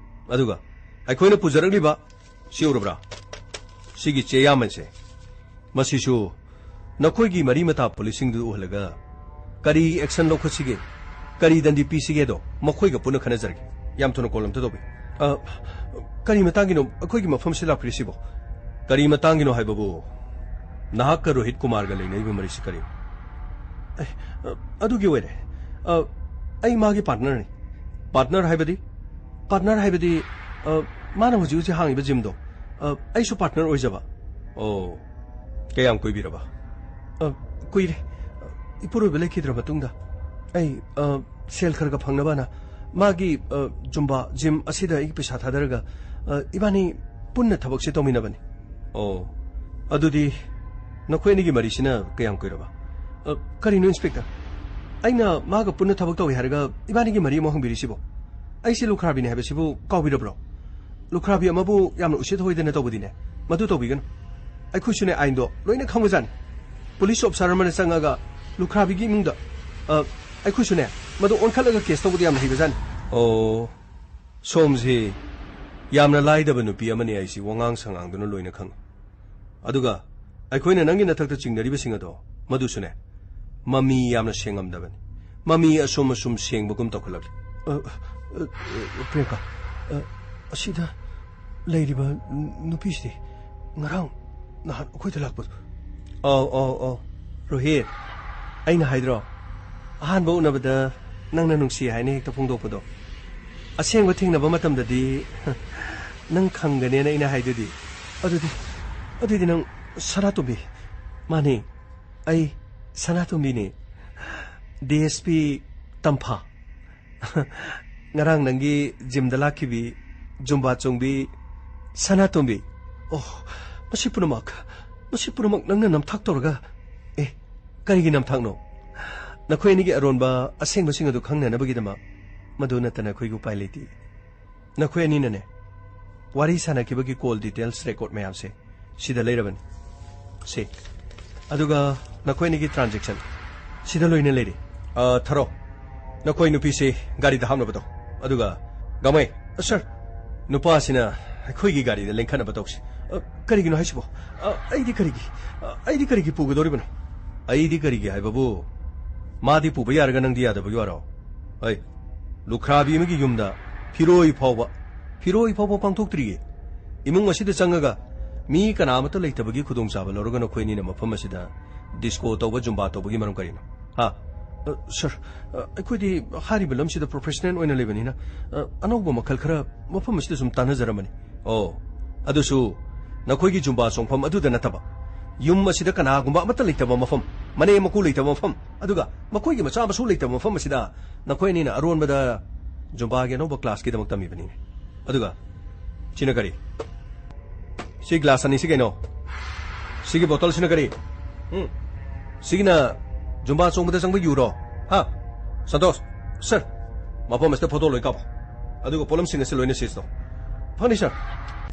ꯑꯗꯨꯒ ꯑꯩꯈꯣꯏꯅ ꯄꯨꯖꯔꯛꯂꯤꯕ, ꯁꯤ ꯎꯔꯕ꯭ꯔꯥ? ꯁꯤꯒꯤ ꯆꯦ ꯌꯥꯝꯃꯟꯁꯦ꯫ ꯃꯁꯤꯁꯨ ꯅꯈꯣꯏꯒꯤ ꯃꯔꯤ ꯃꯇꯥ ꯄꯨꯂꯤꯁꯁꯤꯡꯗꯨ ꯎꯍꯜꯂꯒ ꯀꯔꯤ ꯑꯦꯛꯁꯟ ꯂꯧꯈꯠꯁꯤꯒꯦ, ꯀꯔꯤ ꯗꯟꯗꯤ ꯄꯤꯁꯤꯒꯦꯗꯣ ꯃꯈꯣꯏꯒ ꯄꯨꯟꯅ ꯈꯟꯅꯖꯔꯒꯦ꯫ ꯌꯥꯝ ꯊꯨꯅ ꯀꯣꯜ ꯑꯝꯇ ꯇꯧꯕꯤ꯫ ꯑ, ꯀꯔꯤ ꯃꯇꯥꯡꯒꯤꯅꯣ ꯑꯩꯈꯣꯏꯒꯤ ꯃꯐꯝꯁꯤ ꯂꯥꯛꯄꯤꯔꯤꯁꯤꯕꯣ? ꯀꯔꯤ ꯃꯇꯥꯡꯒꯤꯅꯣ ꯍꯥꯏꯕꯕꯨ, ꯅꯍꯥꯛꯀ ꯔꯣꯍꯤꯠ ꯀꯨꯃꯥꯔꯒ ꯂꯩꯅꯔꯤꯕ ꯃꯔꯤꯁꯤ ꯀꯔꯤꯅꯣ? ꯑꯦ, ꯑ, ꯑꯗꯨꯒꯤ ꯑꯣꯏꯔꯦ꯫ ꯑ, ꯑꯩ ꯃꯥꯒꯤ ꯄꯥꯔꯠꯅꯔꯅꯤ꯫ ꯄꯥꯔꯠꯅꯔ ꯍꯥꯏꯕꯗꯤ? ꯄꯥꯔꯠꯅꯔ ꯍꯥꯏꯕꯗꯤ, ꯑ, ꯃꯥꯅ ꯍꯧꯖꯤꯛ ꯍꯧꯖꯤꯛ ꯍꯥꯡꯉꯤꯕ ꯖꯤꯝꯗꯣ, ꯑ, ꯑꯩꯁꯨ ꯄꯥꯔꯠꯅꯔ ꯑꯣꯏꯖꯕ꯫ ꯑꯣ, ꯀꯌꯥꯝ ꯀꯨꯏꯕꯤꯔꯕ? ꯑ, ꯀꯨꯏꯔꯦ꯫ ꯏꯄꯨꯔꯣꯏꯕ ꯂꯩꯈꯤꯗ꯭ꯔ ꯃꯇꯨꯡꯗ ꯑꯩ, ꯑ, ꯁꯦꯜ ꯈꯔ ꯈꯔ ꯐꯪꯅꯕꯅ ꯃꯥꯒꯤ, ꯑ, ꯖꯨꯝꯕꯥ ꯖꯤꯝ ꯑꯁꯤꯗ ꯑꯩꯒꯤ ꯄꯩꯁꯥ ꯊꯥꯗꯔꯒ, ꯑ, ꯏꯕꯥꯅꯤ ꯄꯨꯟꯅ ꯊꯕꯛꯁꯦ ꯇꯧꯃꯤꯟꯅꯕꯅꯤ꯫ ꯑꯣ, ꯑꯗꯨꯗꯤ ꯅꯈꯣꯏ ꯑꯅꯤꯒꯤ ꯃꯔꯤꯁꯤꯅ ꯀꯌꯥꯝ ꯀꯨꯏꯔꯕ? ꯑ, ꯀꯔꯤꯅꯣ, ꯏꯟꯁꯄꯦꯛꯇꯔ? ꯑꯩꯅ ꯃꯥꯒ ꯄꯨꯟꯅ ꯊꯕꯛ ꯇꯧꯏ ꯍꯥꯏꯔꯒ ꯏꯕꯥꯅꯤꯒꯤ ꯃꯔꯤ ꯑꯃꯨꯛ ꯍꯪꯕꯤꯔꯤꯁꯤꯕꯣ? ꯑꯩꯁꯦ ꯂꯨꯈ꯭ꯔꯥꯕꯤꯅꯤ ꯍꯥꯏꯕꯁꯤꯕꯨ ꯀꯥꯎꯕꯤꯔꯕ꯭ꯔꯣ? ꯂꯨꯈ꯭ꯔꯥꯕꯤ ꯑꯃꯕꯨ ꯌꯥꯝꯅ ꯎꯁꯤꯠ ꯊꯑꯣꯏꯗꯅ ꯇꯧꯕꯗꯤꯅꯦ, ꯃꯗꯨ ꯇꯧꯕꯤꯒꯅꯨ꯫ ꯑꯩꯈꯣꯏꯁꯨꯅꯦ, ꯑꯥꯏꯟꯗꯣ ꯂꯣꯏꯅ ꯈꯪꯕꯖꯥꯠꯅꯤ꯫ ꯄꯨꯂꯤꯁ ꯑꯣꯐꯤꯁꯥꯔ ꯑꯃꯅ ꯆꯪꯉꯒ ꯂꯨꯈ꯭ꯔꯥꯕꯤꯒꯤ ꯏꯃꯨꯡꯗ, ꯑ, ꯑꯩꯈꯣꯏꯁꯨꯅꯦ, ꯃꯗꯨ ꯑꯣꯟꯈꯠꯂꯒ ꯀꯦꯁ ꯇꯧꯕꯗ ꯌꯥꯝꯅ ꯍꯩꯕꯖꯥꯠꯅꯤ꯫ ꯑꯣ, ꯁꯣꯝꯁꯤ ꯌꯥꯝꯅ ꯂꯥꯏꯗꯕ ꯅꯨꯄꯤ ꯑꯃꯅꯤ ꯍꯥꯏꯁꯤ ꯋꯥꯉꯥꯡ ꯁꯉꯥꯡꯗꯨꯅ ꯂꯣꯏꯅ ꯈꯪꯉꯤ꯫ ꯑꯗꯨꯒ ꯑꯩꯈꯣꯏꯅ ꯅꯪꯒꯤ ꯅꯊꯛꯇ ꯆꯤꯡꯅꯔꯤꯕꯁꯤꯡ ꯑꯗꯣ, ꯃꯗꯨꯁꯨꯅꯦ, ꯃꯃꯤ ꯌꯥꯝꯅ ꯁꯦꯡꯉꯝꯗꯕꯅꯤ꯫ ꯃꯃꯤ ꯑꯁꯨꯝ ꯑꯁꯨꯝ ꯁꯦꯡꯕꯒꯨꯝ ꯇꯧꯈꯠꯂꯛꯂꯤ꯫ "ꯑ, ꯑ, ꯑ, ꯄ꯭ꯔꯤꯌꯥꯡꯀꯥ, ꯑ, ꯑꯁꯤꯗ ꯂꯩꯔꯤꯕ ꯅꯨꯄꯤꯁꯤꯗꯤ ꯉꯔꯥꯡ ꯅꯍꯥꯟ ꯑꯩꯈꯣꯏꯗ ꯂꯥꯛꯄꯗꯣ?" "ꯑꯧ, ꯑꯧ, ꯑꯧ, ꯔꯣꯍꯤꯠ, ꯑꯩꯅ ꯍꯥꯏꯗ꯭ꯔꯣ? ꯑꯍꯥꯟꯕ ꯎꯅꯕꯗ ꯅꯪꯅ ꯅꯨꯡꯁꯤ ꯍꯥꯏꯅ ꯍꯦꯛꯇ ꯐꯣꯡꯗꯣꯛꯄꯗꯣ꯫ ꯑꯁꯦꯡꯕ ꯊꯦꯡꯅꯕ ꯃꯇꯝꯗꯗꯤ ꯅꯪ ꯈꯪꯒꯅꯦꯅ ꯑꯩꯅ ꯍꯥꯏꯗꯨꯗꯤ꯫ ꯑꯗꯨꯗꯤ, ꯑꯗꯨꯗꯤ ꯅꯪ ꯁꯅꯥꯇꯣꯝꯕꯤ?" "ꯃꯥꯅꯦ, ꯑꯩ ꯁꯅꯥꯇꯣꯝꯕꯤꯅꯦ, ꯗꯤ ꯑꯦꯁ ꯄꯤ ꯇꯝꯐꯥ꯫ ꯉꯔꯥꯡ ꯅꯪꯒꯤ ꯖꯤꯝꯗ ꯂꯥꯛꯈꯤꯕꯤ, ꯖꯨꯝꯕꯥ ꯆꯣꯡꯕꯤ ꯁꯅꯥꯇꯣꯝꯕꯤ꯫ ꯑꯣ, ꯃꯁꯤ ꯄꯨꯝꯅꯃꯛ, ꯃꯁꯤ ꯄꯨꯝꯅꯃꯛ ꯅꯪꯅ ꯅꯝꯊꯥꯛ ꯇꯧꯔꯒ?" "ꯑꯦ, ꯀꯔꯤꯒꯤ ꯅꯝꯊꯥꯛꯅꯣ? ꯅꯈꯣꯏ ꯑꯅꯤꯒꯤ ꯑꯔꯣꯟꯕ ꯑꯁꯦꯡꯕꯁꯤꯡ ꯑꯗꯨ ꯈꯪꯅꯅꯕꯒꯤꯗꯃꯛ꯫ ꯃꯗꯨ ꯅꯠꯇꯅ ꯑꯩꯈꯣꯏꯒꯤ ꯎꯄꯥꯏ ꯂꯩꯇꯦ꯫ ꯅꯈꯣꯏ ꯑꯅꯤꯅꯅꯦ, ꯋꯥꯔꯤ ꯁꯥꯟꯅꯈꯤꯕꯒꯤ ꯀꯣꯜ ꯗꯤꯇꯦꯜꯁ ꯔꯦꯀꯣꯔꯗ ꯃꯌꯥꯝꯁꯦ ꯁꯤꯗ ꯂꯩꯔꯕꯅꯤ꯫ ꯁꯤ꯫ ꯑꯗꯨꯒ ꯅꯈꯣꯏ ꯑꯅꯤꯒꯤ ꯇ꯭ꯔꯥꯟꯖꯦꯛꯁꯟ ꯁꯤꯗ ꯂꯣꯏꯅ ꯂꯩꯔꯤ꯫ ꯑ, ꯊꯔꯣ, ꯅꯈꯣꯏ ꯅꯨꯄꯤꯁꯤ ꯒꯥꯔꯤꯗ ꯍꯥꯞꯅꯕ ꯇꯧ꯫ ꯑꯗꯨꯒ ꯒꯥꯡꯃꯩ, ꯑ, ꯁꯥꯔ, ꯅꯨꯄꯥꯁꯤꯅ ꯑꯩꯈꯣꯏꯒꯤ ꯒꯥꯔꯤꯗ ꯂꯦꯡꯈꯠꯅꯕ ꯇꯧꯁꯤ꯫ ꯑ, ꯀꯔꯤꯒꯤꯅꯣ ꯍꯥꯏꯁꯤꯕꯣ? ꯑ, ꯑꯩꯗꯤ ꯀꯔꯤꯒꯤ, ꯑ, ꯑꯩꯗꯤ ꯀꯔꯤꯒꯤ ꯄꯨꯒꯗꯧꯔꯤꯕꯅꯣ?" "ꯑꯩꯗꯤ ꯀꯔꯤꯒꯤ ꯍꯥꯏꯕꯕꯨ, ꯃꯥꯗꯤ ꯄꯨꯕ ꯌꯥꯔꯒ ꯅꯪꯗꯤ ꯌꯥꯗꯕꯒꯤ ꯋꯥꯔꯣ? ꯑꯩ, ꯂꯨꯈ꯭ꯔꯥꯕꯤ ꯑꯃꯒꯤ ꯌꯨꯝꯗ ꯐꯤꯔꯣꯏ ꯐꯥꯎꯕ, ꯐꯤꯔꯣꯏ ꯐꯥꯎꯕ ꯄꯥꯡꯊꯣꯛꯇ꯭ꯔꯤꯌꯦ꯫ ꯏꯃꯨꯡ ꯑꯁꯤꯗ ꯆꯪꯉꯒ ꯃꯤ ꯀꯅꯥ ꯑꯃꯠꯇ ꯂꯩꯇꯕꯒꯤ ꯈꯨꯗꯣꯡꯆꯥꯕ ꯂꯧꯔꯒ ꯅꯈꯣꯏ ꯑꯅꯤꯅ ꯃꯐꯝ ꯑꯁꯤꯗ ꯗꯤꯁꯀꯣ ꯇꯧꯕ, ꯖꯨꯝꯕꯥ ꯇꯧꯕꯒꯤ ꯃꯔꯝ ꯀꯔꯤꯅꯣ? ꯍꯥ?" "ꯑ, ꯁꯥꯔ, ꯑ, ꯑꯩꯈꯣꯏꯗꯤ ꯍꯥꯏꯔꯤꯕ ꯂꯝꯁꯤꯗ ꯄ꯭ꯔꯣꯐꯦꯁꯅꯦꯜ ꯑꯣꯏꯅ ꯂꯩꯕꯅꯤꯅ, ꯑ, ꯑꯅꯧꯕ ꯃꯈꯜ ꯈꯔ ꯃꯐꯝ ꯑꯁꯤꯗ ꯁꯨꯝ ꯇꯥꯟꯅꯖꯔꯝꯕꯅꯤ꯫" "ꯑꯣ, ꯑꯗꯨꯁꯨ ꯅꯈꯣꯏꯒꯤ ꯖꯨꯝꯕꯥ ꯆꯣꯡꯐꯝ ꯑꯗꯨꯗ ꯅꯠꯇꯕ, ꯌꯨꯝ ꯑꯁꯤꯗ ꯀꯅꯥꯒꯨꯝꯕ ꯑꯃꯠꯇ ꯂꯩꯇꯕ ꯃꯐꯝ, ꯃꯅꯦꯝ ꯃꯀꯨ ꯂꯩꯇꯕ ꯃꯐꯝ, ꯑꯗꯨꯒ ꯃꯈꯣꯏꯒꯤ ꯃꯆꯥ ꯃꯁꯨ ꯂꯩꯇꯕ ꯃꯐꯝ ꯑꯁꯤꯗ ꯅꯈꯣꯏ ꯑꯅꯤꯅ ꯑꯔꯣꯟꯕꯗ ꯖꯨꯝꯕꯥꯒꯤ ꯑꯅꯧꯕ ꯀ꯭ꯂꯥꯁꯀꯤꯗꯃꯛ ꯇꯝꯃꯤꯕꯅꯤꯅꯦ꯫ ꯑꯗꯨꯒ ꯁꯤꯅ ꯀꯔꯤ? ꯁꯤ ꯒ꯭ꯂꯥꯁ ꯑꯅꯤꯁꯤ ꯀꯩꯅꯣ? ꯁꯤꯒꯤ ꯕꯣꯇꯜꯁꯤꯅ ꯀꯔꯤ? ꯎꯝ? ꯁꯤꯒꯤꯅ ꯖꯨꯝꯕꯥ ꯆꯣꯡꯕꯗ ꯆꯪꯕ ꯌꯨꯔꯣ? ꯍꯥ? ꯁꯟꯇꯣꯁ, ꯁꯥꯔ, ꯃꯐꯝ ꯑꯁꯤꯗ ꯐꯣꯇꯣ ꯂꯣꯏ ꯀꯥꯞꯄꯣ꯫ ꯑꯗꯨꯒ ꯄꯣꯠꯂꯝꯁꯤꯡ ꯑꯁꯤ ꯂꯣꯏꯅ ꯁꯤꯖ ꯇꯧ꯫ ꯐꯅꯤ, ꯁꯥꯔ꯫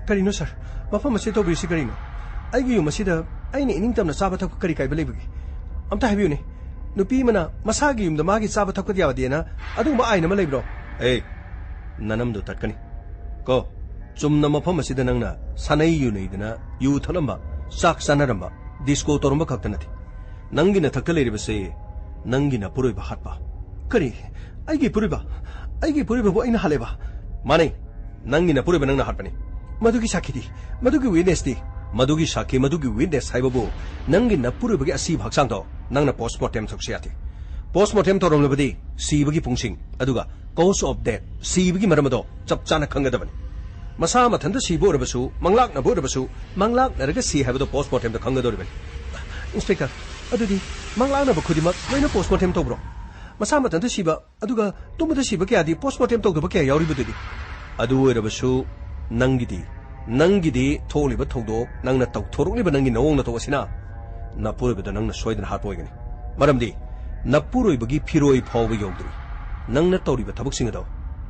ꯀꯔꯤꯅꯣ, ꯁꯥꯔ? ꯃꯐꯝ ꯑꯁꯤꯗ ꯇꯧꯕꯤꯔꯤꯁꯤ ꯀꯔꯤꯅꯣ? ꯑꯩꯒꯤ ꯌꯨꯝ ꯑꯁꯤꯗ ꯑꯩꯅ ꯏꯅꯤꯡꯇꯝꯅ ꯆꯥꯕ ꯊꯛꯄ ꯀꯔꯤ ꯀꯥꯏꯕ ꯂꯩꯕꯒꯦ? ꯑꯝꯇ ꯍꯥꯏꯕꯤꯌꯨꯅꯦ꯫ ꯅꯨꯄꯤ ꯑꯃꯅ ꯃꯁꯥꯒꯤ ꯌꯨꯝꯗ ꯃꯥꯒꯤ ꯆꯥꯕ ꯊꯛꯄꯗꯤ ꯌꯥꯗꯦꯅ ꯑꯗꯨꯒꯨꯝꯕ ꯑꯥꯏꯟ ꯑꯃ ꯂꯩꯕ꯭ꯔꯣ? ꯑꯦ, ꯅꯅꯝꯗꯣ ꯇꯠꯀꯅꯤ꯫ ꯀꯣ, ꯆꯨꯝꯅ ꯃꯐꯝ ꯑꯁꯤꯗ ꯅꯪꯅ ꯁꯥꯟꯅꯩ ꯌꯨꯅꯩꯗꯅ ꯌꯨ ꯊꯛꯂꯝꯕ, ꯆꯥꯛ ꯆꯥꯅꯔꯝꯕ, ꯗꯤꯁꯀꯣ ꯇꯧꯔꯝꯕ ꯈꯛꯇ ꯅꯠꯇꯦ꯫ ꯅꯪꯒꯤ ꯅꯊꯛꯇ ꯂꯩꯔꯤꯕꯁꯦ ꯅꯪꯒꯤ ꯅꯄꯨꯔꯣꯏꯕ ꯍꯥꯠꯄ, ꯀꯔꯤ? ꯑꯩꯒꯤ ꯏꯄꯨꯔꯣꯏꯕ? ꯑꯩꯒꯤ ꯏꯄꯨꯔꯣꯏꯕꯕꯨ ꯑꯩꯅ ꯍꯥꯠꯂꯦꯕ? ꯃꯥꯅꯤ, ꯅꯪꯒꯤ ꯅꯄꯨꯔꯣꯏꯕ ꯅꯪꯅ ꯍꯥꯠꯄꯅꯤ꯫ ꯃꯗꯨꯒꯤ ꯁꯥꯈꯤꯗꯤ? ꯃꯗꯨꯒꯤ ꯋꯤꯠꯅꯦꯁꯇꯤ? ꯃꯗꯨꯒꯤ ꯁꯥꯈꯤ, ꯃꯗꯨꯒꯤ ꯋꯤꯠꯅꯦꯁ ꯍꯥꯏꯕꯕꯨ ꯅꯪꯒꯤ ꯅꯄꯨꯔꯣꯏꯕꯒꯤ ꯑꯁꯤꯕ ꯍꯛꯆꯥꯡꯗꯣ ꯅꯪꯅ ꯄꯣꯁꯃꯣꯔꯇꯦꯝ ꯇꯧꯁꯤ ꯌꯥꯗꯦ꯫ ꯄꯣꯁꯃꯣꯔꯇꯦꯝ ꯇꯧꯔꯝꯂꯕꯗꯤ ꯁꯤꯕꯒꯤ ꯄꯨꯡꯁꯤꯡ, ꯑꯗꯨꯒ ꯀꯣꯁ ꯑꯣꯐ ꯗꯦꯠ, ꯁꯤꯕꯒꯤ ꯃꯔꯝ ꯑꯗꯣ ꯆꯞ ꯆꯥꯅ ꯈꯪꯒꯗꯕꯅꯤ꯫ ꯃꯁꯥ ꯃꯊꯟꯇ ꯁꯤꯕ ꯑꯣꯏꯔꯕꯁꯨ, ꯃꯪꯂꯥꯛꯅꯕ ꯑꯣꯏꯔꯕꯁꯨ, ꯃꯪꯂꯥꯛꯅꯔꯒ ꯁꯤ ꯍꯥꯏꯕꯗꯣ ꯄꯣꯁꯃꯣꯔꯇꯦꯝꯗ ꯈꯪꯒꯗꯧꯔꯤꯕꯅꯤ꯫ ꯏꯟꯁꯄꯦꯛꯇꯔ, ꯑꯗꯨꯗꯤ ꯃꯪꯂꯥꯛꯅꯕ ꯈꯨꯗꯤꯡꯃꯛ ꯂꯣꯏꯅ ꯄꯣꯁꯃꯣꯔꯇꯦꯝ ꯇꯧꯕ꯭ꯔꯣ? ꯃꯁꯥ ꯃꯊꯟꯇ ꯁꯤꯕ, ꯑꯗꯨꯒ ꯇꯨꯝꯕꯗ ꯁꯤꯕ ꯀꯌꯥꯗꯤ ꯄꯣꯁꯃꯣꯔꯇꯦꯝ ꯇꯧꯗꯕ ꯀꯌꯥ ꯌꯥꯎꯔꯤꯕꯗꯨꯗꯤ? ꯑꯗꯨ ꯑꯣꯏꯔꯕꯁꯨ ꯅꯪꯒꯤꯗꯤ, ꯅꯪꯒꯤꯗꯤ ꯊꯣꯛꯂꯤꯕ ꯊꯧꯗꯣꯛ, ꯅꯪꯅ ꯇꯧꯊꯣꯔꯛꯂꯤꯕ ꯅꯪꯒꯤ ꯅꯑꯣꯡ ꯅꯇꯧ ꯑꯁꯤꯅ ꯅꯄꯨꯔꯣꯏꯕꯗ ꯅꯪꯅ ꯁꯣꯏꯗꯅ ꯍꯥꯠꯄ ꯑꯣꯏꯒꯅꯤ꯫ ꯃꯔꯝꯗꯤ ꯅꯄꯨꯔꯣꯏꯕꯒꯤ ꯐꯤꯔꯣꯏ ꯐꯥꯎꯕ ꯌꯧꯗ꯭ꯔꯤ꯫ ꯅꯪꯅ ꯇꯧꯔꯤꯕ ꯊꯕꯛꯁꯤꯡ ꯑꯗꯣ,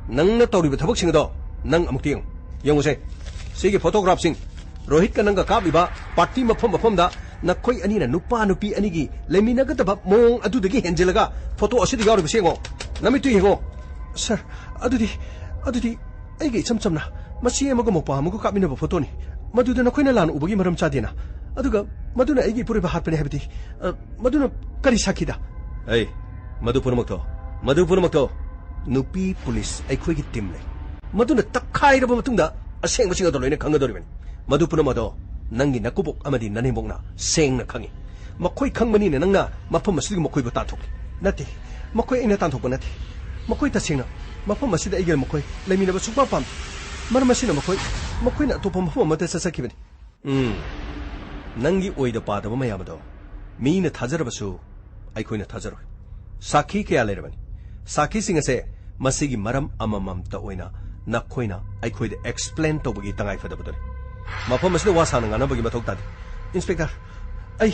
ꯅꯪꯅ ꯇꯧꯔꯤꯕ ꯊꯕꯛꯁꯤꯡ ꯑꯗꯣ ꯅꯪ ꯑꯃꯨꯛꯇ ꯌꯦꯡꯉꯨ꯫ ꯌꯦꯡꯉꯨꯁꯦ, ꯁꯤꯒꯤ ꯐꯣꯇꯣꯒ꯭ꯔꯥꯐꯁꯤꯡ, ꯔꯣꯍꯤꯠꯀ ꯅꯪꯒ ꯀꯥꯞꯂꯤꯕ ꯄꯥꯔꯇꯤ ꯃꯐꯝ ꯃꯐꯝꯗ ꯅꯈꯣꯏ ꯑꯅꯤꯅ ꯅꯨꯄꯥ ꯅꯨꯄꯤ ꯑꯅꯤꯒꯤ ꯂꯩꯃꯤꯟꯅꯒꯗꯕ ꯃꯑꯣꯡ ꯑꯗꯨꯗꯒꯤ ꯍꯦꯟꯖꯤꯜꯂꯒ ꯐꯣꯇꯣ ꯑꯁꯤꯗ ꯌꯥꯎꯔꯤꯕꯁꯤ ꯌꯦꯡꯉꯣ꯫ ꯅꯃꯤꯠꯇꯨ ꯌꯦꯡꯉꯣ꯫ ꯁꯥꯔ, ꯑꯗꯨꯗꯤ, ꯑꯗꯨꯗꯤ ꯑꯩꯒ ꯏꯆꯝ ꯆꯝꯅ ꯃꯆꯦ ꯑꯃꯒ ꯃꯧꯄ꯭ꯋꯥ ꯑꯃꯒ ꯀꯥꯞꯃꯤꯟꯅꯕ ꯐꯣꯇꯣꯅꯤ꯫ ꯃꯗꯨꯗ ꯅꯈꯣꯏꯅ ꯂꯥꯟꯅ ꯎꯕꯒꯤ ꯃꯔꯝ ꯆꯥꯗꯦꯅ꯫ ꯑꯗꯨꯒ ꯃꯗꯨꯅ ꯑꯩꯒꯤ ꯏꯄꯨꯔꯣꯏꯕ ꯍꯥꯠꯄꯅꯤ ꯍꯥꯏꯕꯗꯤ, ꯑ, ꯃꯗꯨꯅ ꯀꯔꯤ ꯁꯥꯈꯤꯗ? ꯑꯩ, ꯃꯗꯨ ꯄꯨꯝꯅꯃꯛꯇꯣ, ꯃꯗꯨ ꯄꯨꯝꯅꯃꯛꯇꯣ ꯅꯨꯄꯤ ꯄꯨꯂꯤꯁ ꯑꯩꯈꯣꯏꯒꯤ ꯇꯤꯝ ꯂꯩ꯫ ꯃꯗꯨꯅ ꯇꯛꯈꯥꯏꯔꯕ ꯃꯇꯨꯡꯗ ꯑꯁꯦꯡꯕꯁꯤꯡ ꯑꯗꯣ ꯂꯣꯏꯅ ꯈꯪꯒꯗꯧꯔꯤꯕꯅꯤ꯫ ꯃꯗꯨ ꯄꯨꯝꯅꯃꯛ ꯑꯗꯣ ꯅꯪꯒꯤ ꯅꯀꯨꯕꯣꯛ ꯑꯃꯗꯤ ꯅꯅꯦꯝꯕꯣꯛꯅ ꯁꯦꯡꯅ ꯈꯪꯏ꯫ ꯃꯈꯣꯏ ꯈꯪꯕꯅꯤꯅ ꯅꯪꯅ ꯃꯐꯝ ꯑꯁꯤꯗꯒꯤ ꯃꯈꯣꯏꯕꯨ ꯇꯥꯟꯊꯣꯛꯂꯤ꯫ ꯅꯠꯇꯦ, ꯃꯈꯣꯏ ꯑꯩꯅ ꯇꯥꯟꯊꯣꯛꯄ ꯅꯠꯇꯦ꯫ ꯃꯈꯣꯏ ꯇꯁꯦꯡꯅ ꯃꯐꯝ ꯑꯁꯤꯗ ꯑꯩꯒ ꯃꯈꯣꯏ ꯂꯩꯃꯤꯟꯅꯕ ꯁꯨꯡꯄꯥꯝ ꯄꯥꯝꯗꯦ꯫ ꯃꯔꯝ ꯑꯁꯤꯅ ꯃꯈꯣꯏ, ꯃꯈꯣꯏꯅ ꯑꯇꯣꯞꯄ ꯃꯐꯝ ꯑꯃꯗ ꯆꯠꯆꯈꯤꯕꯅꯤ꯫ ꯎꯝ, ꯅꯪꯒꯤ ꯑꯣꯏꯗ ꯄꯥꯗꯕ ꯃꯌꯥꯝ ꯑꯗꯣ ꯃꯤꯅ ꯊꯥꯖꯔꯕꯁꯨ ꯑꯩꯈꯣꯏꯅ ꯊꯥꯖꯔꯣꯏ꯫ ꯁꯥꯈꯤ ꯀꯌꯥ ꯂꯩꯔꯕꯅꯤ꯫ ꯁꯥꯈꯤꯁꯤꯡ ꯑꯁꯦ ꯃꯁꯤꯒꯤ ꯃꯔꯝ ꯑꯃꯃꯝꯇ ꯑꯣꯏꯅ ꯅꯈꯣꯏꯅ ꯑꯩꯈꯣꯏꯗ ꯑꯦꯛꯁꯄ꯭ꯂꯦꯟ ꯇꯧꯕꯒꯤ ꯇꯉꯥꯏ ꯐꯗꯕꯗꯨꯅꯤ꯫ ꯃꯐꯝ ꯑꯁꯤꯗ ꯋꯥ ꯁꯥꯡꯅ ꯉꯥꯡꯅꯕꯒꯤ ꯃꯊꯧ ꯇꯥꯗꯦ꯫ ꯏꯟꯁꯄꯦꯛꯇꯔ, ꯑꯩ,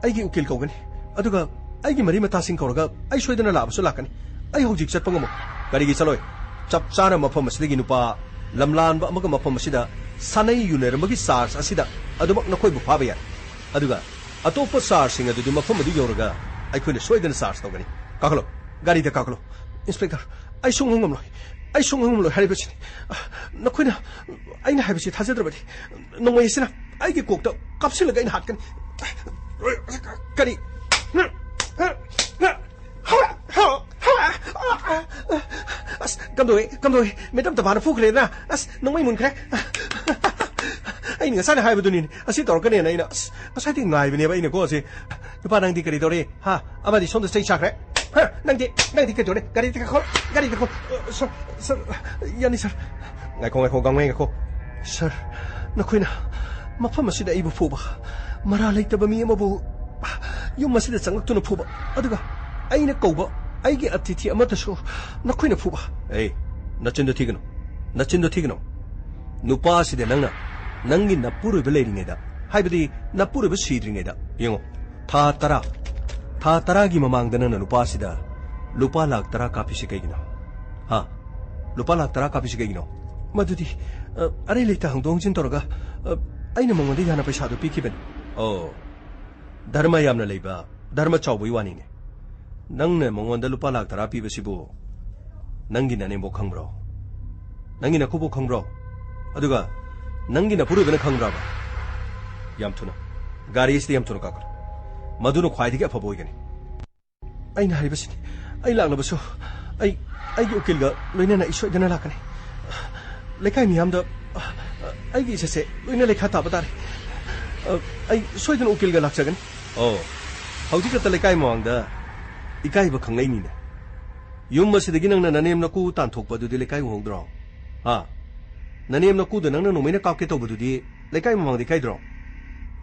ꯑꯩꯒꯤ ꯎꯀꯤꯜ ꯀꯧꯒꯅꯤ, ꯑꯗꯨꯒ ꯑꯩꯒꯤ ꯃꯔꯤ ꯃꯇꯥꯁꯤꯡ ꯀꯧꯔꯒ ꯑꯩ ꯁꯣꯏꯗꯅ ꯂꯥꯛꯑꯕꯁꯨ ꯂꯥꯛꯀꯅꯤ꯫ ꯑꯩ ꯍꯧꯖꯤꯛ ꯆꯠꯄ ꯉꯝꯃꯣꯏ꯫ ꯀꯔꯤꯒꯤ ꯆꯠꯂꯣꯏ? ꯆꯞ ꯆꯥꯅ ꯃꯐꯝ ꯑꯁꯤꯗꯒꯤ ꯅꯨꯄꯥ ꯂꯝꯂꯥꯟꯕ ꯑꯃꯒ ꯃꯐꯝ ꯑꯁꯤꯗ ꯁꯥꯟꯅꯩ ꯌꯨꯅꯔꯝꯕꯒꯤ ꯆꯥꯔꯖ ꯑꯁꯤꯗ ꯑꯗꯨꯃꯛ ꯅꯈꯣꯏꯕꯨ ꯐꯥꯕ ꯌꯥꯏ꯫ ꯑꯗꯨꯒ ꯑꯇꯣꯞꯄ ꯆꯥꯔꯖꯁꯤꯡ ꯑꯗꯨꯗꯤ ꯃꯐꯝ ꯑꯗꯨ ꯌꯧꯔꯒ ꯑꯩꯈꯣꯏꯅ ꯁꯣꯏꯗꯅ ꯆꯥꯔꯖ ꯇꯧꯒꯅꯤ꯫ ꯀꯥꯈꯠꯂꯣ, ꯒꯥꯔꯤꯗ ꯀꯥꯈꯠꯂꯣ꯫ ꯏꯟꯁꯄꯦꯛꯇꯔ, ꯑꯩ ꯁꯨꯡꯉꯝ ꯉꯝꯂꯣꯏ꯫ ꯑꯩ ꯁꯨꯡꯉꯝ ꯉꯝꯂꯣꯏ ꯍꯥꯏꯔꯤꯕꯁꯤꯅꯤ꯫ ꯅꯈꯣꯏꯅ ꯑꯩꯅ ꯍꯥꯏꯕꯁꯤ ꯊꯥꯖꯗ꯭ꯔꯕꯗꯤ ꯅꯣꯡꯃꯩ ꯑꯁꯤꯅ ꯑꯩꯒꯤ ꯀꯣꯛꯇ ꯀꯥꯞꯁꯤꯜꯂꯒ ꯑꯩꯅ ꯍꯥꯠꯀꯅꯤ꯫ ꯀꯔꯤ? ꯀꯝꯗꯧꯋꯦ? ꯀꯝꯗꯧꯋꯦ? ꯃꯦꯗꯥꯝ ꯇꯕꯥꯅ ꯐꯨꯈ꯭ꯔꯦꯗꯅ? ꯑꯁ, ꯅꯣꯡꯃꯩ ꯃꯨꯟꯈ꯭ꯔꯦ꯫ ꯑꯩꯅ ꯉꯁꯥꯏꯅ ꯍꯥꯏꯕꯗꯨꯅꯤꯅꯦ, ꯑꯁꯤ ꯇꯧꯔꯛꯀꯅꯦꯅ꯫ ꯑꯩꯅ, ꯑꯁ, ꯉꯁꯥꯏꯗꯒꯤ ꯉꯥꯏꯕꯅꯦꯕ ꯑꯩꯅꯀꯣ ꯁꯤ꯫ ꯅꯨꯄꯥ, ꯅꯪꯗꯤ ꯀꯔꯤ ꯇꯧꯔꯤ? ꯍꯥ? ꯑꯃꯗꯤ ꯁꯣꯝꯗ ꯆꯩ ꯆꯥꯈ꯭ꯔꯦ꯫ ꯍꯥ? ꯅꯪꯗꯤ, ꯅꯪꯗꯤ ꯀꯔꯤ ꯇꯧꯔꯤ? ꯒꯥꯔꯤꯗ ꯀꯥꯈꯠꯂꯣ, ꯒꯥꯔꯤꯗ ꯀꯥꯈꯠꯂꯣ꯫ ꯑ, ꯁꯔ, ꯁꯔ, ꯌꯥꯅꯤ, ꯁꯔ꯫ ꯉꯥꯏꯈꯣ, ꯉꯥꯏꯈꯣ, ꯒꯥꯡꯃꯩ ꯉꯥꯏꯈꯣ꯫ ꯁꯔ, ꯅꯈꯣꯏꯅ ꯃꯐꯝ ꯑꯁꯤꯗ ꯑꯩꯕꯨ ꯐꯨꯕ, ꯃꯔꯥ ꯂꯩꯇꯕ ꯃꯤ ꯑꯃꯕꯨ ꯌꯨꯝ ꯑꯁꯤꯗ ꯆꯪꯂꯛꯇꯨꯅ ꯐꯨꯕ, ꯑꯗꯨꯒ ꯑꯩꯅ ꯀꯧꯕ ꯑꯩꯒꯤ ꯑꯇꯤꯊꯤ ꯑꯃꯠꯇꯁꯨ ꯅꯈꯣꯏꯅ ꯐꯨꯕ꯫ ꯑꯦ, ꯅꯆꯤꯟꯗꯣ ꯊꯤꯒꯅꯨ, ꯅꯆꯤꯟꯗꯣ ꯊꯤꯒꯅꯨ꯫ ꯅꯨꯄꯥ ꯑꯁꯤꯗ ꯅꯪꯅ ꯅꯪꯒꯤ ꯅꯄꯨꯔꯣꯏꯕ ꯂꯩꯔꯤꯉꯩꯗ, ꯍꯥꯏꯕꯗꯤ ꯅꯄꯨꯔꯣꯏꯕ ꯁꯤꯗ꯭ꯔꯤꯉꯩꯗ, ꯌꯦꯡꯉꯣ, ꯊꯥ ꯇꯔꯥ, ꯊꯥ ꯇꯔꯥꯒꯤ ꯃꯃꯥꯡꯗ ꯅꯪꯅ ꯅꯨꯄꯥ ꯑꯁꯤꯗ ꯂꯨꯄꯥ ꯂꯥꯈ ꯇꯔꯥ ꯀꯥꯞꯄꯤꯁꯤ ꯀꯩꯒꯤꯅꯣ? ꯍꯥ? ꯂꯨꯄꯥ ꯂꯥꯈ ꯇꯔꯥ ꯀꯥꯞꯄꯤꯁꯤ ꯀꯩꯒꯤꯅꯣ? ꯃꯗꯨꯗꯤ, ꯑ, ꯑꯔꯩ ꯂꯩꯇ ꯍꯪꯗꯣꯛ ꯍꯪꯖꯤꯟ ꯇꯧꯔꯒ, ꯑ, ꯑꯩꯅ ꯃꯉꯣꯟꯗ ꯌꯥꯅ ꯄꯩꯁꯥꯗꯨ ꯄꯤꯈꯤꯕꯅꯤ꯫ ꯑꯣ, ꯙꯔꯃ ꯌꯥꯝꯅ ꯂꯩꯕ, ꯙꯔꯃ ꯆꯥꯎꯕꯒꯤ ꯋꯥꯅꯤꯅꯦ꯫ ꯅꯪꯅ ꯃꯉꯣꯟꯗ ꯂꯨꯄꯥ ꯂꯥꯈ ꯇꯔꯥ ꯄꯤꯕꯁꯤꯕꯨ ꯅꯪꯒꯤ ꯅꯅꯦꯝꯕꯣꯛ ꯈꯪꯕ꯭ꯔꯣ? ꯅꯪꯒꯤ ꯅꯀꯨꯕꯣꯛ ꯈꯪꯕ꯭ꯔꯣ? ꯑꯗꯨꯒ ꯅꯪꯒꯤ ꯅꯄꯨꯔꯣꯏꯕꯅ ꯈꯪꯕ꯭ꯔꯕ? ꯌꯥꯝ ꯊꯨꯅ, ꯒꯥꯔꯤꯁꯤꯗ ꯌꯥꯝ ꯊꯨꯅ ꯀꯥꯈꯠꯂꯨ꯫ ꯃꯗꯨꯅ ꯈ꯭ꯋꯥꯏꯗꯒꯤ ꯑꯐꯕ ꯑꯣꯏꯒꯅꯤ꯫ ꯑꯩꯅ ꯍꯥꯏꯕꯁꯤꯅꯤ, ꯑꯩ ꯂꯥꯛꯂꯕꯁꯨ ꯑꯩ, ꯑꯩꯒꯤ ꯎꯀꯤꯜꯒ ꯂꯣꯏꯅꯅ ꯑꯩ ꯁꯣꯏꯗꯅ ꯂꯥꯛꯀꯅꯤ꯫ ꯂꯩꯀꯥꯏ ꯃꯤꯌꯥꯝꯗ ꯑꯩꯒꯤ ꯏꯖꯠꯁꯦ ꯂꯣꯏꯅ ꯂꯩꯈꯥ ꯇꯥꯕ ꯇꯥꯔꯦ꯫ ꯑꯩ ꯁꯣꯏꯗꯅ ꯎꯀꯤꯜꯒ ꯂꯥꯛꯆꯒꯅꯤ꯫ ꯑꯣ, ꯍꯧꯖꯤꯛ ꯈꯛꯇ ꯂꯩꯀꯥꯏ ꯃꯃꯥꯡꯗ ꯏꯀꯥꯏꯕ ꯈꯪꯂꯛꯏꯅꯤꯅꯦ꯫ ꯌꯨꯝ ꯑꯁꯤꯗꯒꯤ ꯅꯪꯅ ꯅꯅꯦꯝ ꯅꯀꯨ ꯇꯥꯟꯊꯣꯛꯄꯗꯨꯗꯤ ꯂꯩꯀꯥꯏ ꯎꯍꯧꯗ꯭ꯔꯣ? ꯍꯥ? ꯅꯅꯦꯝ ꯅꯀꯨꯗ ꯅꯪꯅ ꯅꯣꯡꯃꯩꯅ ꯀꯥꯞꯀꯦ ꯇꯧꯕꯗꯨꯗꯤ ꯂꯩꯀꯥꯏ ꯃꯃꯥꯡꯗ ꯏꯀꯥꯏꯗ꯭ꯔꯣ?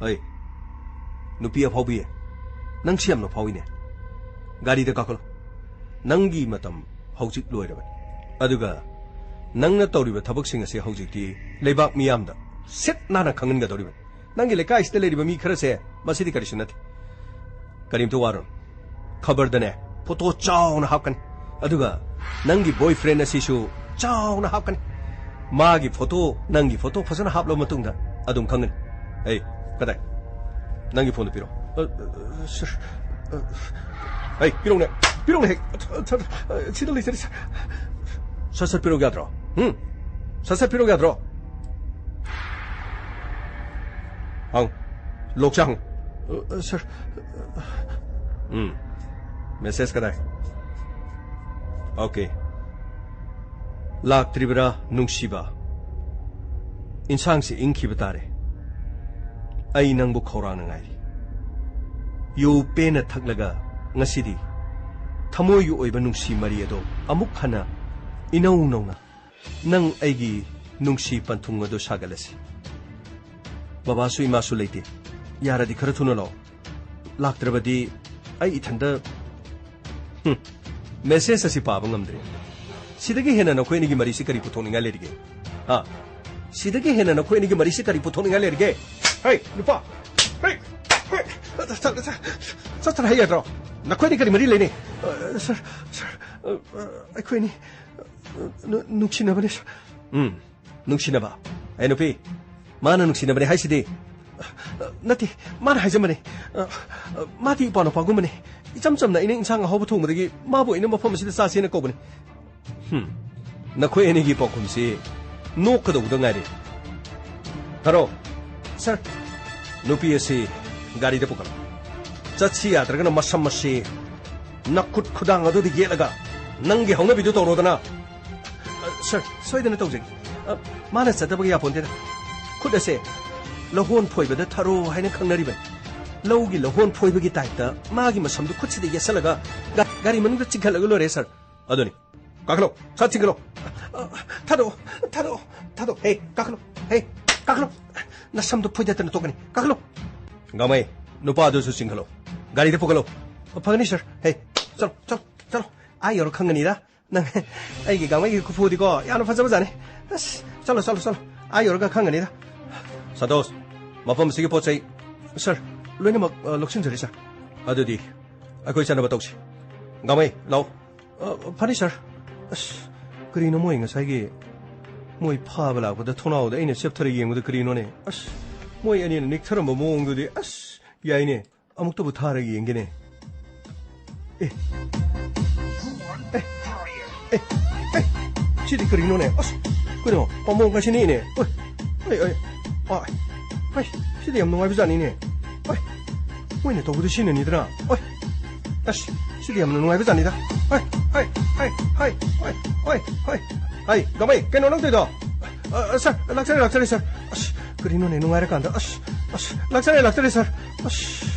ꯑꯩ, ꯅꯨꯄꯤ ꯑꯐꯥꯎꯕꯤ, ꯅꯪꯁꯤ ꯌꯥꯝꯅ ꯐꯥꯎꯏꯅꯦ꯫ ꯒꯥꯔꯤꯗ ꯀꯥꯈꯠꯂꯣ꯫ ꯅꯪꯒꯤ ꯃꯇꯝ ꯍꯧꯖꯤꯛ ꯂꯣꯏꯔꯕꯅꯤ꯫ ꯑꯗꯨꯒ ꯅꯪꯅ ꯇꯧꯔꯤꯕ ꯊꯕꯛꯁꯤꯡ ꯑꯁꯤ ꯍꯧꯖꯤꯛꯇꯤ ꯂꯩꯕꯥꯛ ꯃꯤꯌꯥꯝꯗ ꯁꯤꯠ ꯅꯥꯟꯅ ꯈꯪꯍꯟꯒꯗꯧꯔꯤꯕꯅꯤ꯫ ꯅꯪꯒꯤ ꯂꯩꯀꯥꯏꯁꯤꯗ ꯂꯩꯔꯤꯕ ꯃꯤ ꯈꯔꯁꯦ ꯃꯁꯤꯗꯤ ꯀꯔꯤꯁꯨ ꯅꯠꯇꯦ꯫ ꯀꯔꯤꯝꯇ ꯋꯥꯔꯨꯅꯨ꯫ ꯈꯕꯔꯗꯅꯦ ꯐꯣꯇꯣ ꯆꯥꯎꯅ ꯍꯥꯞꯀꯅꯤ꯫ ꯑꯗꯨꯒ ꯅꯪꯒꯤ boyfriend ꯑꯁꯤꯁꯨ ꯆꯥꯎꯅ ꯍꯥꯞꯀꯅꯤ꯫ ꯃꯥꯒꯤ ꯐꯣꯇꯣ, ꯅꯪꯒꯤ ꯐꯣꯇꯣ ꯐꯖꯅ ꯍꯥꯞꯂꯕ ꯃꯇꯨꯡꯗ ꯑꯗꯨꯝ ꯈꯪꯒꯅꯤ꯫ ꯑꯩ, ꯀꯗꯥꯏ? ꯅꯪꯒꯤ ꯐꯣꯟꯗꯨ ꯄꯤꯔꯣ꯫ ꯑ, ꯑ, ꯁꯔ, ꯑ, ꯑꯩ, ꯄꯤꯔꯣꯅꯦ, ꯄꯤꯔꯣꯅꯦ ꯍꯦꯛ꯫ ꯑ, ꯁꯔ, ꯑ, ꯁꯤꯗ ꯂꯩꯖꯔꯤ, ꯁꯔ꯫ ꯁꯠ ꯁꯠ ꯄꯤꯔꯣ ꯌꯥꯗ꯭ꯔꯣ? ꯎꯝ? ꯁꯠ ꯁꯠ ꯄꯤꯔꯣ ꯌꯥꯗ꯭ꯔꯣ? ꯍꯪ꯫ ꯂꯣꯛꯁꯦ ꯍꯪ꯫ ꯑ, ꯑ, ꯁꯔ꯫ ꯎꯝ꯫ Message ꯀꯗꯥꯏ? Okay꯫ ꯂꯥꯛꯇ꯭ꯔꯤꯕ꯭ꯔꯥ, ꯅꯨꯡꯁꯤꯕ? ꯏꯟꯁꯥꯡꯁꯤ ꯏꯪꯈꯤꯕ ꯇꯥꯔꯦ꯫ ꯑꯩ ꯅꯪꯕꯨ ꯈꯧꯔꯥꯡꯅ ꯉꯥꯏꯔꯤ꯫ ꯌꯨ ꯄꯦꯟꯅ ꯊꯛꯂꯒ ꯉꯁꯤꯗꯤ ꯊꯃꯣꯏꯒꯤ ꯑꯣꯏꯕ ꯅꯨꯡꯁꯤ ꯃꯔꯤ ꯑꯗꯣ ꯑꯃꯨꯛ ꯍꯟꯅ ꯏꯅꯧ ꯅꯧꯅ ꯅꯪ ꯑꯩꯒꯤ ꯅꯨꯡꯁꯤ ꯄꯟꯊꯨꯡ ꯑꯗꯨ ꯁꯥꯒꯠꯂꯁꯤ꯫ ꯕꯕꯥꯁꯨ ꯏꯃꯥꯁꯨ ꯂꯩꯇꯦ꯫ ꯌꯥꯔꯗꯤ ꯈꯔ ꯊꯨꯅ ꯂꯥꯛꯑꯣ꯫ ꯂꯥꯛꯇ꯭ꯔꯕꯗꯤ ꯑꯩ ꯏꯊꯟꯇ, ꯍꯨꯝ, ꯃꯦꯁꯦꯖ ꯑꯁꯤ ꯄꯥꯕ ꯉꯝꯗ꯭ꯔꯦ꯫ ꯁꯤꯗꯒꯤ ꯍꯦꯟꯅ ꯅꯈꯣꯏ ꯑꯅꯤꯒꯤ ꯃꯔꯤꯁꯤ ꯀꯔꯤ ꯄꯨꯊꯣꯛꯅꯤꯡꯉꯥꯏ ꯂꯩꯔꯤꯒꯦ? ꯍꯥ? ꯁꯤꯗꯒꯤ ꯍꯦꯟꯅ ꯅꯈꯣꯏ ꯑꯅꯤꯒꯤ ꯃꯔꯤꯁꯤ ꯀꯔꯤ ꯄꯨꯊꯣꯛꯅꯤꯡꯉꯥꯏ ꯂꯩꯔꯤꯒꯦ? ꯍꯦ, ꯅꯨꯄꯥ! ꯍꯦ! ꯍꯦ! ꯆꯠ-, ꯆꯠ-, ꯆꯠ-, ꯆꯠꯇ꯭ꯔꯥ ꯍꯥꯏ ꯌꯥꯗ꯭ꯔꯣ? ꯅꯈꯣꯏ ꯑꯅꯤ ꯀꯔꯤ ꯃꯔꯤ ꯂꯩꯅꯩ? ꯑ, ꯁꯥꯔ, ꯁꯥꯔ, ꯑ, ꯑ, ꯑꯩꯈꯣꯏ ꯑꯅꯤ, ꯑ, ꯅꯨ-, ꯅꯨꯡꯁꯤꯅꯕꯅꯤ, ꯁꯥꯔ꯫ ꯎꯝ, ꯅꯨꯡꯁꯤꯅꯕ? ꯑꯦ, ꯅꯨꯄꯤ, ꯃꯥꯅ ꯅꯨꯡꯁꯤꯅꯕꯅꯤ ꯍꯥꯏꯁꯤꯗꯤ? ꯑ, ꯅꯠꯇꯦ, ꯃꯥꯅ ꯍꯥꯏꯖꯕꯅꯤ꯫ ꯑ, ꯑ, ꯃꯥꯗꯤ ꯏꯄ꯭ꯋꯥ ꯅꯨꯄꯥꯒꯨꯝꯕꯅꯤ꯫ ꯏꯆꯝ ꯆꯝꯅ ꯑꯩꯅ ꯏꯟꯁꯥꯡ ꯑꯍꯥꯎꯕ ꯊꯣꯡꯕꯗꯒꯤ ꯃꯥꯕꯨ ꯑꯩꯅ ꯃꯐꯝ ꯑꯁꯤꯗ ꯆꯥꯁꯦꯅ ꯀꯧꯕꯅꯤ꯫ ꯍꯨꯝ꯫ ꯅꯈꯣꯏ ꯑꯅꯤꯒꯤ ꯄꯥꯎꯈꯨꯝꯁꯤ ꯅꯣꯛꯀꯗꯧꯕꯗ ꯉꯥꯏꯔꯦ꯫ ꯊꯥꯔꯣ꯫ ꯁꯥꯔ꯫ ꯅꯨꯄꯤ ꯑꯁꯤ ꯒꯥꯔꯤꯗ ꯄꯨꯈꯠꯂꯣ꯫ ꯆꯠꯁꯤ ꯌꯥꯗ꯭ꯔꯒꯅ ꯃꯁꯝ ꯑꯁꯤ ꯅꯈꯨꯠ ꯈꯨꯗꯥꯡ ꯑꯗꯨꯗ ꯌꯦꯠꯂꯒ ꯅꯪꯒꯤ ꯍꯧꯅꯕꯤꯗꯨ ꯇꯧꯔꯣꯗꯅ꯫ ꯑ, ꯁꯥꯔ, ꯁꯣꯏꯗꯅ ꯇꯧꯖꯒꯦ꯫ ꯑ, ꯃꯥꯅ ꯆꯠꯇꯕꯒ ꯌꯥꯄꯣꯟꯇꯦꯗ꯫ ꯈꯨꯠ ꯑꯁꯦ ꯂꯧꯍꯣꯟ ꯐꯣꯏꯕꯗ ꯊꯥꯔꯣ ꯍꯥꯏꯅ ꯈꯪꯅꯔꯤꯕꯅꯤ꯫ ꯂꯧꯒꯤ ꯂꯧꯍꯣꯟ ꯐꯣꯏꯕꯒꯤ ꯇꯥꯏꯞꯇ ꯃꯥꯒꯤ ꯃꯁꯝꯗꯨ ꯈꯨꯠꯁꯤꯗ ꯌꯦꯠꯁꯜꯂꯒ ꯒꯥ-, ꯒꯥꯔꯤ ꯃꯅꯨꯡꯗ ꯆꯤꯡꯈꯠꯂꯒ ꯂꯣꯏꯔꯦ, ꯁꯥꯔ꯫ ꯑꯗꯨꯅꯤ꯫ ꯀꯥꯈꯠꯂꯣ, ꯁꯠ ꯆꯤꯡꯈꯠꯂꯣ꯫ ꯑ, ꯊꯥꯗꯣꯛꯑꯣ, ꯊꯥꯗꯣꯛꯑꯣ, ꯊꯥꯗꯣꯛꯑꯣ꯫ ꯍꯦ, ꯀꯥꯈꯠꯂꯣ, ꯍꯦ, ꯀꯥꯈꯠꯂꯣ꯫ ꯅꯁꯝꯗꯣ ꯐꯣꯏꯗꯠꯇꯅ ꯇꯣꯛꯀꯅꯤ꯫ ꯀꯥꯈꯠꯂꯣ꯫ ꯒꯥꯡꯃꯩ, ꯅꯨꯄꯥꯗꯨꯁꯨ ꯆꯤꯡꯈꯠꯂꯣ꯫ ꯒꯥꯔꯤꯗ ꯄꯨꯈꯠꯂꯣ꯫ ꯐꯒꯅꯤ, ꯁꯥꯔ꯫ ꯍꯦ, ꯆꯠꯂꯣ, ꯆꯠꯂꯣ, ꯆꯠꯂꯣ꯫ ꯑꯥ ꯌꯧꯔ ꯈꯪꯒꯅꯤꯗ꯫ ꯅꯪ, ꯑꯩꯒꯤ ꯒꯥꯡꯃꯩꯒꯤ ꯈꯨꯐꯨꯗꯤꯀꯣ, ꯌꯥꯝꯅ ꯐꯖꯕꯖꯥꯠꯅꯤ꯫ ꯑꯁ, ꯆꯠꯂꯣ, ꯆꯠꯂꯣ, ꯆꯠꯂꯣ꯫ ꯑꯥ ꯌꯧꯔꯒ ꯈꯪꯒꯅꯤꯗ꯫ ꯁꯟꯇꯣꯁ, ꯃꯐꯝ ꯑꯁꯤꯒꯤ ꯄꯣꯠ ꯆꯩ꯫ ꯁꯥꯔ, ꯂꯣꯏꯅꯃꯛ, ꯑ, ꯂꯧꯁꯤꯟꯖꯔꯦ, ꯁꯥꯔ꯫ ꯑꯗꯨꯗꯤ ꯑꯩꯈꯣꯏ ꯆꯠꯅꯕ ꯇꯧꯁꯤ꯫ ꯒꯥꯡꯃꯩ, ꯂꯥꯛꯑꯣ꯫ ꯑ, ꯐꯅꯤ, ꯁꯥꯔ꯫ ꯑꯁ, ꯀꯔꯤꯅꯣ ꯃꯣꯏ ꯉꯁꯥꯏꯒꯤ, ꯃꯣꯏ ꯐꯥꯕ ꯂꯥꯛꯄꯗ ꯊꯣꯡꯅꯥꯎꯗ ꯑꯩꯅ ꯆꯦꯞꯊꯔ ꯌꯦꯡꯕꯗ ꯀꯔꯤꯅꯣꯅꯦ? ꯑꯁ, ꯃꯣꯏ ꯑꯅꯤꯅ ꯅꯤꯛꯊꯔꯝꯕ ꯃꯑꯣꯡꯗꯨꯗꯤ, ꯑꯁ, ꯌꯥꯏꯅꯦ꯫ ꯑꯃꯨꯛꯇꯕꯨ ꯊꯥꯔꯒ ꯌꯦꯡꯒꯦꯅꯦ꯫ ꯑꯦ꯫ ꯑꯦ꯫ ꯑꯦ꯫ ꯑꯦ꯫ ꯁꯤꯗꯤ ꯀꯔꯤꯅꯣꯅꯦ? ꯑꯁ, ꯀꯩꯅꯣ, ꯄꯥꯝꯕꯣꯝ ꯀꯥꯏꯁꯤꯟꯅꯤꯅꯦ꯫ ꯑꯣꯏ꯫ ꯑꯩ, ꯑꯩ꯫ ꯑꯥ꯫ ꯍꯩ, ꯁꯤꯗꯤ ꯌꯥꯝ ꯅꯨꯡꯉꯥꯏꯕ ꯖꯥꯠꯅꯤꯅꯦ꯫ ꯑꯣꯏ꯫ ꯃꯣꯏꯅ ꯇꯧꯕꯗꯨ ꯁꯤꯅꯅꯤꯗꯅ꯫ ꯑꯣꯏ꯫ ꯑꯁ, ꯁꯤꯗꯤ ꯌꯥꯝꯅ ꯅꯨꯡꯉꯥꯏꯕ ꯖꯥꯠꯅꯤꯗ꯫ ꯍꯣꯏ, ꯍꯣꯏ, ꯍꯣꯏ꯫ ꯍꯥꯏ, ꯒꯃꯩ, ꯀꯩꯅꯣ ꯅꯪ ꯇꯧꯔꯤꯗꯣ? ꯑ, ꯑ, ꯁꯥꯔ, ꯂꯥꯛꯆꯔꯦ, ꯂꯥꯛꯆꯔꯦ, ꯁꯥꯔ꯫ ꯑꯁ, ꯀꯔꯤꯅꯣꯅꯦ, ꯅꯨꯡꯉꯥꯏꯔꯀꯥꯟꯗ꯫ ꯑꯁ, ꯑꯁ, ꯂꯥꯛꯆꯔꯦ, ꯂꯥꯛꯆꯔꯦ, ꯁꯥꯔ꯫ ꯑꯁ꯫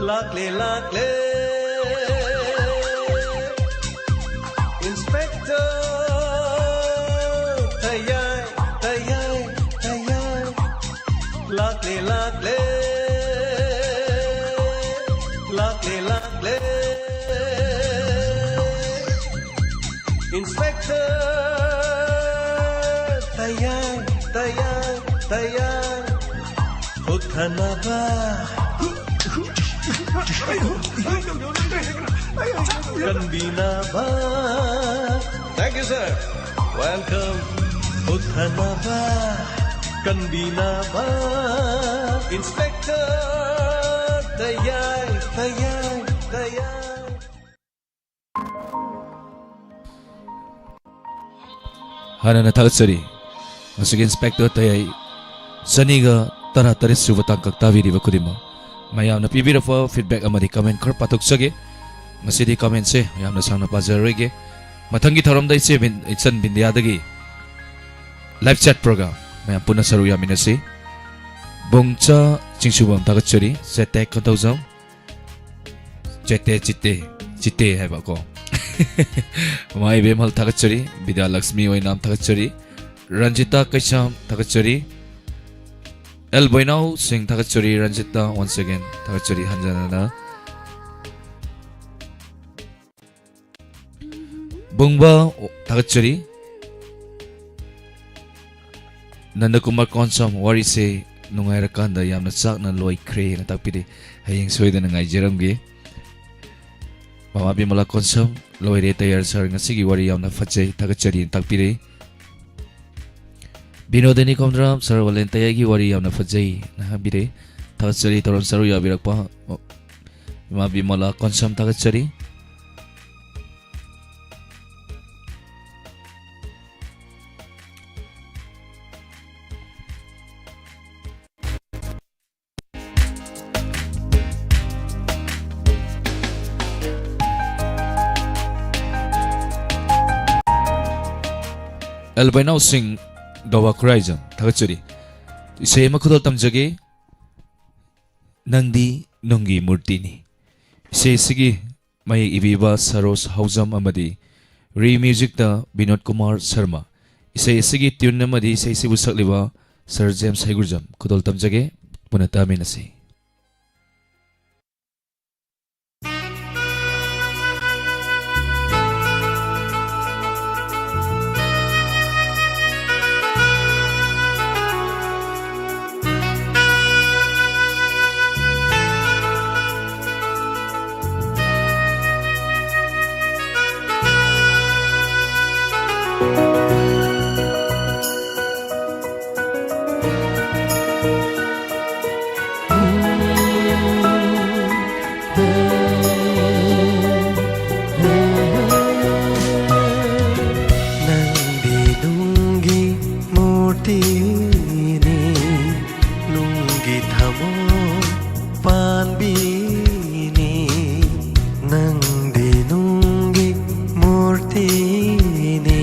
ꯂꯥꯛꯂꯦ, ꯂꯥꯛꯂꯦ꯫ Inspector ꯇꯌꯥꯏ, ꯇꯌꯥꯏ, ꯇꯌꯥꯏ꯫ ꯂꯥꯛꯂꯦ, ꯂꯥꯛꯂꯦ꯫ ꯂꯥꯛꯂꯦ, ꯂꯥꯛꯂꯦ꯫ Inspector ꯇꯌꯥꯏ, ꯇꯌꯥꯏ, ꯇꯌꯥꯏ꯫ ꯍꯨꯠꯊꯅꯕ ꯀꯟꯕꯤꯅꯕ꯫ Thank you, sir. Welcome. ꯍꯨꯠꯊꯅꯕ ꯀꯟꯕꯤꯅꯕ꯫ Inspector ꯇꯌꯥꯏ, ꯇꯌꯥꯏ, ꯇꯌꯥꯏ꯫ ꯍꯥꯟꯅꯅ ꯊꯥꯒꯠꯆꯔꯤ꯫ ꯉꯁꯤꯒꯤ ꯏꯟꯁꯄꯦꯛꯇꯔ ꯇꯌꯥꯏ ꯆꯅꯤꯒ ꯇꯔꯥꯇꯔꯦꯠ ꯁꯨꯕ ꯇꯥꯡꯀꯛ ꯇꯥꯕꯤꯔꯤꯕ ꯈꯨꯗꯤꯡꯃꯛ, ꯃꯌꯥꯝꯅ ꯄꯤꯕꯤꯔꯛꯄ feedback ꯑꯃꯗꯤ comment ꯈꯔ ꯄꯥꯊꯣꯛꯆꯒꯦ꯫ ꯉꯁꯤꯗꯤ commentꯁꯦ ꯌꯥꯝꯅ ꯁꯥꯡꯅ ꯄꯥꯖꯔꯔꯣꯏꯒꯦ꯫ ꯃꯊꯪꯒꯤ ꯊꯧꯔꯝꯗ ꯏꯆꯦ ꯕꯤꯟ-, ꯏꯆꯟ ꯕꯤꯟꯗꯤꯌꯥꯗꯒꯤ live chat program ꯃꯌꯥꯝ ꯄꯨꯟꯅ ꯁꯔꯨꯛ ꯌꯥꯃꯤꯟꯅꯁꯤ꯫ ꯕꯣꯡꯆꯥ ꯆꯤꯡꯁꯨꯕꯝ ꯊꯥꯒꯠꯆꯔꯤ, ꯆꯦꯇꯦꯛ ꯀꯟꯊꯧꯖꯝ꯫ ꯆꯦꯇꯦ, ꯆꯤꯇꯦ, ꯆꯤꯇꯦ ꯍꯥꯏꯕ ꯀꯣ꯫ ꯃꯥ ꯏꯕꯦꯝꯍꯜ ꯊꯥꯒꯠꯆꯔꯤ, ꯕꯤꯗ꯭ꯌꯥꯂꯛꯁꯃꯤ ꯑꯣꯏꯅꯥꯝ ꯊꯥꯒꯠꯆꯔꯤ, ꯔꯟꯖꯤꯇꯥ ꯀꯩꯁꯥꯝ ꯊꯥꯒꯠꯆꯔꯤ, ꯑꯦꯜ ꯕꯣꯏꯅꯥꯎ ꯁꯤꯡ ꯊꯥꯒꯠꯆꯔꯤ, ꯔꯟꯖꯤꯇꯥ once again ꯊꯥꯒꯠꯆꯔꯤ ꯍꯟꯖꯟ ꯍꯟꯅ꯫ ꯕꯨꯡꯕ ꯊꯥꯒꯠꯆꯔꯤ꯫ ꯅꯟꯗꯀꯨꯃꯥꯔ ꯀꯣꯟꯁꯝ, ꯋꯥꯔꯤꯁꯦ ꯅꯨꯡꯉꯥꯏꯔꯀꯥꯟꯗ ꯌꯥꯝꯅ ꯆꯥꯛꯅ ꯂꯣꯏꯈ꯭ꯔꯦꯅ ꯇꯥꯛꯄꯤꯔꯦ꯫ ꯍꯌꯦꯡ ꯁꯣꯏꯗꯅ ꯉꯥꯏꯖꯔꯝꯒꯦ꯫ ꯃꯃꯥ ꯕꯤꯃꯂꯥ ꯀꯣꯟꯁꯝ, ꯂꯣꯏꯔꯦ ꯇꯌꯥꯔ ꯁꯥꯔ, ꯉꯁꯤꯒꯤ ꯋꯥꯔꯤ ꯌꯥꯝꯅ ꯐꯖꯩ, ꯊꯥꯒꯠꯆꯔꯤꯅ ꯇꯥꯛꯄꯤꯔꯦ꯫ ꯕꯤꯅꯣꯗꯤꯅꯤ ꯀꯣꯝꯗ꯭ꯔꯥꯝ, ꯁꯥꯔ ꯋꯥꯂꯦꯟ ꯇꯌꯥꯏꯒꯤ ꯋꯥꯔꯤ ꯌꯥꯝꯅ ꯐꯖꯩꯅ ꯍꯥꯏꯕꯤꯔꯦ꯫ ꯊꯥꯒꯠꯆꯔꯤ ꯊꯧꯔꯝ ꯁꯔꯨꯛ ꯌꯥꯕꯤꯔꯛꯄ ꯏꯃꯥ ꯕꯤꯃꯂꯥ ꯀꯣꯟꯁꯝ, ꯊꯥꯒꯠꯆꯔꯤ꯫ ꯑꯦꯜꯕꯩꯅꯥꯎ ꯁꯤꯡ, ꯗꯣꯕꯥ ꯈꯨꯔꯥꯏꯖꯝ, ꯊꯥꯒꯠꯆꯔꯤ꯫ ꯏꯁꯩ ꯑꯃ ꯈꯨꯗꯣꯜ ꯇꯝꯖꯒꯦ, ꯅꯪꯗꯤ ꯅꯨꯡꯒꯤ ꯃꯨꯔꯇꯤꯅꯤ꯫ ꯏꯁꯩ ꯑꯁꯤꯒꯤ ꯃꯌꯦꯛ ꯏꯕꯤꯕ ꯁꯔꯣꯖ ꯍꯥꯎꯖꯝ ꯑꯃꯗꯤ ꯔꯤ ꯃ꯭ꯌꯨꯖꯤꯛꯇ ꯕꯤꯅꯣꯗ ꯀꯨꯃꯥꯔ ꯁꯔꯃ꯫ ꯏꯁꯩ ꯑꯁꯤꯒꯤ ꯇ꯭ꯌꯨꯟ ꯑꯃꯗꯤ ꯏꯁꯩꯁꯤꯕꯨ ꯁꯛꯂꯤꯕ ꯁꯔ ꯖꯦꯝꯁ ꯍꯩꯒꯨꯔꯖꯝ꯫ ꯈꯨꯗꯣꯜ ꯇꯝꯖꯒꯦ, ꯄꯨꯟꯅ ꯇꯥꯃꯤꯟꯅꯁꯤ꯫ ꯅꯪꯗꯤ ꯅꯨꯡꯒꯤ ꯃꯨꯔꯇꯤꯅꯤ, ꯅꯨꯡꯒꯤ ꯊꯃꯣꯏ ꯄꯥꯟꯕꯤꯅꯤ꯫ ꯅꯪꯗꯤ ꯅꯨꯡꯒꯤ ꯃꯨꯔꯇꯤꯅꯤ,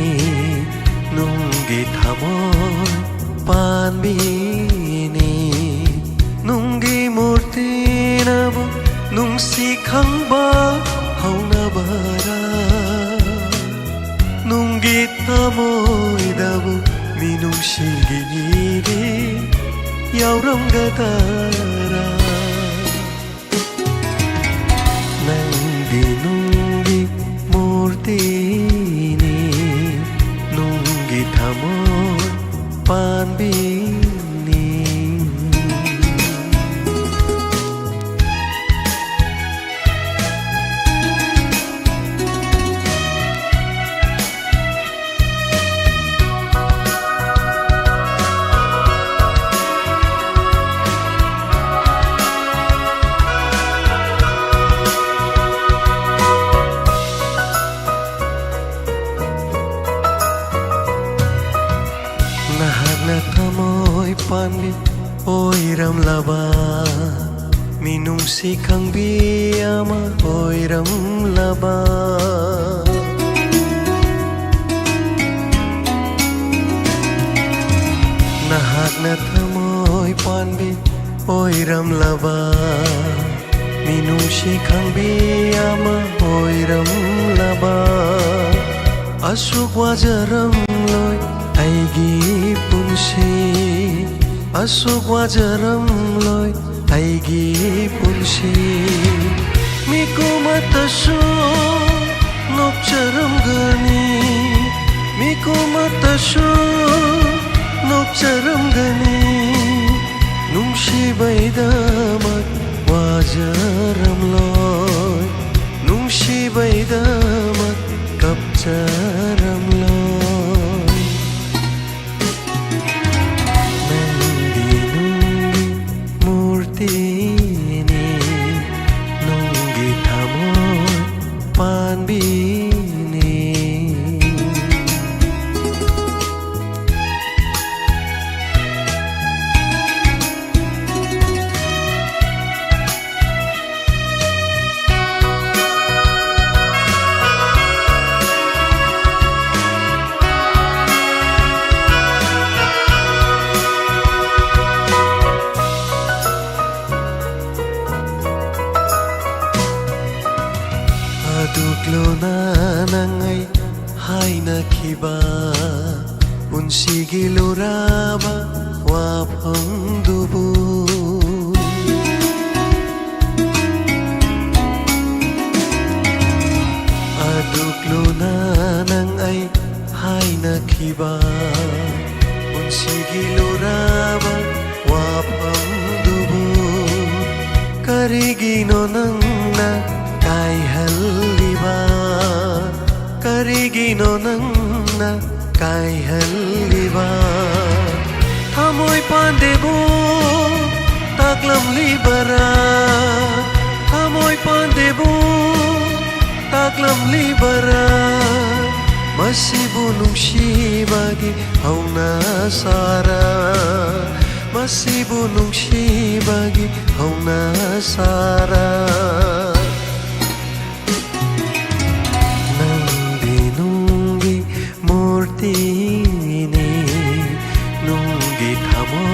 ꯅꯨꯡꯒꯤ ꯊꯃꯣꯏ ꯄꯥꯟꯕꯤꯅꯤ꯫ ꯅꯨꯡꯒꯤ ꯃꯨꯔꯇꯤꯅꯕꯨ ꯅꯨꯡꯁꯤ ꯈꯪꯕ ꯍꯧꯅꯕꯔꯥ? ꯅꯨꯡꯒꯤ ꯊꯃꯣꯏꯗꯕꯨ ꯃꯤꯅꯨꯡꯁꯤꯒꯤ ꯏꯔꯤ ꯌꯥꯎꯔꯝꯒꯗꯔꯥ? ꯅꯪꯗꯤ ꯅꯨꯡꯒꯤ ꯃꯨꯔꯇꯤꯅꯤ, ꯅꯨꯡꯒꯤ ꯊꯃꯣꯏ ꯄꯥꯟꯕꯤꯅꯤ꯫ ꯅꯍꯥꯛꯅ ꯊꯃꯣꯏ ꯄꯥꯟꯕꯤ ꯑꯣꯏꯔꯝꯂꯕ, ꯃꯤꯅꯨꯡꯁꯤ ꯈꯪꯕꯤ ꯑꯃ ꯑꯣꯏꯔꯝꯂꯕ꯫ ꯊꯃꯣꯏ ꯄꯥꯟꯕꯤ ꯑꯣꯏꯔꯝꯂꯕ, ꯃꯤꯅꯨꯡꯁꯤ ꯈꯪꯕꯤ ꯑꯃ ꯑꯣꯏꯔꯝꯂꯕ, ꯑꯁꯨꯛ ꯋꯥꯖꯔꯝꯂꯣꯏ ꯑꯩꯒꯤ ꯄꯨꯟꯁꯤ, ꯑꯁꯨꯛ ꯋꯥꯖꯔꯝꯂꯣꯏ ꯑꯩꯒꯤ ꯄꯨꯟꯁꯤ꯫ ꯃꯤꯀꯨꯝ ꯑꯃꯠꯇꯁꯨ ꯅꯣꯛꯆꯔꯝꯒꯅꯤ, ꯃꯤꯀꯨꯝ ꯑꯃꯠꯇꯁꯨ ꯅꯣꯛꯆꯔꯝꯒꯅꯤ꯫ ꯅꯨꯡꯁꯤꯕꯩꯗꯃꯛ ꯋꯥꯖꯔꯝꯂꯣꯏ, ꯅꯨꯡꯁꯤꯕꯩꯗꯃꯛ ꯀꯞꯆꯔꯝꯂꯣꯏ꯫ ꯅꯪꯗꯤ ꯅꯨꯡꯒꯤ ꯃꯨꯔꯇꯤꯅꯤ, ꯅꯨꯡꯒꯤ ꯊꯃꯣꯏ ꯄꯥꯟꯕꯤꯅꯤ꯫ ꯑꯗꯨꯛ ꯂꯨꯅ ꯅꯪ ꯑꯩ ꯍꯥꯏꯅꯈꯤꯕ, ꯄꯨꯟꯁꯤꯒꯤ ꯂꯨꯔꯕ ꯋꯥꯐꯝꯗꯨꯕꯨ꯫ ꯑꯗꯨꯛ ꯂꯨꯅ ꯅꯪ ꯑꯩ ꯍꯥꯏꯅꯈꯤꯕ, ꯄꯨꯟꯁꯤꯒꯤ ꯂꯨꯔꯕ ꯋꯥꯐꯝꯗꯨꯕꯨ ꯀꯔꯤꯒꯤꯅꯣ ꯅꯪꯅ ꯀꯥꯏꯍꯜꯂꯤꯕ? ꯀꯔꯤꯒꯤꯅꯣ ꯅꯪꯅ ꯀꯥꯏꯍꯜꯂꯤꯕ? ꯊꯃꯣꯏ ꯄꯥꯟꯗꯦꯕꯨ ꯇꯥꯛꯂꯝꯂꯤꯕꯔꯥ? ꯊꯃꯣꯏ ꯄꯥꯟꯗꯦꯕꯨ ꯇꯥꯛꯂꯝꯂꯤꯕꯔꯥ? ꯃꯁꯤꯕꯨ ꯅꯨꯡꯁꯤꯕꯒꯤ ꯍꯧꯅ ꯁꯥꯔ, ꯃꯁꯤꯕꯨ ꯅꯨꯡꯁꯤꯕꯒꯤ ꯍꯧꯅ ꯁꯥꯔ꯫ ꯅꯪꯗꯤ ꯅꯨꯡꯒꯤ ꯃꯨꯔꯇꯤꯅꯤ, ꯅꯨꯡꯒꯤ ꯊꯃꯣꯏ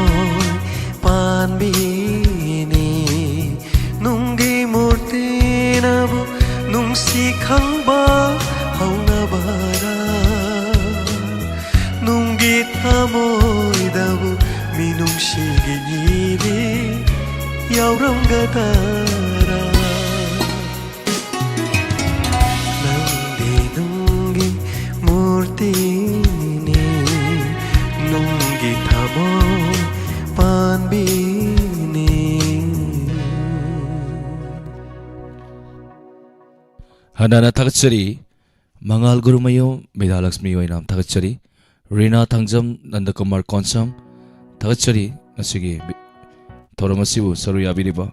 ꯍꯧꯅꯕꯔꯥ? ꯅꯨꯡꯒꯤ ꯊꯃꯣꯏꯗꯕꯨ ꯃꯤꯅꯨꯡꯁꯤꯒꯤ ꯏꯔꯦ ꯌꯥꯎꯔꯝꯒꯗꯔꯥ? ꯅꯪꯗꯤ ꯅꯨꯡꯒꯤ ꯃꯨꯔꯇꯤꯅꯤ, ꯅꯨꯡꯒꯤ ꯊꯃꯣꯏ ꯄꯥꯟꯕꯤꯅꯤ꯫ ꯍꯟꯅꯅ ꯊꯥꯒꯠꯆꯔꯤ꯫ ꯃꯉꯥꯜ ꯒꯨꯔꯨꯃꯌꯨꯝ, ꯃꯦꯙꯥꯂꯛꯁꯃꯤ ꯑꯣꯏꯅ ꯊꯥꯒꯠꯆꯔꯤ꯫ ꯔꯤꯅꯥ ꯊꯥꯡꯖꯝ, ꯅꯟꯗꯀꯨꯃꯥꯔ ꯀꯣꯟꯁꯝ, ꯊꯥꯒꯠꯆꯔꯤ꯫ ꯉꯁꯤꯒꯤ ꯕꯤ-, ꯊꯧꯔꯝ ꯑꯁꯤꯕꯨ ꯁꯔꯨꯛ ꯌꯥꯕꯤꯔꯤꯕ꯫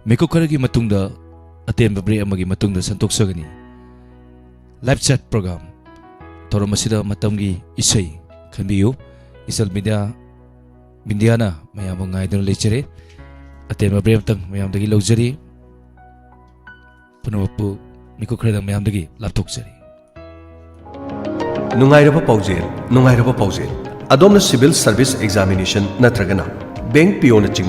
ꯃꯤꯀꯨꯞ ꯈꯔꯒꯤ ꯃꯇꯨꯡꯗ, ꯑꯇꯦꯟꯕ ꯕ꯭ꯔꯦꯛ ꯑꯃꯒꯤ ꯃꯇꯨꯡꯗ ꯁꯟꯗꯣꯛꯆꯒꯅꯤ꯫ ꯂꯥꯏꯐ ꯆꯦꯠ ꯄ꯭ꯔꯣꯒ꯭ꯔꯥꯝ꯫ ꯊꯧꯔꯝ ꯑꯁꯤꯗ ꯃꯇꯝꯒꯤ ꯏꯁꯩ ꯈꯟꯕꯤꯌꯨ꯫ ꯏꯆꯜ ꯕꯤꯟꯗ꯭ꯌꯥ, ꯕꯤꯟꯗ꯭ꯌꯥꯅ ꯃꯌꯥꯝꯕꯨ ꯉꯥꯏꯗꯨꯅ ꯂꯩꯖꯔꯦ꯫ ꯑꯇꯦꯟꯕ ꯕ꯭ꯔꯦꯛ ꯑꯃꯇꯪ ꯃꯌꯥꯝꯗꯒꯤ ꯂꯧꯖꯔꯤ꯫ ꯄꯨꯝꯅꯃꯛꯄꯨ ꯃꯤꯀꯨꯞ ꯈꯔꯗꯪ ꯃꯌꯥꯝꯗꯒꯤ ꯂꯥꯞꯊꯣꯛꯆꯔꯤ꯫ ꯅꯨꯡꯉꯥꯏꯔꯕ ꯄꯥꯎꯖꯦꯜ, ꯅꯨꯡꯉꯥꯏꯔꯕ ꯄꯥꯎꯖꯦꯜ꯫ ꯑꯗꯣꯝꯅ civil service examination ꯅꯠꯇ꯭ꯔꯒꯅ bank P O ꯅꯆꯤꯡꯕ